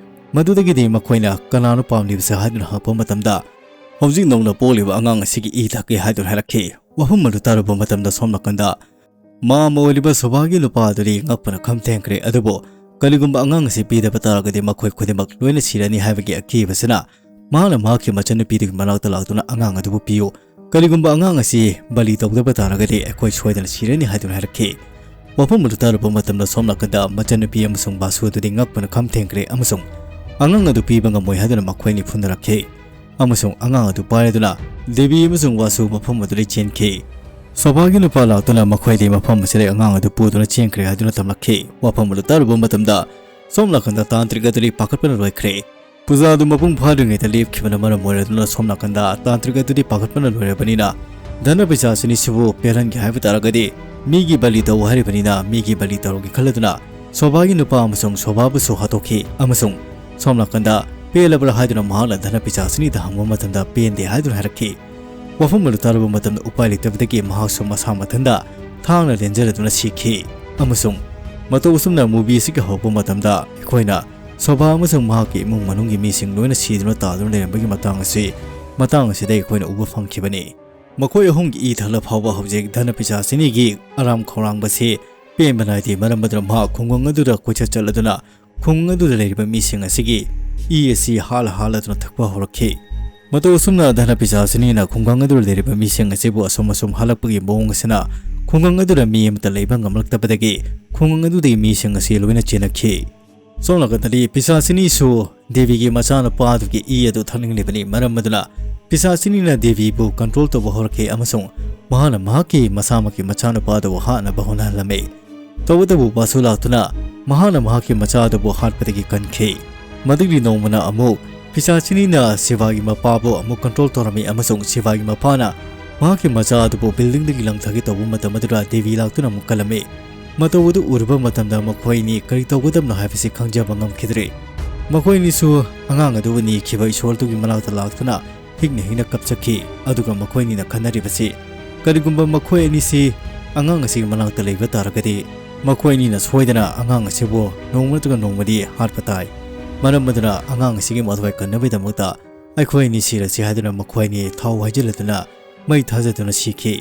ꯃꯗꯨꯗꯒꯤꯗꯤ ꯃꯈꯣꯏꯅ "ꯀꯅꯥꯅꯣ ꯄꯥꯝꯂꯤꯕꯁꯦ?" ꯍꯥꯏꯗꯨꯅ ꯍꯪꯉꯛꯄ ꯃꯇꯝꯗ, "ꯍꯧꯖꯤꯛ ꯅꯧꯅ ꯄꯣꯛꯂꯤꯕ ꯑꯉꯥꯡ ꯑꯁꯤꯒꯤ ꯏ ꯊꯛꯀꯦ" ꯍꯥꯏꯗꯨꯅ ꯍꯥꯏꯔꯛꯈꯤ꯫ ꯋꯥꯐꯝ ꯑꯗꯨ ꯇꯥꯔꯨꯕ ꯃꯇꯝꯗ ꯁꯣꯝ ꯅꯥꯀꯟꯗ ꯃꯃꯥ ꯑꯣꯏꯔꯤꯕ ꯁꯣꯚꯥꯒꯤ ꯅꯨꯄꯥ ꯑꯗꯨꯗꯤ ꯉꯛꯄꯅ ꯈꯝ ꯊꯦꯡꯈ꯭ꯔꯦ꯫ ꯑꯗꯨꯕꯨ ꯀꯔꯤꯒꯨꯝꯕ ꯑꯉꯥꯡ ꯑꯁꯤ ꯄꯤꯗꯕ ꯇꯥꯔꯒꯗꯤ ꯃꯈꯣꯏ ꯈꯨꯗꯤꯡꯃꯛ ꯂꯣꯏꯅ ꯁꯤꯔꯅꯤ ꯍꯥꯏꯕꯒꯤ ꯑꯀꯤꯕꯁꯤꯅ ꯃꯍꯥꯛꯅ ꯃꯍꯥꯛꯀꯤ ꯃꯆꯟꯅꯨꯄꯤꯗꯨꯒꯤ ꯃꯅꯥꯛꯇ ꯂꯥꯛꯇꯨꯅ "ꯑꯉꯥꯡ ꯑꯗꯨꯕꯨ ꯄꯤꯌꯨ꯫ ꯀꯔꯤꯒꯨꯝꯕ ꯑꯉꯥꯡ ꯑꯁꯤ ꯕꯂꯤ ꯇꯧꯗꯕ ꯇꯥꯔꯒꯗꯤ ꯑꯩꯈꯣꯏ ꯁꯣꯏꯗꯅ ꯁꯤꯔꯅꯤ" ꯍꯥꯏꯗꯨꯅ ꯍꯥꯏꯔꯛꯈꯤ꯫ ꯋꯥꯐꯝ ꯑꯗꯨ ꯇꯥꯔꯨꯕ ꯃꯇꯝꯗ ꯁꯣꯝ ꯅꯥꯀꯟꯗ ꯃꯆꯟꯅꯨꯄꯤ ꯑꯃꯁꯨꯡ ꯕꯥꯁꯨ ꯑꯗꯨꯗꯤ ꯉꯛꯄꯅ ꯈꯝ ꯊꯦꯡꯈ꯭ꯔꯦ ꯑꯃꯁꯨꯡ ꯑꯉꯥꯡ ꯑꯗꯨ ꯄꯤꯕ ꯉꯝꯃꯣꯏ ꯍꯥꯏꯗꯨꯅ ꯃꯈꯣꯏ ꯑꯅꯤ ꯐꯨꯅꯔꯛꯈꯤ꯫ ꯑꯃꯁꯨꯡ ꯑꯉꯥꯡ ꯑꯗꯨ ꯄꯥꯏꯔꯗꯨꯅ ꯗꯦꯕꯤ ꯑꯃꯁꯨꯡ ꯕꯥꯁꯨ ꯃꯐꯝ ꯑꯗꯨꯗꯒꯤ ꯆꯦꯟꯈꯤ꯫ ꯁꯣꯚꯥꯒꯤ ꯅꯨꯄꯥ ꯂꯥꯛꯇꯨꯅ ꯃꯈꯣꯏꯗꯤ ꯃꯐꯝ ꯑꯁꯤꯗꯒꯤ ꯑꯉꯥꯡ ꯑꯗꯨ ꯄꯨꯗꯨꯅ ꯆꯦꯟꯈ꯭ꯔꯦ ꯍꯥꯏꯗꯨꯅ ꯇꯝꯂꯛꯈꯤ꯫ ꯋꯥꯐꯝ ꯑꯗꯨ ꯇꯥꯔꯨꯕ ꯃꯇꯝꯗ ꯁꯣꯝ ꯅꯥꯀꯟꯗ ꯇꯥꯟꯇ꯭ꯔꯤꯛ ꯑꯗꯨꯗꯤ ꯄꯥꯈꯠꯄꯅ ꯂꯣꯏꯈ꯭ꯔꯦ꯫ ꯄꯨꯖꯥ ꯑꯗꯨ ꯃꯄꯨꯡ ꯐꯥꯗ꯭ꯔꯤꯉꯩꯗ ꯂꯦꯞꯈꯤꯕꯅ ꯃꯔꯝ ꯑꯣꯏꯔꯗꯨꯅ ꯁꯣꯝ ꯅꯥꯀꯟꯗ ꯇꯥꯟꯇ꯭ꯔꯤꯛ ꯑꯗꯨꯗꯤ ꯄꯥꯈꯠꯄꯅ ꯂꯣꯏꯔꯕꯅꯤꯅ, ꯙꯅ ꯄꯩꯁꯥꯁꯤꯅꯤꯁꯤꯕꯨ ꯄꯦꯜꯍꯟꯒꯦ ꯍꯥꯏꯕ ꯇꯥꯔꯒꯗꯤ ꯃꯤꯒꯤ ꯕꯂꯤ ꯇꯧ ꯍꯥꯏꯔꯤꯕꯅꯤꯅ, ꯃꯤꯒꯤ ꯕꯂꯤ ꯇꯧꯔꯒꯦ ꯈꯜꯂꯗꯨꯅ ꯁꯣꯚꯥꯒꯤ ꯅꯨꯄꯥ ꯑꯃꯁꯨꯡ ꯁꯣꯚꯥꯕꯨꯁꯨ ꯍꯥꯠꯇꯣꯛꯈꯤ꯫ ꯑꯃꯁꯨꯡ ꯁꯣꯝ ꯅꯥꯀꯟꯗ ꯄꯦꯜꯂꯕ꯭ꯔꯥ ꯍꯥꯏꯗꯨꯅ ꯃꯍꯥꯛꯅ ꯙꯅ ꯄꯩꯁꯥꯁꯤꯅꯤꯗ ꯍꯪꯕ ꯃꯇꯝꯗ ꯄꯦꯟꯗꯦ ꯍꯥꯏꯗꯨꯅ ꯍꯥꯏꯔꯛꯈꯤ꯫ ꯋꯥꯐꯝ ꯑꯗꯨ ꯇꯥꯔꯨꯕ ꯃꯇꯝꯗ ꯎꯄꯥꯏ ꯂꯩꯇꯕꯗꯒꯤ ꯃꯍꯥꯛꯁꯨ ꯃꯁꯥ ꯃꯊꯟꯇ ꯊꯥꯡꯅ ꯂꯦꯟꯖꯔꯗꯨꯅ ꯁꯤꯈꯤ꯫ ꯑꯃꯁꯨꯡ ꯃꯇꯧ ꯑꯁꯨꯝꯅ movie ꯑꯁꯤꯒꯤ ꯍꯧꯔꯛꯄ ꯃꯇꯝꯗ ꯑꯩꯈꯣꯏꯅ ꯁꯣꯚꯥ ꯑꯃꯁꯨꯡ ꯃꯍꯥꯛꯀꯤ ꯏꯃꯨꯡ ꯃꯅꯨꯡꯒꯤ ꯃꯤꯁꯤꯡ ꯂꯣꯏꯅ ꯁꯤꯗꯨꯅ ꯇꯥꯗꯨꯅ ꯂꯩꯔꯝꯕꯒꯤ ꯃꯇꯥꯡ ꯑꯁꯤ, ꯃꯇꯥꯡ ꯑꯁꯤꯗ ꯑꯩꯈꯣꯏꯅ ꯎꯕ ꯐꯪꯈꯤꯕꯅꯤ꯫ ꯃꯈꯣꯏ ꯑꯍꯨꯝꯒꯤ ꯏ ꯊꯛꯂ ꯐꯥꯎꯕ ꯍꯧꯖꯤꯛ ꯙꯅ ꯄꯤꯆꯥꯁꯤꯅꯤꯒꯤ ꯑꯔꯥꯝ ꯈꯧꯔꯥꯡꯕꯁꯤ ꯄꯦꯟꯕ ꯅꯥꯏꯗꯦ꯫ ꯃꯔꯝ ꯑꯗꯨꯅ ꯃꯍꯥꯛ ꯈꯨꯡꯒꯪ ꯑꯗꯨꯗ ꯀꯣꯏꯆꯠ ꯆꯠꯂꯗꯨꯅ ꯈꯨꯡꯒꯪ ꯑꯗꯨꯗ ꯂꯩꯔꯤꯕ ꯃꯤꯁꯤꯡ ꯑꯁꯤꯒꯤ ꯏ ꯑꯁꯤ ꯍꯥꯜꯂ ꯍꯥꯜꯂꯗꯨꯅ ꯊꯛꯄ ꯍꯧꯔꯛꯈꯤ꯫ ꯃꯇꯧ ꯑꯁꯨꯝꯅ ꯙꯅ ꯄꯤꯁꯥꯆꯤꯅꯤꯅ ꯈꯨꯡꯒꯪ ꯑꯗꯨꯗ ꯂꯩꯔꯤꯕ ꯃꯤꯁꯤꯡ ꯑꯁꯤꯕꯨ ꯑꯁꯨꯝ ꯑꯁꯨꯝ ꯍꯜꯂꯛꯄꯒꯤ ꯃꯑꯣꯡ ꯑꯁꯤꯅ ꯈꯨꯡꯒꯪ ꯑꯗꯨꯗ ꯃꯤ ꯑꯃꯠꯇ ꯂꯩꯕ ꯉꯝꯂꯛꯇꯕꯗꯒꯤ ꯈꯨꯡꯒꯪ ꯑꯗꯨꯗꯒꯤ ꯃꯤꯁꯤꯡ ꯑꯁꯤ ꯂꯣꯏꯅ ꯆꯦꯜꯂꯛꯈꯤ꯫ ꯁꯣꯝ ꯅꯥꯀꯟꯗꯗꯤ ꯄꯤꯁꯥꯆꯤꯅꯤꯁꯨ ꯗꯦꯕꯤꯒꯤ ꯃꯆꯥꯅꯨꯄꯥ ꯑꯗꯨꯒꯤ ꯏ ꯑꯗꯨ ꯊꯛꯅꯤꯡꯂꯤꯕꯅꯤ꯫ ꯃꯔꯝ ꯑꯗꯨꯅ ꯄꯤꯁꯥꯆꯤꯅꯤꯅ ꯗꯦꯕꯤꯕꯨ control ꯇꯧꯕ ꯍꯧꯔꯛꯈꯤ ꯑꯃꯁꯨꯡ ꯃꯍꯥꯛꯅ ꯃꯍꯥꯛꯀꯤ ꯃꯁꯥꯃꯛꯀꯤ ꯃꯆꯥꯅꯨꯄꯥ ꯑꯗꯨꯕꯨ ꯍꯥꯠꯅꯕ ꯍꯣꯠꯅꯍꯜꯂꯝꯃꯤ꯫ ꯇꯧꯕꯇꯕꯨ ꯕꯥꯁꯨ ꯂꯥꯛꯇꯨꯅ ꯃꯍꯥꯛꯅ ꯃꯍꯥꯛꯀꯤ ꯃꯆꯥ ꯑꯗꯨꯕꯨ ꯍꯥꯠꯄꯗꯒꯤ ꯀꯟꯈꯤ꯫ ꯃꯗꯨꯒꯤ ꯅꯣꯡꯃꯅ ꯑꯃꯨꯛ ꯄꯤꯁꯥꯆꯤꯅꯤꯅ ꯁꯤꯚꯥꯒꯤ ꯃꯄꯥꯕꯨ ꯑꯃꯨꯛ control ꯇꯧꯔꯝꯃꯤ ꯑꯃꯁꯨꯡ ꯁꯤꯚꯥꯒꯤ ꯃꯄꯥꯅ ꯃꯍꯥꯛꯀꯤ ꯃꯆꯥ ꯑꯗꯨꯕꯨ building ꯗꯒꯤ ꯂꯪꯊꯒꯦ ꯇꯧꯕ ꯃꯇꯝ ꯑꯗꯨꯗ ꯗꯦꯕꯤ ꯂꯥꯛꯇꯨꯅ ꯑꯃꯨꯛ ꯀꯜꯂꯝꯃꯤ꯫ ꯃꯇꯧ ꯑꯗꯨ ꯎꯔꯨꯕ ꯃꯇꯝꯗ ꯃꯈꯣꯏ ꯑꯅꯤ ꯀꯔꯤ ꯇꯧꯒꯗꯕꯅꯣ ꯍꯥꯏꯕꯁꯤ ꯈꯪꯖꯕ ꯉꯝꯈꯤꯗ꯭ꯔꯦ꯫ ꯃꯈꯣꯏ ꯑꯅꯤꯁꯨ ꯑꯉꯥꯡ ꯑꯗꯨꯕꯨ ꯅꯤꯈꯤꯕ ꯏꯁꯣꯔ ꯑꯗꯨꯒꯤ ꯃꯅꯥꯛꯇ ꯂꯥꯛꯇꯨꯅ ꯍꯤꯛꯅ ꯍꯤꯛꯅ ꯀꯞꯆꯈꯤ꯫ ꯑꯗꯨꯒ ꯃꯈꯣꯏ ꯑꯅꯤꯅ ꯈꯟꯅꯔꯤꯕꯁꯤ, ꯀꯔꯤꯒꯨꯝꯕ ꯃꯈꯣꯏ ꯑꯅꯤꯁꯤ ꯑꯉꯥꯡ ꯑꯁꯤꯒꯤ ꯃꯅꯥꯛꯇ ꯂꯩꯕ ꯇꯥꯔꯒꯗꯤ, ꯃꯈꯣꯏ ꯑꯅꯤꯅ ꯁꯣꯏꯗꯅ ꯑꯉꯥꯡ ꯑꯁꯤꯕꯨ ꯅꯣꯡꯃ ꯅꯠꯇ꯭ꯔꯒ ꯅꯣꯡꯃꯗꯤ ꯍꯥꯠꯄ ꯇꯥꯏ꯫ ꯃꯔꯝ ꯑꯗꯨꯅ ꯑꯉꯥꯡ ꯑꯁꯤꯒꯤ ꯃꯊ꯭ꯋꯥꯏ ꯀꯟꯅꯕꯒꯤꯗꯃꯛꯇ ꯑꯩꯈꯣꯏ ꯑꯅꯤ ꯁꯤꯔꯁꯤ ꯍꯥꯏꯗꯨꯅ ꯃꯈꯣꯏ ꯑꯅꯤ ꯊꯥꯎ ꯍꯩꯖꯤꯜꯂꯗꯨꯅ ꯃꯩ ꯊꯥꯖꯗꯨꯅ ꯁꯤꯈꯤ꯫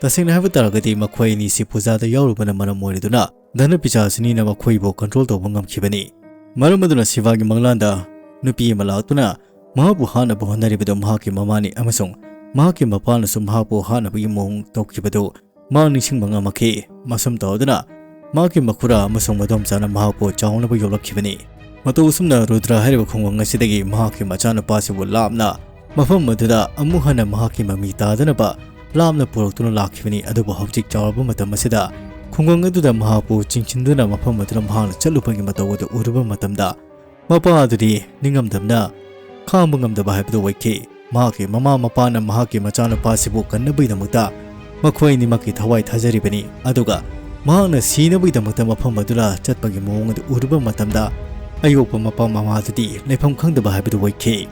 ꯇꯁꯦꯡꯅ ꯍꯥꯏꯕ ꯇꯥꯔꯒꯗꯤ ꯃꯈꯣꯏ ꯑꯅꯤꯁꯤ ꯄꯨꯖꯥꯗ ꯌꯥꯎꯔꯨꯕꯅ ꯃꯔꯝ ꯑꯣꯏꯔꯗꯨꯅ ꯙꯅ ꯄꯤꯁꯥꯆꯤꯅꯤꯅ ꯃꯈꯣꯏꯕꯨ control ꯇꯧꯕ ꯉꯝꯈꯤꯕꯅꯤ꯫ ꯃꯔꯝ ꯑꯗꯨꯅ ꯁꯤꯚꯥꯒꯤ ꯃꯪꯂꯥꯟꯗ ꯅꯨꯄꯤ ꯑꯃ ꯂꯥꯛꯇꯨꯅ ꯃꯍꯥꯛꯄꯨ ꯍꯥꯠꯅꯕ ꯍꯣꯠꯅꯔꯤꯕꯗꯨ ꯃꯍꯥꯛꯀꯤ ꯃꯃꯥꯅꯤ ꯑꯃꯁꯨꯡ ꯃꯍꯥꯛꯀꯤ ꯃꯄꯥꯅꯁꯨ ꯃꯍꯥꯛꯄꯨ ꯍꯥꯠꯅꯕꯒꯤ ꯃꯑꯣꯡ ꯇꯧꯈꯤꯕꯗꯨ ꯃꯍꯥꯛ ꯅꯤꯡꯁꯤꯡꯕ ꯉꯝꯃꯛꯈꯤ꯫ ꯃꯁꯨꯝ ꯇꯧꯗꯨꯅ ꯃꯍꯥꯛꯀꯤ ꯃꯈꯨꯔꯥ ꯑꯃꯁꯨꯡ ꯃꯗꯣꯝꯆꯥꯅ ꯃꯍꯥꯛꯄꯨ ꯆꯥꯎꯅꯕ ꯌꯣꯛꯂꯛꯈꯤꯕꯅꯤ꯫ ꯃꯇꯧ ꯑꯁꯨꯝꯅ ꯔꯨꯗ꯭ꯔ ꯍꯥꯏꯔꯤꯕ ꯈꯨꯡꯒꯪ ꯑꯁꯤꯗꯒꯤ ꯃꯍꯥꯛꯀꯤ ꯃꯆꯥꯅꯨꯄꯥꯁꯤꯕꯨ ꯂꯥꯞꯅ ꯃꯐꯝ ꯑꯗꯨꯗ ꯑꯃꯨꯛ ꯍꯟꯅ ꯃꯍꯥꯛꯀꯤ ꯃꯃꯤ ꯇꯥꯗꯅꯕ ꯂꯥꯞꯅ ꯄꯨꯔꯛꯇꯨꯅ ꯂꯥꯛꯈꯤꯕꯅꯤ꯫ ꯑꯗꯨꯕꯨ ꯍꯧꯖꯤꯛ ꯆꯥꯎꯔꯕ ꯃꯇꯝ ꯑꯁꯤꯗ ꯈꯨꯡꯒꯪ ꯑꯗꯨꯗ ꯃꯍꯥꯛꯄꯨ ꯆꯤꯡꯁꯤꯟꯗꯨꯅ ꯃꯐꯝ ꯑꯗꯨꯗ ꯃꯍꯥꯛꯅ ꯆꯠꯂꯨꯕꯒꯤ ꯃꯇꯧ ꯑꯗꯨ ꯎꯔꯨꯕ ꯃꯇꯝꯗ ꯃꯄꯥ ꯑꯗꯨꯗꯤ ꯅꯤꯡꯉꯝꯗꯕꯅ ꯈꯥꯡꯕ ꯉꯝꯗꯕ ꯍꯥꯏꯕꯗꯨ ꯑꯣꯏꯈꯤ꯫ ꯃꯍꯥꯛꯀꯤ ꯃꯃꯥ ꯃꯄꯥꯅ ꯃꯍꯥꯛꯀꯤ ꯃꯆꯥꯅꯨꯄꯥꯁꯤꯕꯨ ꯀꯟꯅꯕꯒꯤꯗꯃꯛꯇ ꯃꯈꯣꯏ ꯑꯅꯤꯃꯛꯀꯤ ꯊꯋꯥꯏ ꯊꯥꯖꯔꯤꯕꯅꯤ꯫ ꯑꯗꯨꯒ ꯃꯍꯥꯛꯅ ꯁꯤꯅꯕꯒꯤꯗꯃꯛꯇ ꯃꯐꯝ ꯑꯗꯨꯗ ꯆꯠꯄꯒꯤ ꯃꯑꯣꯡ ꯑꯗꯨ ꯎꯔꯨꯕ ꯃꯇꯝꯗ ꯑꯌꯣꯛꯄ ꯃꯄꯥ ꯃꯃꯥꯗꯨꯗꯤ ꯂꯩꯐꯝ ꯈꯪꯗꯕ ꯍꯥꯏꯕꯗꯨ ꯑꯣꯏꯈꯤ꯫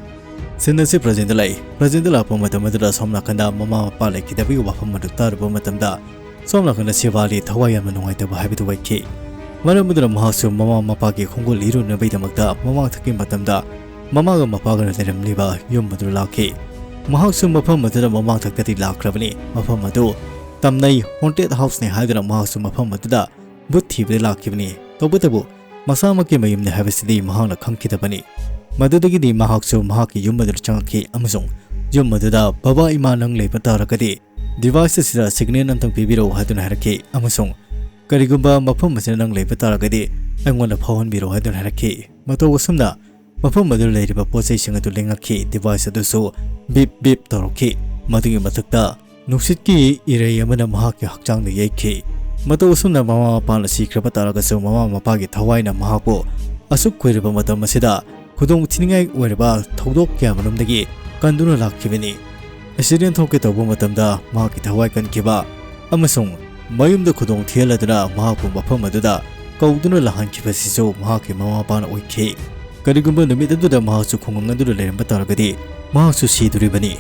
Scene ꯑꯁꯤ present ꯗ ꯂꯩ꯫ Present ꯗ ꯂꯥꯛꯄ ꯃꯇꯝ ꯑꯗꯨꯗ ꯁꯣꯝ ꯅꯥꯀꯟꯗ ꯃꯃꯥ ꯃꯄꯥ ꯂꯩꯈꯤꯗꯕꯒꯤ ꯋꯥꯐꯝ ꯑꯗꯨ ꯇꯥꯔꯨꯕ ꯃꯇꯝꯗ ꯁꯣꯝ ꯅꯥꯀꯟꯗ ꯁꯤꯚꯥꯂꯤ ꯊꯋꯥꯏ ꯌꯥꯝꯅ ꯅꯨꯡꯉꯥꯏꯇꯕ ꯍꯥꯏꯕꯗꯨ ꯑꯣꯏꯈꯤ꯫ ꯃꯔꯝ ꯑꯗꯨꯅ ꯃꯍꯥꯛꯁꯨ ꯃꯃꯥ ꯃꯄꯥꯒꯤ ꯈꯣꯡꯒꯨꯜ ꯂꯤꯔꯨꯅꯕꯒꯤꯗꯃꯛꯇ ꯃꯃꯥꯡꯊꯛꯀꯤ ꯃꯇꯝꯗ ꯃꯃꯥꯒ ꯃꯄꯥꯒꯅ ꯂꯩꯔꯝꯂꯤꯕ ꯌꯨꯝ ꯑꯗꯨ ꯂꯥꯛꯈꯤ꯫ ꯃꯍꯥꯛꯁꯨ ꯃꯐꯝ ꯑꯗꯨꯗ ꯃꯃꯥꯡꯊꯛꯇꯗꯤ ꯂꯥꯛꯈ꯭ꯔꯕꯅꯤ꯫ ꯃꯐꯝ ꯑꯗꯨ ꯇꯝꯅꯩ haunted house ꯅꯤ ꯍꯥꯏꯗꯨꯅ ꯃꯍꯥꯛꯁꯨ ꯃꯐꯝ ꯑꯗꯨꯗ ꯚꯨꯠ ꯊꯤꯕꯗ ꯂꯥꯛꯈꯤꯕꯅꯤ꯫ ꯇꯧꯕꯇꯕꯨ ꯃꯁꯥꯃꯛꯀꯤ ꯃꯌꯨꯝꯅꯤ ꯍꯥꯏꯕꯁꯤꯗꯤ ꯃꯍꯥꯛꯅ ꯈꯪꯈꯤꯗꯕꯅꯤ꯫ ꯃꯗꯨꯗꯒꯤꯗꯤ ꯃꯍꯥꯛꯁꯨ ꯃꯍꯥꯛꯀꯤ ꯌꯨꯝ ꯑꯗꯨꯗ ꯆꯪꯉꯛꯈꯤ ꯑꯃꯁꯨꯡ ꯌꯨꯝ ꯑꯗꯨꯗ "ꯕꯕꯥ ꯏꯃꯥ ꯅꯪ ꯂꯩꯕ ꯇꯥꯔꯒꯗꯤ device ꯑꯁꯤꯗ signal ꯑꯝꯇꯪ ꯄꯤꯕꯤꯔꯛꯎ" ꯍꯥꯏꯗꯨꯅ ꯍꯥꯏꯔꯛꯈꯤ ꯑꯃꯁꯨꯡ "ꯀꯔꯤꯒꯨꯝꯕ ꯃꯐꯝ ꯑꯁꯤꯗ ꯅꯪ ꯂꯩꯕ ꯇꯥꯔꯒꯗꯤ ꯑꯩꯉꯣꯟꯗ ꯐꯥꯎꯍꯟꯕꯤꯔꯛꯎ" ꯍꯥꯏꯗꯨꯅ ꯍꯥꯏꯔꯛꯈꯤ꯫ ꯃꯇꯧ ꯑꯁꯨꯝꯅ ꯃꯐꯝ ꯑꯗꯨꯗ ꯂꯩꯔꯤꯕ ꯄꯣꯠ ꯆꯩꯁꯤꯡ ꯑꯗꯨ ꯂꯦꯡꯉꯛꯈꯤ꯫ Device ꯑꯗꯨꯁꯨ ꯕꯤꯞ ꯕꯤꯞ ꯇꯧꯔꯛꯈꯤ꯫ ꯃꯗꯨꯒꯤ ꯃꯊꯛꯇ ꯅꯨꯡꯁꯤꯠꯀꯤ ꯏꯔꯩ ꯑꯃꯅ ꯃꯍꯥꯛꯀꯤ ꯍꯛꯆꯥꯡꯗ ꯌꯩꯈꯤ꯫ ꯃꯇꯧ ꯑꯁꯨꯝꯅ ꯃꯃꯥ ꯃꯄꯥꯅ ꯁꯤꯈ꯭ꯔꯕ ꯇꯥꯔꯒꯁꯨ ꯃꯃꯥ ꯃꯄꯥꯒꯤ ꯊꯋꯥꯏꯅ ꯃꯍꯥꯛꯄꯨ ꯑꯁꯨꯛ ꯀꯨꯏꯔꯕ ꯃꯇꯝ ꯑꯁꯤꯗ ꯈꯨꯗꯣꯡ ꯊꯤꯅꯤꯡꯉꯥꯏ ꯑꯣꯏꯔꯕ ꯊꯧꯗꯣꯛ ꯀꯌꯥ ꯃꯔꯨꯝꯗꯒꯤ ꯀꯟꯗꯨꯅ ꯂꯥꯛꯈꯤꯕꯅꯤ꯫ Accident ꯊꯣꯛꯀꯦ ꯇꯧꯕ ꯃꯇꯝꯗ ꯃꯍꯥꯛꯀꯤ ꯊꯋꯥꯏ ꯀꯟꯈꯤꯕ ꯑꯃꯁꯨꯡ ꯃꯌꯨꯝꯗ ꯈꯨꯗꯣꯡ ꯊꯤꯍꯜꯂꯗꯨꯅ ꯃꯍꯥꯛꯄꯨ ꯃꯐꯝ ꯑꯗꯨꯗ ꯀꯧꯗꯨꯅ ꯂꯥꯛꯍꯟꯈꯤꯕꯁꯤꯁꯨ ꯃꯍꯥꯛꯀꯤ ꯃꯃꯥ ꯃꯄꯥꯅ ꯑꯣꯏꯈꯤ꯫ ꯀꯔꯤꯒꯨꯝꯕ ꯅꯨꯃꯤꯠ ꯑꯗꯨꯗ ꯃꯍꯥꯛꯁꯨ ꯈꯨꯡꯒꯪ ꯑꯗꯨꯗ ꯂꯩꯔꯝꯕ ꯇꯥꯔꯒꯗꯤ ꯃꯍꯥꯛꯁꯨ ꯁꯤꯗꯣꯔꯤꯕꯅꯤ꯫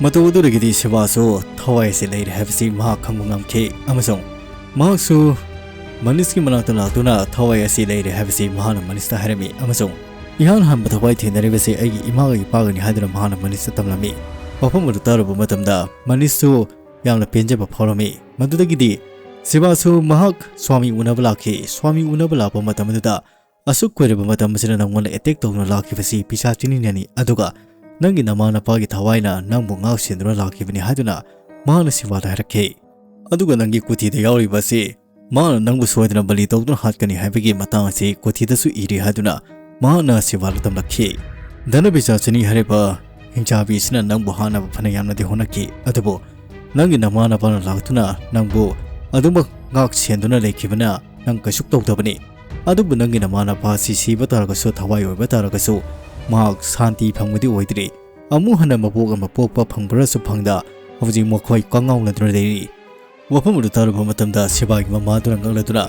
ꯃꯇꯧ ꯑꯗꯨꯗꯒꯤꯗꯤ ꯁꯤꯕꯥꯁꯨ ꯊꯋꯥꯏ ꯑꯁꯤ ꯂꯩꯔꯦ ꯍꯥꯏꯕꯁꯤ ꯃꯍꯥꯛ ꯈꯪꯕ ꯉꯝꯈꯤ ꯑꯃꯁꯨꯡ ꯃꯍꯥꯛꯁꯨ ꯃꯅꯤꯁꯀꯤ ꯃꯅꯥꯛꯇ ꯂꯥꯛꯇꯨꯅ ꯊꯋꯥꯏ ꯑꯁꯤ ꯂꯩꯔꯦ ꯍꯥꯏꯕꯁꯤ ꯃꯍꯥꯛꯅ ꯃꯅꯤꯁꯇ ꯍꯥꯏꯔꯝꯃꯤ ꯑꯃꯁꯨꯡ "ꯏꯍꯥꯟ ꯍꯥꯟꯕ ꯊꯋꯥꯏ ꯊꯦꯡꯅꯔꯤꯕꯁꯤ ꯑꯩꯒꯤ ꯏꯃꯥꯒ ꯏꯄꯥꯒꯅꯤ" ꯍꯥꯏꯗꯨꯅ ꯃꯍꯥꯛꯅ ꯃꯅꯤꯁꯇ ꯇꯝꯂꯝꯃꯤ꯫ ꯋꯥꯐꯝ ꯑꯗꯨ ꯇꯥꯔꯨꯕ ꯃꯇꯝꯗ ꯃꯅꯤꯁꯁꯨ ꯌꯥꯝꯅ ꯄꯦꯟꯖꯕ ꯐꯥꯎꯔꯝꯃꯤ꯫ ꯃꯗꯨꯗꯒꯤꯗꯤ ꯁꯤꯕꯥꯁꯨ ꯃꯍꯥꯛ ꯁ꯭ꯋꯥꯃꯤ ꯎꯅꯕ ꯂꯥꯛꯈꯤ꯫ ꯁ꯭ꯋꯥꯃꯤ ꯎꯅꯕ ꯂꯥꯛꯄ ꯃꯇꯝ ꯑꯗꯨꯗ "ꯑꯁꯨꯛ ꯀꯨꯏꯔꯕ ꯃꯇꯝ ꯑꯁꯤꯗ ꯅꯪꯉꯣꯟꯗ attack ꯇꯧꯗꯨꯅ ꯂꯥꯛꯈꯤꯕꯁꯤ ꯄꯤꯁꯥꯆꯤꯅꯤꯅꯅꯤ, ꯑꯗꯨꯒ ꯅꯪꯒꯤ ꯅꯃꯥ ꯅꯄꯥꯒꯤ ꯊꯋꯥꯏꯅ ꯅꯪꯕꯨ ꯉꯥꯛ ꯁꯦꯟꯗꯨꯅ ꯂꯥꯛꯈꯤꯕꯅꯤ" ꯍꯥꯏꯗꯨꯅ ꯃꯍꯥꯛꯅ ꯁꯤꯕꯥꯗ ꯍꯥꯏꯔꯛꯈꯤ꯫ "ꯑꯗꯨꯒ ꯅꯪꯒꯤ ꯀꯨꯊꯤꯗ ꯌꯥꯎꯔꯤꯕ ꯑꯁꯤ ꯃꯍꯥꯛꯅ ꯅꯪꯕꯨ ꯁꯣꯏꯗꯅ ꯕꯂꯤ ꯇꯧꯗꯨꯅ ꯍꯥꯠꯀꯅꯤ ꯍꯥꯏꯕꯒꯤ ꯃꯇꯥꯡ ꯑꯁꯤ ꯀꯨꯊꯤꯗꯁꯨ ꯏꯔꯤ" ꯍꯥꯏꯗꯨꯅ ꯃꯍꯥꯛꯅ ꯁꯤꯕꯥꯗ ꯇꯝꯂꯛꯈꯤ꯫ ꯙꯅ ꯄꯤꯁꯥꯆꯤꯅꯤ ꯍꯥꯏꯔꯤꯕ ꯍꯤꯡꯆꯥꯕꯤ ꯑꯁꯤꯅ ꯅꯪꯕꯨ ꯍꯥꯠꯅꯕ ꯐꯅ ꯌꯥꯝꯅꯗꯤ ꯍꯣꯠꯅꯈꯤ, ꯑꯗꯨꯕꯨ ꯅꯪꯒꯤ ꯅꯃꯥ ꯅꯄꯥꯅ ꯂꯥꯛꯇꯨꯅ ꯅꯪꯕꯨ ꯑꯗꯨꯃꯛ ꯉꯥꯛ ꯁꯦꯟꯗꯨꯅ ꯂꯩꯈꯤꯕꯅ ꯅꯪ ꯀꯩꯁꯨ ꯇꯧꯗꯕꯅꯤ꯫ ꯑꯗꯨꯕꯨ ꯅꯪꯒꯤ ꯅꯃꯥ ꯅꯄꯥ ꯑꯁꯤ ꯁꯤꯕ ꯇꯥꯔꯒꯁꯨ, ꯊꯋꯥꯏ ꯑꯣꯏꯕ ꯇꯥꯔꯒꯁꯨ, ꯃꯍꯥꯛ ꯁꯥꯟꯇꯤ ꯐꯪꯕꯗꯤ ꯑꯣꯏꯗ꯭ꯔꯤ꯫ ꯑꯃꯨꯛ ꯍꯟꯅ ꯃꯄꯣꯛ ꯑꯃ ꯄꯣꯛꯄ ꯐꯪꯕ꯭ꯔꯁꯨ ꯐꯪꯗ, ꯍꯧꯖꯤꯛ ꯃꯈꯣꯏ ꯀꯉꯥꯎꯅꯗꯨꯅ ꯂꯩꯔꯤ꯫ ꯋꯥꯐꯝ ꯑꯗꯨ ꯇꯥꯔꯨꯕ ꯃꯇꯝꯗ ꯁꯤꯕꯥꯒꯤ ꯃꯃꯥꯗꯨꯅ ꯉꯛꯂꯗꯨꯅ,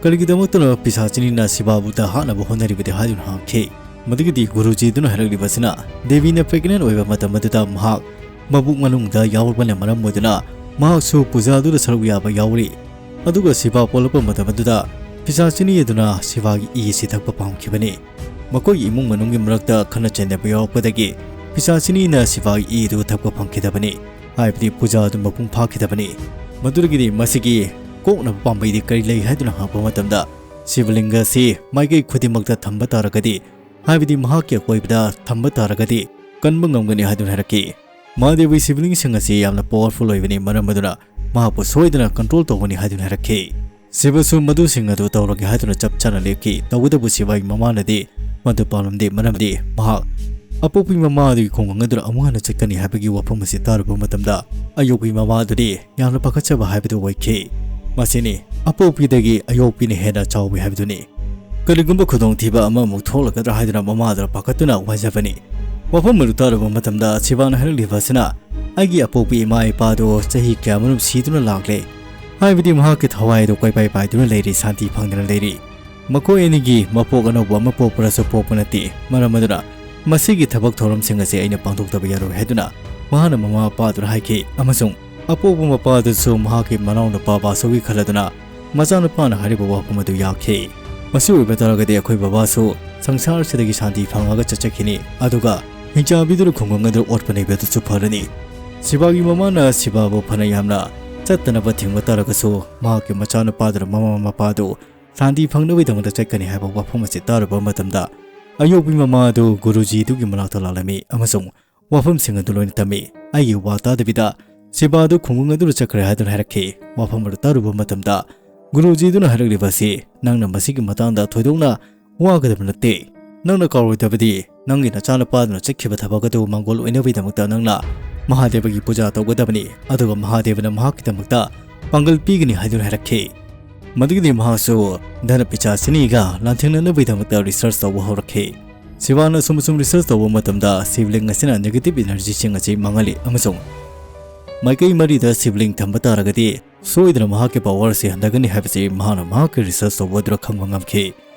"ꯀꯔꯤꯒꯤꯗꯃꯛꯇꯅꯣ ꯄꯤꯁꯥꯆꯤꯅꯤꯅ ꯁꯤꯕꯥꯕꯨ ꯍꯥꯠꯅꯕ ꯍꯣꯠꯅꯔꯤꯕꯗꯤ?" ꯍꯥꯏꯗꯨꯅ ꯍꯪꯈꯤ꯫ ꯃꯗꯨꯒꯤꯗꯤ ꯒꯨꯔꯨꯖꯤꯗꯨꯅ ꯍꯥꯏꯔꯛꯂꯤꯕꯁꯤꯅ, ꯗꯦꯕꯤꯅ pregnant ꯑꯣꯏꯕ ꯃꯇꯝ ꯑꯗꯨꯗ ꯃꯍꯥꯛ ꯃꯕꯨꯛ ꯃꯅꯨꯡꯗ ꯌꯥꯎꯔꯛꯄꯅ ꯃꯔꯝ ꯑꯣꯏꯗꯨꯅ ꯃꯍꯥꯛꯁꯨ ꯄꯨꯖꯥꯗꯨꯗ ꯁꯔꯨꯛ ꯌꯥꯕ ꯌꯥꯎꯔꯤ꯫ ꯑꯗꯨꯒ ꯁꯤꯕꯥ ꯄꯣꯛꯂꯛꯄ ꯃꯇꯝ ꯑꯗꯨꯗ ꯄꯤꯁꯥꯆꯤꯅꯤ ꯑꯗꯨꯅ ꯁꯤꯕꯥꯒꯤ ꯏ ꯑꯁꯤ ꯊꯛꯄ ꯄꯥꯝꯈꯤꯕꯅꯤ꯫ ꯃꯈꯣꯏꯒꯤ ꯏꯃꯨꯡ ꯃꯅꯨꯡꯒꯤ ꯃꯔꯛꯇ ꯈꯠꯅ ꯆꯩꯅꯕ ꯌꯥꯎꯔꯛꯄꯗꯒꯤ ꯄꯤꯁꯥꯆꯤꯅꯤꯅ ꯁꯤꯕꯥꯒꯤ ꯏ ꯑꯗꯨ ꯊꯛꯄ ꯐꯪꯈꯤꯗꯕꯅꯤ꯫ ꯍꯥꯏꯕꯗꯤ ꯄꯨꯖꯥ ꯑꯗꯨ ꯃꯄꯨꯡ ꯐꯥꯈꯤꯗꯕꯅꯤ꯫ ꯃꯗꯨꯗꯒꯤꯗꯤ ꯃꯁꯤꯒꯤ ꯀꯣꯛꯅꯕ ꯄꯥꯝꯕꯩꯗꯤ ꯀꯔꯤ ꯂꯩ ꯍꯥꯏꯗꯨꯅ ꯍꯪꯂꯛꯄ ꯃꯇꯝꯗ, ꯁꯤꯕꯂꯤꯡꯒ ꯑꯁꯤ ꯃꯥꯏꯀꯩ ꯈꯨꯗꯤꯡꯃꯛꯇ ꯊꯝꯕ ꯇꯥꯔꯒꯗꯤ ꯍꯥꯏꯕꯗꯤ ꯃꯍꯥꯛꯀꯤ ꯑꯀꯣꯏꯕꯗ ꯊꯝꯕ ꯇꯥꯔꯒꯗꯤ ꯀꯟꯕ ꯉꯝꯒꯅꯤ ꯍꯥꯏꯗꯨꯅ ꯍꯥꯏꯔꯛꯈꯤ꯫ ꯃꯍꯥꯗꯦꯕꯒꯤ ꯁꯤꯕꯂꯤꯡꯁꯤꯡ ꯑꯁꯤ ꯌꯥꯝꯅ ꯄꯥꯋꯔꯐꯨꯜ ꯑꯣꯏꯕꯅꯤ, ꯃꯔꯝ ꯑꯗꯨꯅ ꯃꯍꯥꯛꯄꯨ ꯁꯣꯏꯗꯅ ꯀꯟꯇ꯭ꯔꯣꯜ ꯇꯧꯒꯅꯤ ꯍꯥꯏꯗꯨꯅ ꯍꯥꯏꯔꯛꯈꯤ꯫ ꯁꯤꯕꯁꯨ ꯃꯗꯨꯁꯤꯡ ꯑꯗꯨ ꯇꯧꯔꯒꯦ ꯍꯥꯏꯗꯨꯅ ꯆꯞ ꯆꯥꯅ ꯂꯦꯞꯈꯤ꯫ ꯇꯧꯕꯇꯕꯨ ꯁꯤꯕꯥꯒꯤ ꯃꯃꯥꯅꯗꯤ ꯃꯗꯨ ꯄꯥꯝꯂꯝꯗꯦ, ꯃꯔꯝꯗꯤ ꯃꯍꯥꯛ ꯑꯄꯣꯛꯄꯤ ꯃꯃꯥ ꯑꯗꯨꯒꯤ ꯈꯨꯡꯒꯪ ꯑꯗꯨꯗ ꯑꯃꯨꯛ ꯍꯟꯅ ꯆꯠꯀꯅꯤ ꯍꯥꯏꯕꯒꯤ ꯋꯥꯐꯝ ꯑꯁꯤ ꯇꯥꯔꯨꯕ ꯃꯇꯝꯗ ꯑꯌꯣꯛꯄꯤ ꯃꯃꯥ ꯑꯗꯨꯗꯤ ꯌꯥꯝꯅ ꯄꯥꯈꯠꯆꯕ ꯍꯥꯏꯕꯗꯨ ꯑꯣꯏꯈꯤ꯫ ꯃꯁꯤꯅꯤ, ꯑꯄꯣꯛꯄꯤꯗꯒꯤ ꯑꯌꯣꯛꯄꯤꯅ ꯍꯦꯟꯅ ꯆꯥꯎꯏ ꯍꯥꯏꯕꯗꯨꯅꯤ꯫ ꯀꯔꯤꯒꯨꯝꯕ ꯈꯨꯗꯣꯡꯊꯤꯕ ꯑꯃꯃꯨꯛ ꯊꯣꯛꯂꯛꯀꯗ꯭ꯔꯥ ꯍꯥꯏꯗꯨꯅ ꯃꯃꯥꯗꯨꯅ ꯄꯥꯈꯠꯇꯨꯅ ꯋꯥꯖꯕꯅꯤ꯫ ꯋꯥꯐꯝ ꯑꯗꯨ ꯇꯥꯔꯨꯕ ꯃꯇꯝꯗ ꯁꯤꯕꯥꯅ ꯍꯥꯏꯔꯛꯂꯤꯕ ꯑꯁꯤꯅ, ꯑꯩꯒꯤ ꯑꯄꯣꯛꯄꯤ ꯏꯃꯥ ꯏꯄꯥꯗꯨ ꯆꯍꯤ ꯀꯌꯥꯃꯔꯨꯝ ꯁꯤꯗꯨꯅ ꯂꯥꯛꯂꯦ, ꯍꯥꯏꯕꯗꯤ ꯃꯍꯥꯛꯀꯤ ꯊꯋꯥꯏ ꯑꯗꯨ ꯀꯣꯏꯄꯥꯏ ꯄꯥꯏꯗꯨꯅ ꯂꯩꯔꯤ, ꯁꯥꯟꯇꯤ ꯐꯪꯗꯅ ꯂꯩꯔꯤ꯫ ꯃꯈꯣꯏ ꯑꯅꯤꯒꯤ ꯃꯄꯣꯛ ꯑꯅꯧꯕ ꯑꯃ ꯄꯣꯛꯄꯔꯁꯨ ꯄꯣꯛꯄ ꯅꯠꯇꯦ꯫ ꯃꯔꯝ ꯑꯗꯨꯅ ꯃꯁꯤꯒꯤ ꯊꯕꯛ ꯊꯧꯔꯝꯁꯤꯡ ꯑꯁꯤ ꯑꯩꯅ ꯄꯥꯡꯊꯣꯛꯇꯕ ꯌꯥꯔꯣꯏ ꯍꯥꯏꯗꯨꯅ ꯃꯍꯥꯛꯅ ꯃꯃꯥ ꯃꯄꯥꯗꯨꯗ ꯍꯥꯏꯈꯤ, ꯑꯃꯁꯨꯡ ꯑꯄꯣꯛꯄ ꯃꯄꯥꯗꯨꯁꯨ ꯃꯍꯥꯛꯀꯤ ꯃꯅꯥꯎ ꯅꯨꯄꯥ ꯕꯥꯁꯨꯒꯤ ꯈꯜꯂꯗꯨꯅ ꯃꯆꯥꯅꯨꯄꯥꯅ ꯍꯥꯏꯔꯤꯕ ꯋꯥꯐꯝ ꯑꯗꯨ ꯌꯥꯈꯤ꯫ ꯃꯁꯤ ꯑꯣꯏꯕ ꯇꯥꯔꯒꯗꯤ ꯑꯩꯈꯣꯏ ꯕꯕꯥꯁꯨ ꯁꯪꯁꯥꯔꯁꯤꯗꯒꯤ ꯁꯥꯟꯇꯤ ꯐꯪꯉꯒ ꯆꯠꯆꯈꯤꯅꯤ, ꯑꯗꯨꯒ ꯍꯤꯡꯆꯥꯕꯤꯗꯨꯅ ꯈꯨꯡꯒꯪ ꯑꯗꯨ ꯑꯣꯠꯄ ꯅꯩꯕꯗꯨꯁꯨ ꯐꯔꯅꯤ꯫ ꯁꯤꯕꯥꯒꯤ ꯃꯃꯥꯅ ꯁꯤꯕꯥꯕꯨ ꯐꯅ ꯌꯥꯝꯅ ꯆꯠꯇꯅꯕ ꯊꯤꯡꯕ ꯇꯥꯔꯒꯁꯨ, ꯃꯍꯥꯛꯀꯤ ꯃꯆꯥꯅꯨꯄꯥꯗꯨꯅ ꯃꯃꯥ ꯃꯄꯥꯗꯨ ꯁꯥꯟꯇꯤ ꯐꯪꯅꯕꯒꯤꯗꯃꯛꯇ ꯆꯠꯀꯅꯤ ꯍꯥꯏꯕ ꯋꯥꯐꯝ ꯑꯁꯤ ꯇꯥꯔꯨꯕ ꯃꯇꯝꯗ, ꯑꯌꯣꯛꯄꯤ ꯃꯃꯥ ꯑꯗꯨ ꯒꯨꯔꯨꯖꯤꯗꯨꯒꯤ ꯃꯅꯥꯛꯇ ꯂꯥꯛꯂꯝꯃꯤ ꯑꯃꯁꯨꯡ ꯋꯥꯐꯝꯁꯤꯡ ꯑꯗꯨ ꯂꯣꯏꯅ ꯇꯝꯃꯤ꯫ ꯑꯩꯒꯤ ꯋꯥ ꯇꯥꯗꯕꯤꯗ ꯁꯤꯕꯥ ꯑꯗꯨ ꯈꯨꯡꯒꯪ ꯑꯗꯨꯗ ꯆꯠꯈ꯭ꯔꯦ ꯍꯥꯏꯗꯨꯅ ꯍꯥꯏꯔꯛꯈꯤ꯫ ꯋꯥꯐꯝ ꯑꯗꯨ ꯇꯥꯔꯨꯕ ꯃꯇꯝꯗ, ꯒꯨꯔꯨꯖꯤꯗꯨꯅ ꯍꯥꯏꯔꯛꯂꯤꯕ ꯑꯁꯤ, ꯅꯪꯅ ꯃꯁꯤꯒꯤ ꯃꯇꯥꯡꯗ ꯊꯣꯏꯗꯣꯛꯅ ꯋꯥꯒꯗꯕ ꯅꯠꯇꯦ꯫ ꯅꯪꯅ ꯀꯥꯎꯔꯣꯏꯗꯕꯗꯤ, ꯅꯪꯒꯤ ꯅꯆꯥꯅꯨꯄꯥꯗꯨꯅ ꯆꯠꯈꯤꯕ ꯊꯕꯛ ꯑꯗꯨ ꯃꯪꯒꯣꯜ ꯑꯣꯏꯅꯕꯒꯤꯗꯃꯛꯇ ꯅꯪꯅ ꯃꯍꯥꯗꯦꯕꯒꯤ ꯄꯨꯖꯥ ꯇꯧꯒꯗꯕꯅꯤ, ꯑꯗꯨꯒ ꯃꯍꯥꯗꯦꯕꯅ ꯃꯍꯥꯛꯀꯤꯗꯃꯛꯇ ꯄꯥꯡꯒꯜ ꯄꯤꯒꯅꯤ ꯍꯥꯏꯗꯨꯅ ꯍꯥꯏꯔꯛꯈꯤ꯫ ꯃꯗꯨꯒꯤꯗꯤ ꯃꯍꯥꯛꯁꯨ ꯙꯅ ꯄꯤꯆꯥꯁꯤꯅꯤꯒ ꯂꯥꯟꯊꯦꯡꯅꯅꯕꯒꯤꯗꯃꯛꯇ ꯔꯤꯁꯔꯆ ꯇꯧꯕ ꯍꯧꯔꯛꯈꯤ꯫ ꯁꯤꯕꯥꯅ ꯑꯁꯨꯝ ꯑꯁꯨꯝ ꯔꯤꯁꯔꯆ ꯇꯧꯕ ꯃꯇꯝꯗ, ꯁꯤꯕꯂꯤꯡ ꯑꯁꯤꯅ ꯅꯦꯒꯦꯇꯤꯚ ꯏꯅꯔꯖꯤꯁꯤꯡ ꯑꯁꯤ ꯃꯥꯡꯍꯜꯂꯤ ꯑꯃꯁꯨꯡ ꯃꯥꯏꯀꯩ ꯃꯔꯤꯗ ꯁꯤꯕꯂꯤꯡ ꯊꯝꯕ ꯇꯥꯔꯒꯗꯤ ꯁꯣꯏꯗꯅ ꯃꯍꯥꯛꯀꯤ ꯄꯥꯋꯔ ꯑꯁꯤ ꯍꯟꯊꯒꯅꯤ ꯍꯥꯏꯕꯁꯤ ꯃꯍꯥꯛꯅ ꯃꯍꯥꯛꯀꯤ ꯔꯤꯁꯔꯆ ꯇꯧꯕ ꯑꯗꯨꯗ ꯈꯪꯕ ꯉꯝꯈꯤ꯫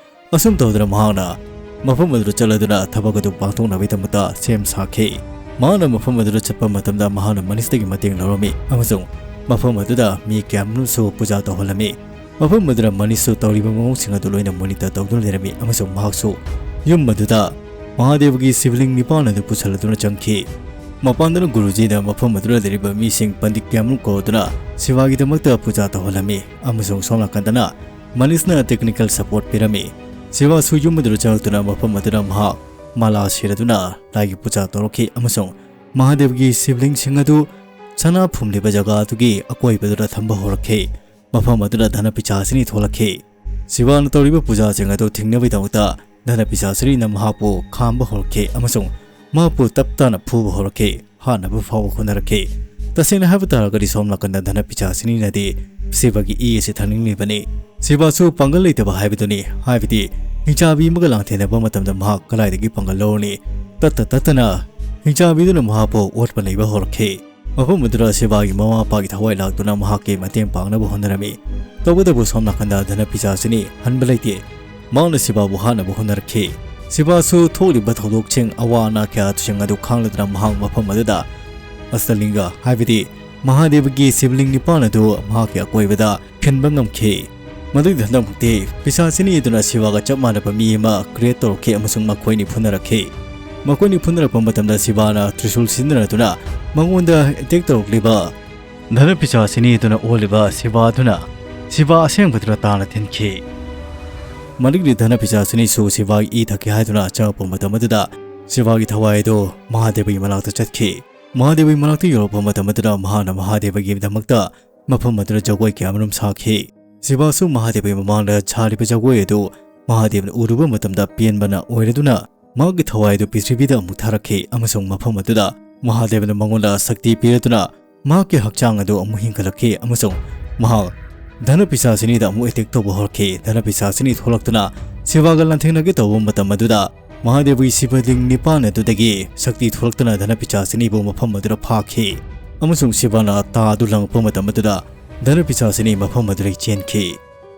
ꯑꯁꯨꯝ ꯇꯧꯗꯅ ꯃꯍꯥꯛꯅ ꯃꯐꯝ ꯑꯗꯨꯗ ꯆꯠꯂꯗꯨꯅ ꯊꯕꯛ ꯑꯗꯨ ꯄꯥꯡꯊꯣꯛꯅꯕꯒꯤꯗꯃꯛꯇ ꯁꯦꯝ ꯁꯥꯈꯤ꯫ ꯃꯍꯥꯛꯅ ꯃꯐꯝ ꯑꯗꯨꯗ ꯆꯠꯄ ꯃꯇꯝꯗ ꯃꯍꯥꯛꯅ ꯃꯅꯤꯁꯇꯒꯤ ꯃꯇꯦꯡ ꯂꯧꯔꯝꯃꯤ ꯑꯃꯁꯨꯡ ꯃꯐꯝ ꯑꯗꯨꯗ ꯃꯤ ꯀꯌꯥꯃꯔꯨꯝꯁꯨ ꯄꯨꯖꯥ ꯇꯧꯍꯜꯂꯝꯃꯤ꯫ ꯃꯐꯝ ꯑꯗꯨꯗ ꯃꯅꯤꯁꯁꯨ ꯇꯧꯔꯤꯕ ꯃꯑꯣꯡꯁꯤꯡ ꯑꯗꯨ ꯂꯣꯏꯅ ꯃꯣꯅꯤꯇꯔ ꯇꯧꯗꯨꯅ ꯂꯩꯔꯝꯃꯤ ꯑꯃꯁꯨꯡ ꯃꯍꯥꯛꯁꯨ ꯌꯨꯝ ꯑꯗꯨꯗ ꯃꯍꯥꯗꯦꯕꯒꯤ ꯁꯤꯕꯂꯤꯡ ꯅꯤꯄꯥꯟ ꯑꯗꯨ ꯄꯨꯁꯜꯂꯗꯨꯅ ꯆꯪꯈꯤ꯫ ꯃꯄꯥꯟꯗꯅ ꯒꯨꯔꯨꯖꯤꯅ ꯃꯐꯝ ꯑꯗꯨꯗ ꯂꯩꯔꯤꯕ ꯃꯤꯁꯤꯡ ꯄꯟꯗꯤꯠ ꯀꯌꯥꯃꯔꯨꯝ ꯀꯧꯗꯨꯅ ꯁꯤꯕꯥꯒꯤꯗꯃꯛꯇ ꯄꯨꯖꯥ ꯇꯧꯍꯜꯂꯝꯃꯤ ꯑꯃꯁꯨꯡ ꯁꯣꯝ ꯅꯥꯀꯟꯗꯅ ꯃꯅꯤꯁꯅ ꯇꯦꯛꯅꯤꯀꯦꯜ ꯁꯄꯣꯔꯠ ꯄꯤꯔꯝꯃꯤ꯫ ꯁꯤꯕꯥꯁꯨ ꯌꯨꯝ ꯑꯗꯨꯗ ꯆꯪꯂꯛꯇꯨꯅ ꯃꯐꯝ ꯑꯗꯨꯗ ꯃꯍꯥꯛ ꯃꯥꯂꯥ ꯁꯤꯔꯗꯨꯅ ꯂꯥꯏꯒꯤ ꯄꯨꯖꯥ ꯇꯧꯔꯛꯈꯤ ꯑꯃꯁꯨꯡ ꯃꯍꯥꯗꯦꯕꯒꯤ ꯁꯤꯕꯂꯤꯡꯁꯤꯡ ꯑꯗꯨ ꯁꯅꯥ ꯐꯨꯝꯂꯤꯕ ꯖꯒꯥ ꯑꯗꯨꯒꯤ ꯑꯀꯣꯏꯕꯗꯨꯗ ꯊꯝꯕ ꯍꯧꯔꯛꯈꯤ꯫ ꯃꯐꯝ ꯑꯗꯨꯗ ꯙꯅ ꯄꯤꯁꯥꯆꯤꯅꯤ ꯊꯣꯛꯂꯛꯈꯤ꯫ ꯁꯤꯕꯥꯅ ꯇꯧꯔꯤꯕ ꯄꯨꯖꯥꯁꯤꯡ ꯑꯗꯨ ꯊꯤꯡꯅꯕꯒꯤꯗꯃꯛꯇ ꯙꯅ ꯄꯤꯁꯥꯆꯤꯅꯤꯅ ꯃꯍꯥꯛꯄꯨ ꯈꯥꯝꯕ ꯍꯧꯔꯛꯈꯤ ꯑꯃꯁꯨꯡ ꯃꯍꯥꯛꯄꯨ ꯇꯞ ꯇꯥꯅ ꯐꯨꯕ ꯍꯧꯔꯛꯈꯤ, ꯍꯥꯠꯅꯕ ꯐꯥꯎꯕ ꯍꯣꯠꯅꯔꯛꯈꯤ꯫ ꯇꯁꯦꯡꯅ ꯍꯥꯏꯕ ꯇꯥꯔꯒꯗꯤ ꯁꯣꯝ ꯅꯥꯀꯟꯗ ꯙꯅ ꯄꯤꯁꯥꯆꯤꯅꯤꯅꯗꯤ ꯁꯤꯕꯒꯤ ꯏ ꯑꯁꯤ ꯊꯛꯅꯤꯡꯂꯤꯕꯅꯤ꯫ ꯁꯤꯕꯥꯁꯨ ꯄꯥꯡꯒꯜ ꯂꯩꯇꯕ ꯍꯥꯏꯕꯗꯨꯅꯤ, ꯍꯥꯏꯕꯗꯤ ꯍꯤꯡꯆꯥꯕꯤ ꯑꯃꯒ ꯂꯥꯟꯊꯦꯡꯅꯕ ꯃꯇꯝꯗ ꯃꯍꯥꯛ ꯀꯗꯥꯏꯗꯒꯤ ꯄꯥꯡꯒꯜ ꯂꯧꯔꯅꯤ? ꯇꯠꯇ ꯇꯠꯇꯅ ꯍꯤꯡꯆꯥꯕꯤꯗꯨꯅ ꯃꯍꯥꯛꯄꯨ ꯑꯣꯠꯄ ꯅꯩꯕ ꯍꯧꯔꯛꯈꯤ꯫ ꯃꯐꯝ ꯑꯗꯨꯗ ꯁꯤꯕꯥꯒꯤ ꯃꯃꯥ ꯃꯄꯥꯒꯤ ꯊꯋꯥꯏ ꯂꯥꯛꯇꯨꯅ ꯃꯍꯥꯛꯀꯤ ꯃꯇꯦꯡ ꯄꯥꯡꯅꯕ ꯍꯣꯠꯅꯔꯝꯃꯤ꯫ ꯇꯧꯕꯇꯕꯨ ꯁꯣꯝ ꯅꯥꯀꯟꯗ ꯙꯅ ꯄꯤꯁꯥꯆꯤꯅꯤ ꯍꯟꯕ ꯂꯩꯇꯦ꯫ ꯃꯍꯥꯛꯅ ꯁꯤꯕꯥꯕꯨ ꯍꯥꯠꯅꯕ ꯍꯣꯠꯅꯔꯛꯈꯤ꯫ ꯁꯤꯕꯥꯁꯨ ꯊꯣꯛꯂꯤꯕ ꯊꯧꯗꯣꯛꯁꯤꯡ, ꯑꯋꯥ ꯑꯅꯥ ꯀꯌꯥꯁꯤꯡ ꯑꯗꯨ ꯈꯥꯡꯂꯗꯨꯅ ꯃꯍꯥꯛ ꯃꯐꯝ ꯑꯗꯨꯗ ꯑꯁꯇꯂꯤꯡꯒ, ꯍꯥꯏꯕꯗꯤ ꯃꯍꯥꯗꯦꯕꯒꯤ ꯁꯤꯕꯂꯤꯡ ꯅꯤꯄꯥꯟ ꯑꯗꯨ ꯃꯍꯥꯛꯀꯤ ꯑꯀꯣꯏꯕꯗ ꯈꯤꯟꯕ ꯉꯝꯈꯤ꯫ ꯃꯗꯨꯒꯤ ꯍꯟꯗꯛꯃꯛꯇꯤ ꯄꯤꯁꯥꯆꯤꯅꯤ ꯑꯗꯨꯅ ꯁꯤꯕꯥꯒ ꯆꯞ ꯃꯥꯟꯅꯕ ꯃꯤ ꯑꯃ ꯀ꯭ꯔꯤꯌꯦꯠ ꯇꯧꯔꯛꯈꯤ ꯑꯃꯁꯨꯡ ꯃꯈꯣꯏꯅꯤ ꯐꯨꯅꯔꯛꯈꯤ꯫ ꯃꯈꯣꯏꯅꯤ ꯐꯨꯅꯔꯛꯄ ꯃꯇꯝꯗ ꯁꯤꯕꯥꯅ ꯇ꯭ꯔꯤꯁꯨꯜ ꯁꯤꯖꯤꯟꯅꯗꯨꯅ ꯃꯉꯣꯟꯗ ꯑꯦꯇꯦꯛ ꯇꯧꯔꯛꯂꯤꯕ ꯙꯅ ꯄꯤꯁꯥꯆꯤꯅꯤ ꯑꯗꯨꯅ ꯑꯣꯜꯂꯤꯕ ꯁꯤꯕꯥ ꯑꯗꯨꯅ ꯁꯤꯕꯥ ꯑꯁꯦꯡꯕꯗꯨꯅ ꯇꯥꯅ ꯊꯤꯟꯈꯤ꯫ ꯃꯗꯨꯒꯤ ꯙꯅ ꯄꯤꯁꯥꯆꯤꯅꯤꯁꯨ ꯁꯤꯕꯥꯒꯤ ꯏ ꯊꯛꯀꯦ ꯍꯥꯏꯗꯨꯅ ꯆꯪꯉꯛꯄ ꯃꯇꯝ ꯑꯗꯨꯗ ꯁꯤꯕꯥꯒꯤ ꯊꯋꯥꯏ ꯑꯗꯨ ꯃꯍꯥꯗꯦꯕꯒꯤ ꯃꯅꯥꯛꯇ ꯆꯠꯈꯤ꯫ ꯃꯍꯥꯗꯦꯕꯒꯤ ꯃꯅꯥꯛꯇ ꯌꯧꯔꯛꯄ ꯃꯇꯝ ꯑꯗꯨꯗ ꯃꯍꯥꯛꯅ ꯃꯍꯥꯗꯦꯕꯒꯤꯗꯃꯛꯇ ꯃꯐꯝ ꯑꯗꯨꯗ ꯖꯒꯣꯏ ꯀꯌꯥ ꯑꯃꯔꯣꯝ ꯁꯥꯈꯤ꯫ ꯁꯤꯕꯥꯁꯨ ꯃꯍꯥꯗꯦꯕꯒꯤ ꯃꯃꯥꯡꯗ ꯁꯥꯔꯤꯕ ꯖꯒꯣꯏ ꯑꯗꯨ ꯃꯍꯥꯗꯦꯕꯅ ꯎꯔꯨꯕ ꯃꯇꯝꯗ ꯄꯦꯟꯕꯅ ꯑꯣꯏꯔꯗꯨꯅ ꯃꯍꯥꯛꯀꯤ ꯊꯋꯥꯏ ꯑꯗꯨ ꯄ꯭ꯔꯤꯊꯤꯕꯤꯗ ꯑꯃꯨꯛ ꯊꯥꯔꯛꯈꯤ ꯑꯃꯁꯨꯡ ꯃꯐꯝ ꯑꯗꯨꯗ ꯃꯍꯥꯗꯦꯕꯅ ꯃꯉꯣꯟꯗ ꯁꯛꯇꯤ ꯄꯤꯔꯗꯨꯅ ꯃꯍꯥꯛꯀꯤ ꯍꯛꯆꯥꯡ ꯑꯗꯨ ꯑꯃꯨꯛ ꯍꯤꯡꯒꯠꯂꯛꯈꯤ ꯑꯃꯁꯨꯡ ꯃꯍꯥꯛ ꯙꯅ ꯄꯤꯁꯥꯆꯤꯅꯤꯗ ꯑꯃꯨꯛ ꯑꯦꯇꯦꯛ ꯇꯧꯕ ꯍꯧꯔꯛꯈꯤ꯫ ꯙꯅ ꯄꯤꯁꯥꯆꯤꯅꯤ ꯊꯣꯛꯂꯛꯇꯨꯅ ꯁꯤꯕꯥꯒ ꯂꯥꯟꯊꯦꯡꯅꯒꯦ ꯇꯧꯕ ꯃꯇꯝ ꯑꯗꯨꯗ ꯃꯍꯥꯗꯦꯕꯒꯤ ꯁꯤꯕꯂꯤꯡ ꯅꯤꯄꯥꯟ ꯑꯗꯨꯗꯒꯤ ꯁꯛꯇꯤ ꯊꯣꯛꯂꯛꯇꯨꯅ ꯙꯅ ꯄꯤꯁꯥꯆꯤꯅꯤꯕꯨ ꯃꯐꯝ ꯑꯗꯨꯗ ꯐꯥꯈꯤ ꯑꯃꯁꯨꯡ ꯁꯤꯕꯥꯅ ꯇꯥ ꯑꯗꯨ ꯂꯪꯉꯛꯄ ꯃꯇꯝ ꯑꯗꯨꯗ ꯙꯅ ꯄꯤꯁꯥꯆꯤꯅꯤ ꯃꯐꯝ ꯑꯗꯨꯗꯒꯤ ꯆꯦꯟꯈꯤ꯫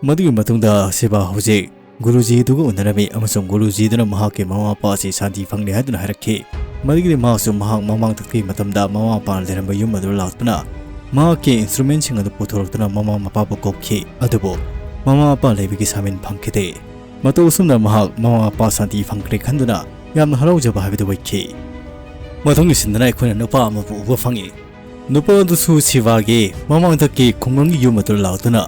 ꯃꯗꯨꯒꯤ ꯃꯇꯨꯡꯗ ꯁꯤꯕꯥ ꯍꯧꯖꯤꯛ ꯒꯨꯔꯨꯖꯤꯗꯨꯒ ꯎꯅꯔꯝꯃꯤ ꯑꯃꯁꯨꯡ ꯒꯨꯔꯨꯖꯤꯗꯨꯅ ꯃꯍꯥꯛꯀꯤ ꯃꯃꯥ ꯃꯄꯥ ꯑꯁꯤ ꯁꯥꯟꯇꯤ ꯐꯪꯂꯦ ꯍꯥꯏꯗꯨꯅ ꯍꯥꯏꯔꯛꯈꯤ꯫ ꯃꯗꯨꯒꯤꯗꯤ ꯃꯍꯥꯛꯁꯨ ꯃꯍꯥꯛ ꯃꯃꯥꯡ ꯊꯛꯄꯒꯤ ꯃꯇꯝꯗ ꯃꯃꯥ ꯃꯄꯥꯅ ꯂꯩꯔꯝꯕ ꯌꯨꯝ ꯑꯗꯨꯗ ꯂꯥꯛꯇꯨꯅ ꯃꯍꯥꯛꯀꯤ ꯏꯟꯁꯇ꯭ꯔꯨꯃꯦꯟꯁꯤꯡ ꯑꯗꯨ ꯄꯨꯊꯣꯔꯛꯇꯨꯅ ꯃꯃꯥ ꯃꯄꯥꯕꯨ ꯀꯧꯈꯤ꯫ ꯑꯗꯨꯕꯨ ꯃꯃꯥ ꯃꯄꯥ ꯂꯩꯕꯒꯤ ꯁꯥꯃꯤꯟ ꯐꯪꯈꯤꯗꯦ꯫ ꯃꯇꯧ ꯑꯁꯨꯝꯅ ꯃꯍꯥꯛ ꯃꯃꯥ ꯃꯄꯥ ꯁꯥꯟꯇꯤ ꯐꯪꯈ꯭ꯔꯦ ꯈꯟꯗꯨꯅ ꯌꯥꯝꯅ ꯍꯔꯥꯎꯖꯕ ꯍꯥꯏꯕꯗꯨ ꯑꯣꯏꯈꯤ꯫ ꯃꯊꯪꯒꯤ ꯁꯤꯟꯗꯅ ꯑꯩꯈꯣꯏꯅ ꯅꯨꯄꯥ ꯑꯃꯕꯨ ꯎꯕ ꯐꯪꯉꯤ꯫ ꯅꯨꯄꯥ ꯑꯗꯨꯁꯨ ꯁꯤꯕꯥꯒꯤ ꯃꯃꯥꯡꯗꯒꯤ ꯈꯨꯡꯒꯪꯒꯤ ꯌꯨꯝ ꯑꯗꯨꯗ ꯂꯥꯛꯇꯨꯅ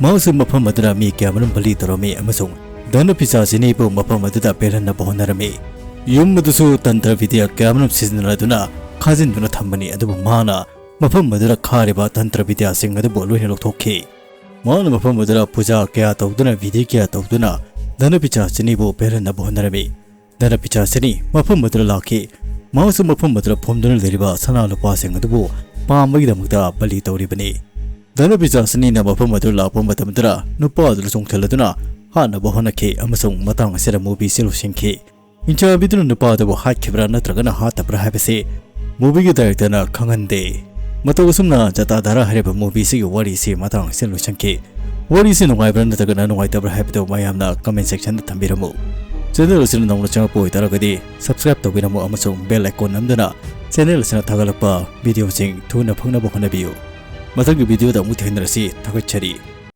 ꯃꯍꯥꯛꯁꯨ ꯃꯐꯝ ꯑꯗꯨꯗ ꯃꯤ ꯀꯌꯥꯃꯔꯨꯝ ꯕꯂꯤ ꯇꯧꯔꯝꯃꯤ ꯑꯃꯁꯨꯡ ꯙꯅ ꯄꯤꯁꯥꯆꯤꯅꯤꯕꯨ ꯃꯐꯝ ꯑꯗꯨꯗ ꯄꯦꯜꯍꯟꯅꯕ ꯍꯣꯠꯅꯔꯝꯃꯤ꯫ ꯌꯨꯝ ꯑꯗꯨꯁꯨ ꯇꯟꯇ꯭ꯔ ꯕꯤꯗ꯭ꯌꯥ ꯀꯌꯥꯃꯔꯨꯝ ꯁꯤꯖꯤꯟꯅꯗꯨꯅ ꯈꯥꯖꯤꯟꯗꯨꯅ ꯊꯝꯕꯅꯤ, ꯑꯗꯨꯕꯨ ꯃꯍꯥꯛꯅ ꯃꯐꯝ ꯑꯗꯨꯗ ꯈꯥꯔꯤꯕ ꯇꯟꯇ꯭ꯔ ꯕꯤꯗ꯭ꯌꯥꯁꯤꯡ ꯑꯗꯨꯕꯨ ꯂꯣꯏꯅ ꯂꯧꯊꯣꯛꯈꯤ꯫ ꯃꯍꯥꯛꯅ ꯃꯐꯝ ꯑꯗꯨꯗ ꯄꯨꯖꯥ ꯀꯌꯥ ꯇꯧꯗꯨꯅ, ꯕꯤꯙꯤ ꯀꯌꯥ ꯇꯧꯗꯨꯅ ꯙꯅ ꯄꯤꯁꯥꯆꯤꯅꯤꯕꯨ ꯄꯦꯜꯍꯟꯅꯕ ꯍꯣꯠꯅꯔꯝꯃꯤ꯫ ꯙꯅ ꯄꯤꯁꯥꯆꯤꯅꯤ ꯃꯐꯝ ꯑꯗꯨꯗ ꯂꯥꯛꯈꯤ꯫ ꯃꯍꯥꯛꯁꯨ ꯃꯐꯝ ꯑꯗꯨꯗ ꯐꯝꯗꯨꯅ ꯂꯩꯔꯤꯕ ꯁꯅꯥ ꯂꯨꯄꯥꯁꯤꯡ ꯑꯗꯨꯕꯨ ꯄꯥꯝꯕꯒꯤꯗꯃꯛꯇ ꯕꯂꯤ ꯇꯧꯔꯤꯕꯅꯤ꯫ ꯙꯅ ꯄꯤꯁꯥꯆꯤꯅꯤꯅ ꯃꯐꯝ ꯑꯗꯨꯗ ꯂꯥꯛꯄ ꯃꯇꯝꯗ ꯅꯨꯄꯥ ꯑꯗꯨꯗ ꯆꯣꯡꯊꯜꯂꯗꯨꯅ ꯍꯥꯠꯅꯕ ꯍꯣꯠꯅꯈꯤ ꯑꯃꯁꯨꯡ ꯃꯇꯥꯡ ꯑꯁꯤꯗ movieꯁꯤ ꯂꯣꯏꯁꯤꯟꯈꯤ꯫ ꯍꯤꯡꯆꯥꯕꯤꯗꯨꯅ ꯅꯨꯄꯥ ꯑꯗꯨꯕꯨ ꯍꯥꯠꯈꯤꯕ꯭ꯔꯥ ꯅꯠꯇ꯭ꯔꯒꯅ ꯍꯥꯠꯇꯕ꯭ꯔꯥ ꯍꯥꯏꯕꯁꯤ movieꯒꯤ directorꯅ ꯈꯪꯍꯟꯗꯦ꯫ ꯃꯇꯧ ꯑꯁꯨꯝꯅ ꯖꯇꯥ ꯙꯥꯔꯥ ꯍꯥꯏꯔꯤꯕ movieꯁꯤꯒꯤ ꯋꯥꯔꯤꯁꯤ ꯃꯇꯥꯡ ꯑꯁꯤꯗ ꯂꯣꯏꯁꯤꯟꯈꯤ꯫ ꯋꯥꯔꯤꯁꯤ ꯅꯨꯡꯉꯥꯏꯕ꯭ꯔꯥ ꯅꯠꯇ꯭ꯔꯒꯅ ꯅꯨꯡꯉꯥꯏꯇꯕ꯭ꯔꯥ ꯍꯥꯏꯕꯗꯨ ꯃꯌꯥꯝꯅ comment sectionꯗ ꯊꯝꯕꯤꯔꯝꯃꯨ꯫ Channel ꯑꯁꯤꯗ ꯅꯧꯅ ꯆꯪꯂꯛꯄ ꯑꯣꯏꯇꯥꯔꯒꯗꯤ subscribe ꯇꯧꯕꯤꯔꯝꯃꯨ ꯑꯃꯁꯨꯡ bell icon ꯅꯝꯗꯨꯅ channel ꯑꯁꯤꯅ ꯊꯥꯒꯠꯂꯛꯄ videoꯁꯤꯡ ꯊꯨꯅ ꯐꯪꯅꯕ ꯍꯣꯠꯅꯕꯤꯌꯨ꯫ ꯃꯊꯪꯒꯤ videoꯗ ꯑꯃꯨꯛ ꯊꯦꯡꯅꯔꯁꯤ꯫ ꯊꯥꯒꯠꯆꯔꯤ꯫